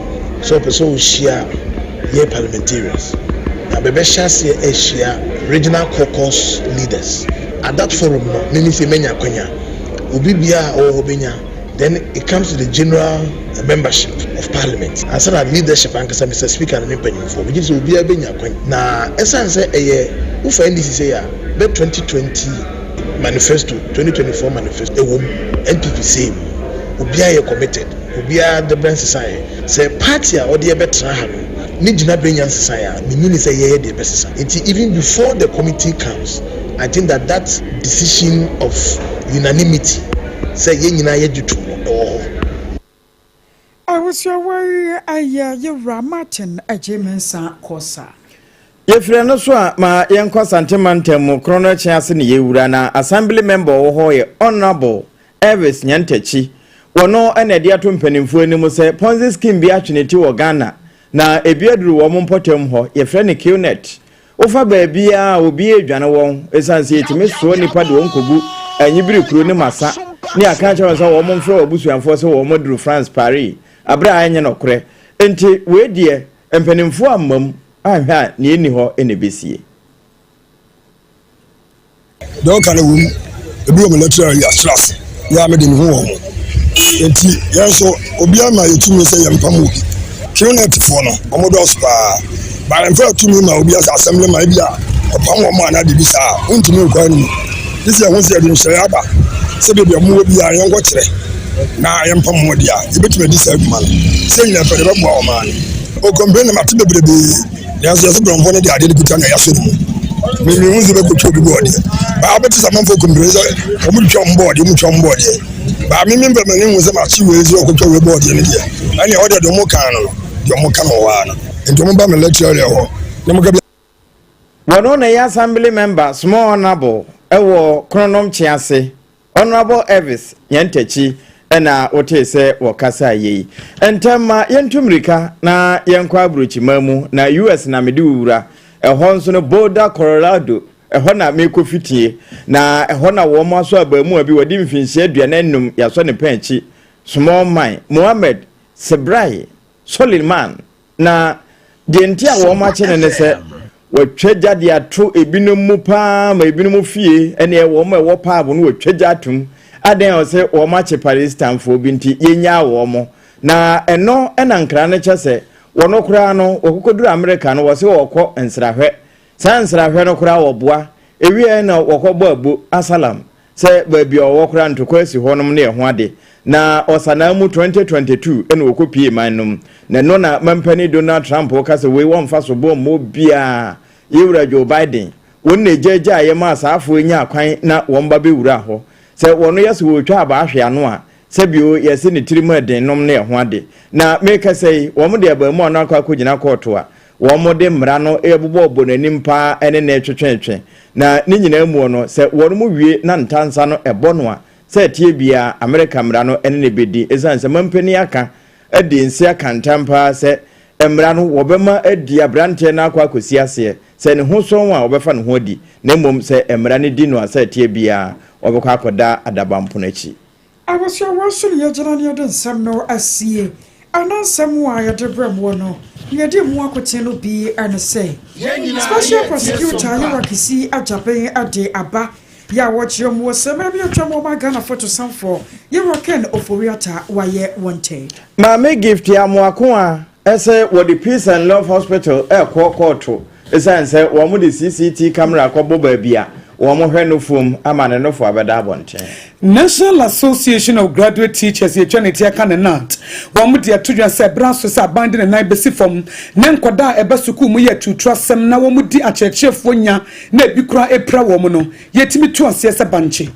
Speaker 3: sɛ ɔpɛ sɛ ɔhyia yɛ parliamentarians na bɛbɛhyɛ aseɛ ahyia regional caucus leaders at that forum no me me sei mɛnya akwanya obi biara a ɔwɔ hɔ bɛnya then it comes to the general membership of parliament ansa na leadership ankasa Mister Speaker ne ne mpanyinfoɔ megye di sɛ obiara bɛnya akwanya na ɛsiane sɛ ɛyɛ wofa NDC sei a bɛ 2020 manifesto 2024 manifesto ɛwɔ mu NPP same obiara yɛ committed obiara de brɛ nsesaeɛ sɛ party a ɔde yɛbɛtena ha no ne gyinaberɛ nya nsesaeɛ a menyini sɛ yɛyɛ deɛ ɛbɛsesa nti even before the committee comes I think that that decision of unanimity sɛ yɛn nyinaa yɛgye tom no ɛwɔ hɔ.
Speaker 6: Abusua wei ɛyɛ yewura Martin Adjei Mensah Korsah.
Speaker 7: Yɛfiri ɛno so a, ma yɛnkɔ Asante mantam mu, korɔ no akyi ase ne yɛwura, na Assembly member ɔwɔ hɔ yɛ Honourable Elvis Nyantakyi. Wɔno na ɛde ato mpanimfoɔ anim sɛ Ponzi scheme bi atwe ne ti wɔ Ghana, na ebi aduru wɔn mpɔtam hɔ, yɛfrɛ no QNet. Wofa baabiara a, obiara redwane wɔn, esiane sɛ yɛtumi soa nnipa de wɔn kɔgu Anyibiri kuro ne Masa, ne yɛaka akyerɛ wɔn sɛ wɔn mfrɛ wɔn abusuafoɔ sɛ wɔn aduru France Paris, aberɛ a ɛnyɛ nɔkorɛ. Enti wei deɛ mpanimfoɔ amma mu anhwɛ a nea ɛnni hɔ na ɛbɛsie.
Speaker 4: Deɛ ɔka no wom, ebi wɔ me lecturer yi akyerɛ ase, yɛ a mede me ho wɔ ho. Nti yɛn nso obiara ma yɛ tumi sɛ yɛmpam obi. QNet foɔ no, wɔn dɔɔso paa. Ba yɛmfa tumi ma obi asɛ assembly ma ebi a ɔpam wɔn anaa biribi saa a, wontumi nkɔ anim. Gye sɛ yɛho sɛ yɛde nhyɛeɛ aba sɛ baabi a wɔwɔ biara yɛnkɔkyerɛ na yɛmpam wɔn deɛ a, yɛbɛtumi adi saa adwuma no. Sɛ nyina pɛ de bɛboa ɔman no. O complain na mate bebrebee. Nanso yɛsɛ brɔmfoɔ no de adeɛ no kuta na yɛasɔ ne mu. Me mehu sɛ bɛkɔtwa obi bɔɔdeɛ. Baa wobɛte sɛ amanfoɔ complain sɛ wɔn twitwa wɔn bɔɔdeɛ, wɔn twitwa wɔn bɔɔdeɛ. Baa me memfa m'ani nhu sɛ makye wei sɛ ɔkɔtwa wei bɔɔdeɛ no deɛ. Ɛnneɛ hɔ deɛ deɛ wɔn ka no no, deɛ wɔn ka no wɔ hɔ ara no. Nti wɔn ba me lecture hɔ na wɔn ka bi.
Speaker 7: Wɔno na ɛyɛ Assembly Member Small Honourable wɔ Kronom Kyease. Honourable Elvis Nyantakyi Ɛna wotee sɛ wɔkasaa yei. Ntɛm ma yɛntu mmirika na yɛnkɔ aburokyiman mu, na US na mede wo wura. Ɛhɔ nso no, Boulder, Colorado, ɛhɔ na merekɔ fitie. Na ɛhɔ na wɔn asɔ abaamua bi, wadi mfinhyia 45, yɛasɔ ne pɛn akyi. Small man, Mohammed Sebrai Suleiman. Na deɛ nti a wɔn akye no ne sɛ wɔatwa gya de ato ebinom mu paa ma ebinom fie ɛneɛ wɔn a ɛwɔ paabo no wɔatwa gya atom adɛn a ɔsɛ wɔn akye Palestinefoɔ bi nti yɛnyaa wɔn na ɛno ɛna nkra no kyɛ sɛ wɔn koraa no wɔkɔkɔduru Amerika no wɔse wɔkɔ nsrahwɛ saa nsrahwɛ no koraa wɔboa ewiɛ na wɔkɔbɔ abo asalam Sɛ baabi a ɔwɔ koraa ntokwa asi hɔ nom ne ɛho ade. Na ɔsanaa mu 2022 na ɔkɔ pie man nom. Na ɛno na mampanin Donald Trump ka sɛ wei wɔmfa soboɔ mmɔ obiara. Yɛwura Joe Biden, wɔn na ɛgyaagyaeɛ maa saa afoɔ yi nyaa kwan na wɔn ba bɛwuraa hɔ. Sɛ wɔno yɛ sɛ wɔretwa abaa hwe ano a, sɛbio yɛse ne tirim ɛden nom ne ɛho ade. Na merekasa yi, wɔn de abaamua no akɔ akɔgyina kɔɔto a Wɔde mmara no rebobɔbɔ n'anim paa ne no retwetwetwe. Na ne nyinaa muo no, sɛ wɔnom wie na ntansa no bɔ no a, sɛ ɛteɛ biara, Amerika mmara no ne no bɛdi. Ɛsiane sɛ mampanin aka adi nse aka ntam paa sɛ mmara no wɔbɛma adi aberanteɛ no akɔ akɔsi aseɛ. Sɛ ne ho sɔn a, wɔbɛfa ne ho adi. Na mmom sɛ mmara no di no a, sɛ ɛteɛ biara, ɔbɛkɔ akɔda adabampono akyi.
Speaker 6: Abusua wei so na yɛgyina na yɛde nsɛm no asie. Ɛna nsɛm a yɛde brɛ moɔ no, nea ɛdi mu akoten no bi ne sɛ, Special Prosecutor Yewa Kissi Agyabeng de aba yɛ a wɔkyerɛ mu wɔ sɛ mmerɛ bi atwam wɔma Ghanafoɔ tosanfoɔ Yewa Ken Ofori-Atta wayɛ wɔn tɛ.
Speaker 7: Maame Gift Amoako a Ɛsɛ wɔde Peace and Love Hospital rekɔ kɔɔto esiane sɛ wɔde CCT camera kɔbɔ baabi a wɔhwɛ nofo mu ama ne nofo abɛda abɔnten.
Speaker 1: National Association of Graduate Teachers, yɛtwa ne ti aka ne NAT, wɔn de ato dwa sɛ ɛberɛ aso sɛ aban de ne nan bɛsi fam na nkwadaa a ɛba sukuu mu yɛ aturuturasɛm na wɔdi akyerɛkyerɛfoɔ nya na ebi koraa apira wɔn no, yɛtumi tu aseɛ sɛ bankye.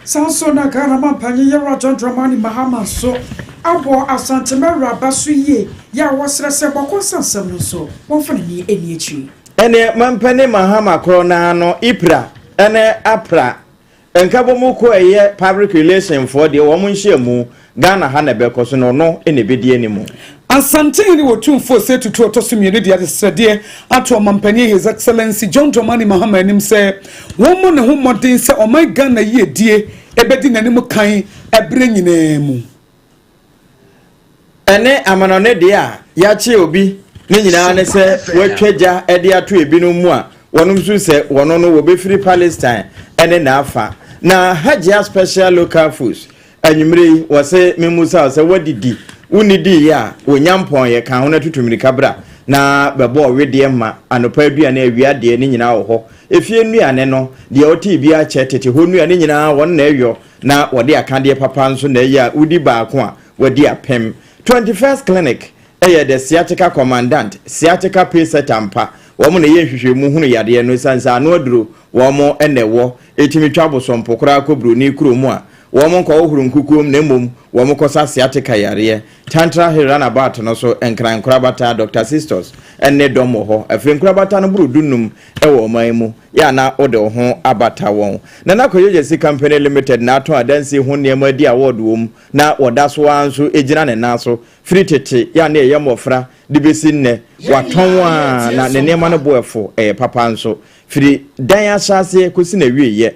Speaker 6: Saa nso na Ghana Mampanyin Yɛwura John Dramani Mahama nso abɔ Asante Mawura aba so yie yɛ a wɔsrɛ sɛ bɔkɔ nsansɛm no nso wɔmfa n'ani nni akyiri.
Speaker 7: Ɛneɛ Mampanin Mahama korɔ no ara no IPRA ne APRA nkabɔmu kuo a ɛyɛ Public Relation foɔ deɛ wɔn nhyiamu Ghana ha na ɛbɛkɔ so na ɔno na ɛbɛdi anim.
Speaker 1: Asantehene Otumfoɔ Osei Tutu a ɔtɔ so mmienu de adesrɛdeɛ ato Ɔmanpanin His Excellency John Dramani Mahama anim sɛ wɔmmɔ ne ho mmɔden sɛ ɔman Ghana yiedie bɛdi n'anim kan ɛberɛ nyinaa mu.
Speaker 7: Ɛne amanɔne deɛ a yɛakye obi ne nyinaa ne sɛ watwa gya de ato ebinom mu a wɔnom su sɛ wɔno no wɔbɛfiri Palestine ne n'afa. Na Hajia Special Local Foods Anwummere yi, wɔse memmisa wo sɛ woadidi? Wonnidiiɛ a, wɔnya mpɔnyɛ, ka ho na tutu mmirika bra na bɛbɔ ɔwedeɛ ma anɔpa aduane, awia deɛ, ne nyinaa wɔ hɔ. Efie nnuane no, deɛ ɔtee bi akyɛ, tete hɔ nnuane nyinaa wɔn na ɛyɔ na wɔde akadeɛ papa nso na ɛyɛ a wodi baako a, wadi apem. 21st Clinic yɛ The Sciatica Commandant, Sciatica Payset ampa, wɔn na ɛyɛ nhwehwɛmu hunu yadeɛ no ɛsiane sɛ ano aduro wɔn na ɛwɔ, ɛtumi twa bosompo koraa kɔ buroni kuro mu a Wɔn nkɔhohoro nkukuom na mmom wɔn kɔsa sciatica yareɛ. Tantra Hill Runabout no so, Nkran nkorabata, Doctor Sistos ne dɔm wɔ hɔ. Afei nkorabata no boro dunnum wɔ ɔman yi mu, yɛ a na wode wo ho abata wɔn. Nana Kwadwo Gyasi Company Limited na atɔn adansie ho nneɛma adi award wɔ mu na wɔda so ara nso gyina ne nan so firi tete, yɛ a na yɛyɛ mmɔfra de bɛsi nnɛ. Watɔn ara na ne nneɛma no bo ɛfo, ɛyɛ papa nso. Firi dan ahyɛaseɛ kɔsi n'awieeɛ.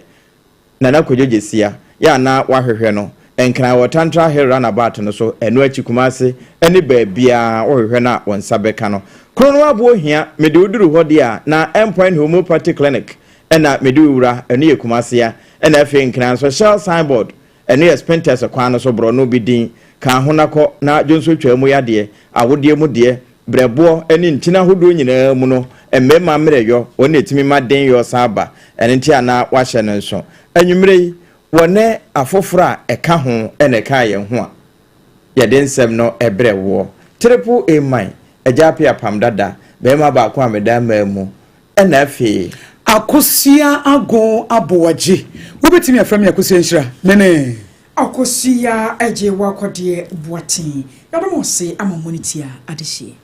Speaker 7: Nana Kwadwo Gyesia, yɛ a na wahwehwɛ no, Nkran wɔ Tantra Hill Runabout no so, ɛno akyi Kumasi ne baabiara wohwehwɛ no a wo nsa bɛka no. Krono Aboɔ Hia, mede wo duru hɔ deɛ a, na Endpoint Homeopathy Clinic na mede wo wura, ɛno yɛ Kumasi a, ɛna afei Nkran nso Shell Signboard, ɛno yɛ Spintex kwan no so, borɔno bi din, ka ho na kɔ na dwonso twaa mu yadeɛ, awodeɛ mu deɛ, Berɛboɔ ne ntini ahodoɔ nyinaa mu no, mmarima mmerɛyɔ, wɔn na ɛtumi ma denyɔ san ba. Ɛno nti a na wɔahyɛ no nso. Anwummerɛ yi, wɔne afoforɔ a ɛka ho na ɛkaa yɛn ho a yɛde nsɛm no brɛ woɔ. Triple A Man, Agya Appiah Pam Dada, barima baako a meda mmaa mu, ɛna afei.
Speaker 1: Akosua Ago Aboagye. Wobɛtumi afrɛ me Akosua Nhyira. Mene.
Speaker 6: Akosua Agye Wakɔdeɛ Boateng. Yɛdɔ mo ase ama mo ne tia adehyeɛ.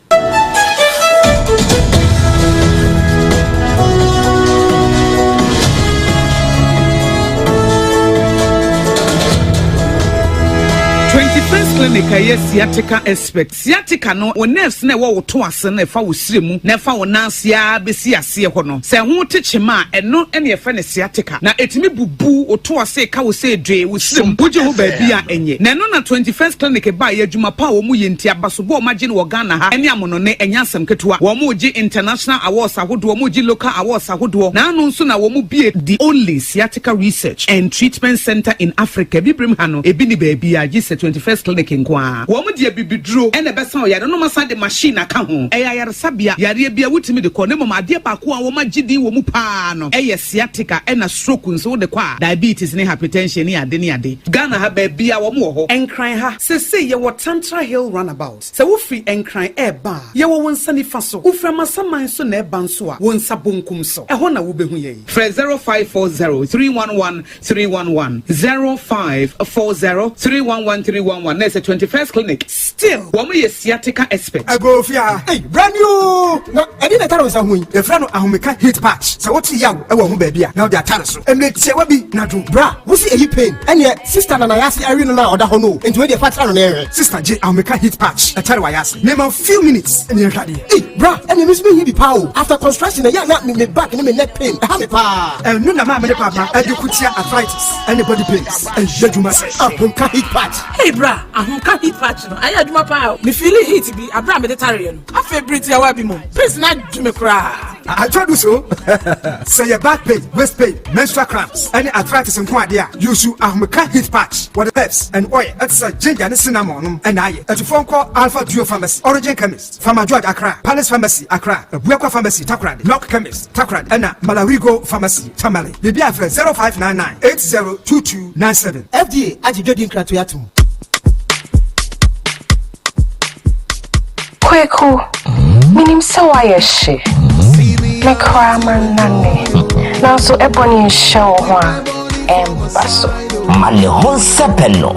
Speaker 1: Clinic a ɛyɛ sciatica expert. Sciatica no, wo nerves no a ɛwɔ wo to ase no ɛfa wo srɛ mu na ɛfa wo nan ase ara bɛsi aseɛ hɔ no, sɛ ɛho te kyema a, ɛno na yɛfrɛ no sciatica. Na ɛtumi bubu wo to ase ka wo sɛ dwee wo srɛ mu, wogye ho baabi a ɛnyɛ. Na ɛno na 21st Clinic baeɛ, adwuma pa a wɔyɛ nti, abasobɔ a wɔagye no wɔ Ghana ha ne amonone, ɛnyɛ asɛm ketewa. Wɔregye international awards ahodoɔ, wɔregye local awards ahodoɔ. Na ano nso na wɔbue the only sciatica research and treatment centre in Africa. Abibirem ha no, ebi nni baabiara gye sɛ 21st Clinic nko ara. Wɔn de abibiduro na ɛbɛsa wo yare na wɔasan de machine aka ho. Ɛyɛ ayaresabea, yareɛ biara wotumi de kɔ na mmom adeɛ baako a wɔagye din wɔ mu pa ara no yɛ sciatica ɛna stroke nso wode kɔ a, diabetes ne hypertension ne ade ne ade. Ghana ha baabiara wɔn wɔ hɔ. Nkran ha, seesei yɛwɔ Tantra Hill Runabout. Sɛ wofiri Nkran reba a, yɛwɔ wo nsa nifa so. Wofiri Amasaman nso na ɛreba nso a, wo nsa bonkum so. Ɛhɔ na wobɛhu yɛn. Frɛ 0540 311 311, 0540 311 311 na ɛsɛ 21st Clinic. Still, wɔn yɛ sciatica expert.
Speaker 25: Agoo fie ha. Ei, brand new! Na ɛdeɛn na ɛtare wo nsa ho yi? Yɛfrɛ no ahomeka heat patch. Sɛ wote yaw wɔ wo ho baabi a, na wode atare so. Mmerɛ tiawa bi na dwo.
Speaker 26: Bra, wo se ɛyi pain? Ɛneɛ sister na nayase awe no no a ɔda hɔ no o, nti wei deɛ fa tra no na yɛnhwɛ.
Speaker 25: Sister gye ahomeka heat patch ɛtare w'ayase. Mema wo few minutes na yɛnhwɛ adeɛ.
Speaker 26: Ei, bra, ɛneɛ me nso mehia bi paa o. After construction ɛyɛ a na me me back ne me neck pain ɛha me paa.
Speaker 25: Ɛno na maame ne papa ɛde ko tia arthritis ɛne body pains. Ɛyɛ adwuma sɛ.
Speaker 26: Ahomka heat patch.
Speaker 2: Hey bra, ahomka heat patch no ayɛ adwuma paa o. Me feeli heat bi abere a mede tareɛ no. Afei bere tiawa bi mu, pains no adwo me koraa.
Speaker 25: Atwa du so. Sɛ yɛ back pain, waist pain, menstrual cramps, ɛne arthritis nko adeɛ a, use ahomeka heat patch. Wɔde herbs and oil ɛte sɛ ginger ne cinnamon nom ɛna ayɛ. Atufoɔ nkɔ Alpha Duo Pharmacy, Origin Chemist, Farmer George Accra, Palace Pharmacy Accra, Abuakwa Pharmacy Takoradi, Lock Chemist Takoradi, ɛna Malarigo Pharmacy Tamale. Biribi a frɛ 0599 802297.
Speaker 26: FDA agye dwadi nkratoe atom.
Speaker 20: Kweku, menim sɛ woayɛ hye. Me koraa mannane. Nanso ɛbɔ ne nhyɛ wo ho a, ɛmba so.
Speaker 21: Ma ne ho nsɛpɛ no.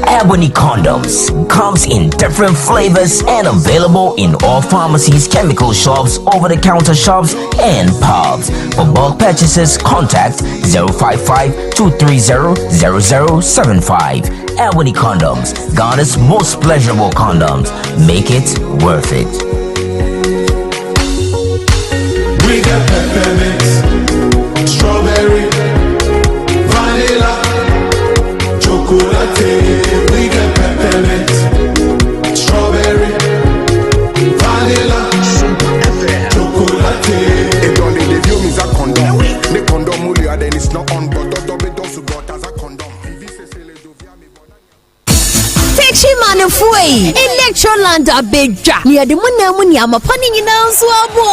Speaker 21: Ebony condoms comes in different flavors and available in all pharmacies, chemical shops, over-the-counter shops, and pubs. For bulk purchases, contact 055 230 0075. Ebony condoms, Ghana's most pleasurable condoms. Make it worth it.
Speaker 22: We got peppermint, strawberry, vanilla, chocolate. We got peppermint, strawberry, vanilla, chocolate.
Speaker 23: It only the view means a condom. The condom then it's not on, but the as a condom.
Speaker 5: Techimanfoɔ yi, Electroland abɛdwa na yɛde mo nan mu nneɛma pa no nyinaa nso abɔ.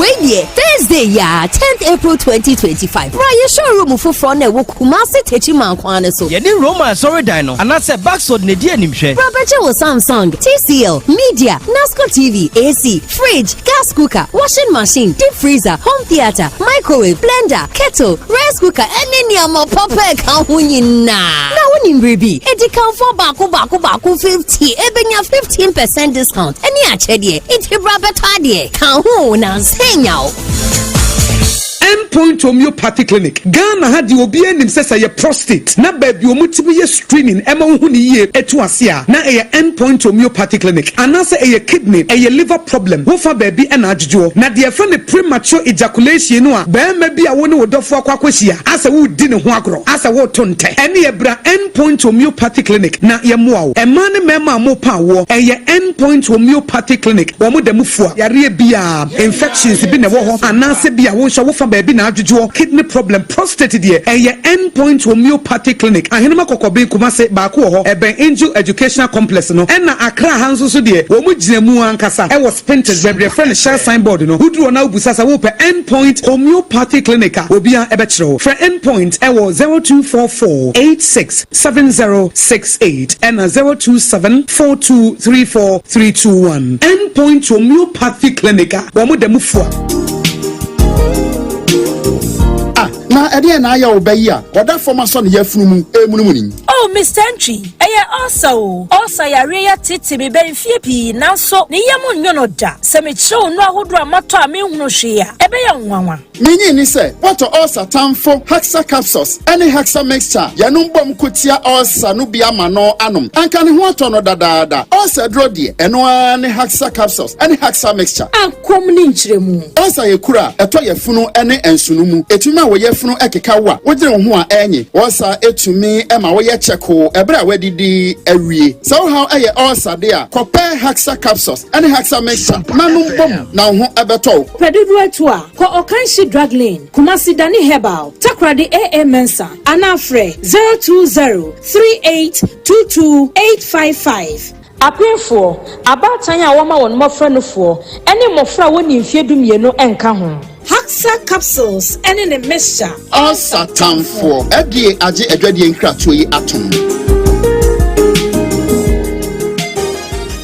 Speaker 5: Wei deɛ, Thursday yi a 10th April 2025, bra yɛ showroom foforɔ na ɛwɔ Kumasi Techiman kwan no so.
Speaker 8: Yɛne Roma asɔredan no anaasɛ Baxod na ɛdi animhwɛ.
Speaker 5: Bra bɛgye wo Samsung, TCL, Media, Nasco TV, AC, fridge, gas cooker, washing machine, deep freezer, home theater, microwave, blender, kettle, rice cooker, ɛne nneɛma papa ɛka ho nyinaa. Na wonim biribi, edikanfoɔ baako baako baako 50 ebenya 15% discount ɛne akyɛdeɛ. Nti bra bɛtɔ adeɛ ka ho na nsɛnya wo.
Speaker 1: Endpoint Homeopathy Clinic, Ghana ha deɛ obiara nim sɛ sɛ yɛ prostate na baabi wɔn tumi yɛ screening ɛma wohu ne yie etu ase a, na ɛyɛ Endpoint Homeopathy Clinic, anaasɛ ɛyɛ kidney, ɛyɛ liver problem, wofa baabi ɛna adwodwoɔ. Na deɛ ɛfrɛ no premature ejaculation no a, barima bi a wo ne wo dɔfo akɔ akɔhyia asɛ woredi ne ho agorɔ, asɛ woreto ntɛ, ɛne ɛbra Endpoint Homeopathy Clinic na yɛmmoa wo. Mmaa ne mmarima a mopa awoɔ, ɛyɛ Endpoint Homeopathy Clinic, wɔn da mu fua yareɛ biara, infections bi na ɛwɔ hɔ anaasɛ bi a wo nso wofa baabi na adwodwoɔ, kidney problem, prostate deɛ, ɛyɛ Endpoint Homeopathy Clinic, Ahenema Kɔkɔben, Kumase, baako wɔ hɔ, ɛbɛn Angel Educational Complex no, ɛna Accra ha nso so deɛ, wɔn gyina mu ankasa ɛwɔ Spintex, baabi yɛfrɛ no Shell signboard no, woduru hɔ na wobisa sɛ wopɛ Endpoint Homeopathy Clinic a, obiara ɛbɛkyerɛ wo. Frɛ Endpoint ɛwɔ 0244 86 7068 ɛna 027 4234 321. Endpoint Homeopathy Clinic a wɔn da mu fua.
Speaker 9: Ah, na ɛdeɛn na ayɛ wo ba yi a ɔda fam asɔ ne yafunu mu remunumunu yi? Oh, Mr. Ntwi, ɛyɛ ulcer o. Ulcer yareɛ yɛ tete me bɛn mfie pii nanso ne yam nnwo no da. Sɛ mekyerɛ wo nnuro ahodoɔ a matɔ a menhunu hwee a, ɛbɛyɛ nwanwa.
Speaker 10: Menyi ni sɛ wɔtɔ ulcer tamfo Haxa capsules ɛne Haxa mixture yɛnom bom ko tia ulcer no bi ama no anom anka ne ho atɔ no dadaada. Ulcer duro deɛ ɛno ara ne Haxa capsules ɛne Haxa mixture.
Speaker 9: Akɔm ne nkyerɛmu.
Speaker 10: Ulcer yɛ kuro a ɛtɔ yafunu ɛne nsono mu. Ɛtumi ma wo yafunu ɛkeka wo a wodwene wo ho a ɛnye. Ulcer ɛtumi ɛma woyɛ kyɛkoo ɛberɛ a woadidi awie. Sɛ wo haw ɛyɛ ulcer de a, kɔpɛ Haxa capsules ɛne Haxa mixture na nom bom na wo ho ɛbɛtɔ wo.
Speaker 9: Pɛ dodoɔ atu a, kɔ Ɔkanhyi Drug Lane, Kumasi Dani Herbal, Takoradi AA Mensah anaa frɛ 020 3822 855. Apemfoɔ, abaatan a wɔma wɔn mmɔfra nufoɔ, ne mmɔfra a wɔnni mfeɛ 12 nka ho. Haxa capsules ne ne mixture.
Speaker 10: Ulcer tamfoɔ, FDA agye adwadie nkratoɔ yi atom.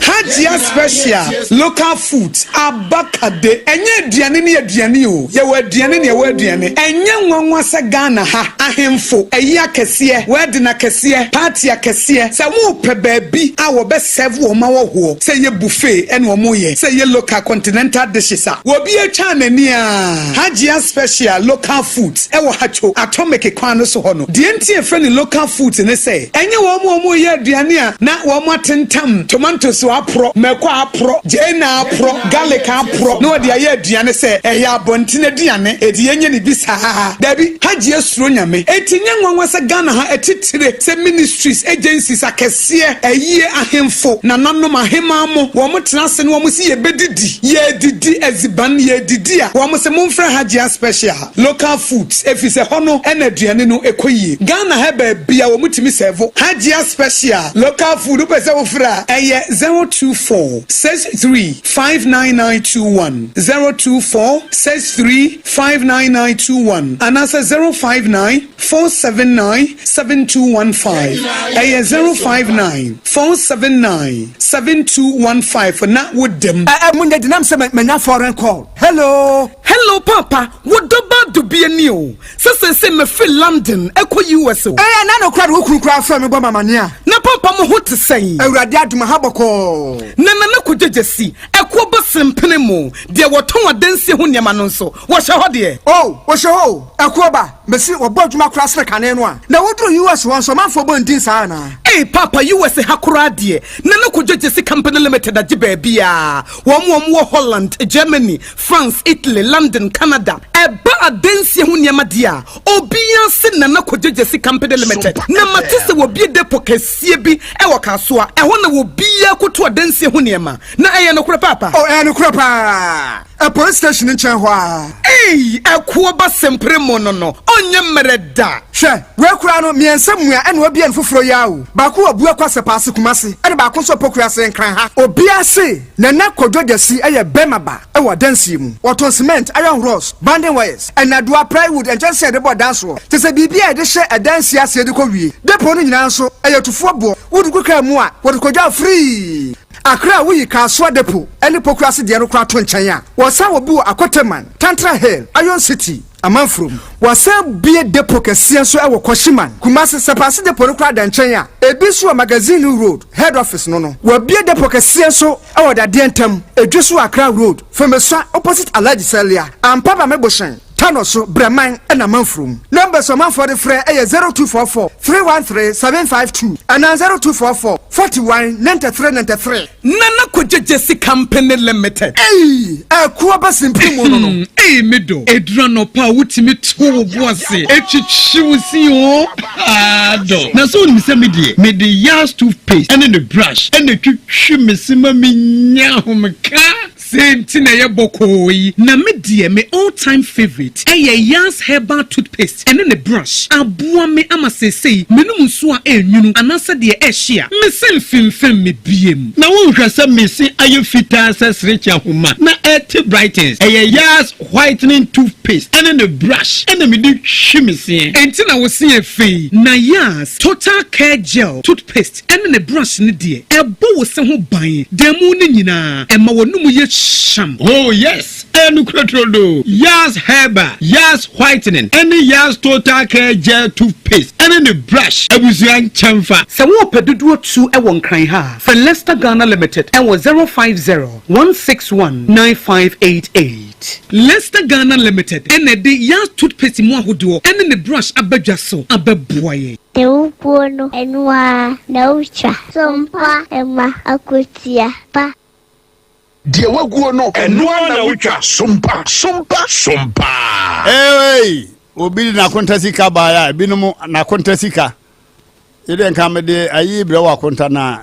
Speaker 1: Hajia special local foods abakade ɛnyɛ aduane ne aduane o yɛwɔ aduane ne yɛwɔ aduane ɛnyɛ nwanwa sɛ Ghana ha ahemfo ayi akɛseɛ wedding akɛseɛ party akɛseɛ sɛ wɔpɛ baabi a wɔbɛ serve wɔn ahɔhoɔ sɛ ɛyɛ buffet ɛna wɔn yɛ sɛ ɛyɛ local continental dishes a wɔbi atwa n'ani a Hajia special local foods ɛwɔ Hatcho atomic kwan no so hɔ no deɛ nti efrɛ ne local foods ne sɛ ɛnyɛ wɔn a wɔn yɛ aduane a na wɔn atentam tomatoes aporɔ, mako aporɔ, gyeene aporɔ, garlic aporɔ na wɔde ayɛ aduane sɛ ɛyɛ abɔnten aduane eti yɛnyɛ ne bi saa. Dabi, Hajia suro Nyame. Eti nyɛ nwanwa sɛ Ghana ha atitire sɛ ministries, agencies akɛseɛ, ayie, ahemfo, nananom, ahemaa mo, wɔn tena ase na wɔn se yɛbɛdidi, yɛredidi adziban, yɛredidi a, wɔn se momfrɛ Hajia special local foods efisɛ hɔ no ɛna aduane no ɛkɔ yie. Ghana ha baabi a wɔn tumi sɛvo Hajia special local food wopɛ sɛ wofrɛ a ɛyɛ 024 63 59921, 024 63 59921 anaasɛ 059 479 7215. Ɛyɛ 059 479 7215 na wodam.
Speaker 25: Ɛ ɛ munya dinam sɛ manya foreign call. Hello.
Speaker 1: Hello papa, wo dɔba dubie ni o. Sɛ sese mefiri London ɛkɔ US o.
Speaker 25: Ɛyɛ na no kora de wo kunu kora frɛ me bɔ mamane a.
Speaker 1: Na papa mo ho te sɛn?
Speaker 25: Awurade adom ha bɔkɔɔ.
Speaker 1: Na Nana Kwadwo si ɛkoɔ bɔ sempene mu deɛ wɔtɔn adansie ho nneɛma no nso wɔhyɛ hɔ deɛ.
Speaker 25: Oh, wɔhyɛ hɔ o. Ɛkoɔ ba, mesi wɔbɔ adwuma koraa sene kane no a. Na woduru US hɔ nso ɔmanfoɔ bɔ ndin saa anaa?
Speaker 1: Ei papa US ha koraa deɛ Nana Kwadwo Gyasi Company Limited agye baabiaa. Wɔn wɔn wɔ Holland, Germany, France, Italy, London, Canada. Ɛba adansie ho nneɛma deɛ a, obiara se Nana Kwadwo Gyasi Company Limited. Na mate sɛ wɔbue depot kɛseɛ bi wɔ Kasoa. Ɛhɔ na obiara kɔtu adansie ho nneɛma. Na ɛyɛ nokorɛ paapa?
Speaker 25: Oh, ɛyɛ nokorɛ paa. Ɛ police station nkyɛn hɔ ara.
Speaker 1: Ei, ɛkoɔ ba sempere mo no no, ɔnyɛ mmerɛ da.
Speaker 25: Hwɛ, wei koraa no, mmiɛnsa mua ɛna wabue no foforɔ yi ara o. Baako wɔ Buakwa Sɛpaase Kumasi, ɛna baako nso wɔ Pokuase Nkran ha. Obiara se Nana Kwadwo Gyasi yɛ bɛrima ba wɔ adansie mu. Wɔtɔn cement, iron rods, bonding wires, nnadewa, plywood, nkyɛnsee a yɛde bɔ dan soɔ, kyerɛ sɛ biribiara a yɛde hyɛ adansie aseɛ de kɔ wie. Depot no nyinaa nso, ɛyɛ tufoɔ boɔ. Wode gu kaa mu a, wɔde kɔdwa free. Accra a woyi Kasoa Depot ne Pokuase deɛ no koraa to nkyɛn a, wɔsan wɔ bi wɔ Akoteman, Tantra Hill, Iron City, Amanfurom. Wɔsan bue depot kɛseɛ nso wɔ Kwashiman, Kumasi. Sɛpaase depot no koraa da nkyɛn a, ebi nso wɔ Magazine Road, Head Office no no. Wɔabue depot kɛseɛ nso wɔ Dadeɛ Ntam, Edwe so wɔ Accra Road, Fomesua opposite Alhaji Salia, Ampaba Mebohyɛn, Tano so, Brɛman na Amanfurom. Numbers a ɔmanfoɔ de frɛ yɛ 0244 313 752 anaa 0244 41 93 93.
Speaker 1: Nana Kwadwo Gyasi Company Limited.
Speaker 25: Ei! Ɛko aba simpiri mu no no.
Speaker 24: Ei me dɔ, ɛduru anɔpa a wotumi to wo bo ase twitwi wo se oo, haa dɔ. Na sɛ wonim sɛ me deɛ, mede Yas toothpaste ne ne brush na ɛtwitwi me se ma menya ahomeka.
Speaker 1: Sei nti na ɛyɛ bɔkɔɔ yi. Na me deɛ me all time favourite ɛyɛ Yas herbal toothpaste ɛne ne brush. Aboa me ama seesei menom nsuo a ɛnwunu anaasɛ deɛ ɛhye a, me se mfemfem me biem.
Speaker 24: Na wonhwɛ sɛ me se ayɛ fitaa sɛ serekye ahoma na ɛte brightens. Ɛyɛ Yas whitening toothpaste ɛne ne brush ɛna mede twi me seɛ.
Speaker 1: Enti na wo se yɛ fɛ yi. Na Yas total care gel toothpaste ɛne ne brush no deɛ, ɛbɔ wo se ho ban da mu no nyinaa, ɛma w'anomu yɛ hyam.
Speaker 24: Oh yes, ɛyɛ nokorɛ turodoo. Yas Herbal, Yas Whitening, ɛne Yas Total. Total Care Gel Toothpaste ɛne ne brush abusua nkyɛnfa.
Speaker 1: Sɛ wopɛ dodoɔ tu wɔ Nkran ha a, frɛ Lester Ghana Limited wɔ 050 161 9588. Lester Ghana Limited na ɛde Yas Toothpaste mu ahodoɔ ne ne brush aba dwa so abɛboa yɛn.
Speaker 11: Sɛ wobuo no, ɛno ara na wotwa. So mpa mma akwatia pa.
Speaker 23: Deɛ waguo no, ɛno ara na wotwa. Sompa, sompa, sompa.
Speaker 12: Eei! Obi de n'akonta sika baeɛ a, ebinom n'akonta sika. Yɛdeɛ nka mede ayi brɛ wɔ akonta na.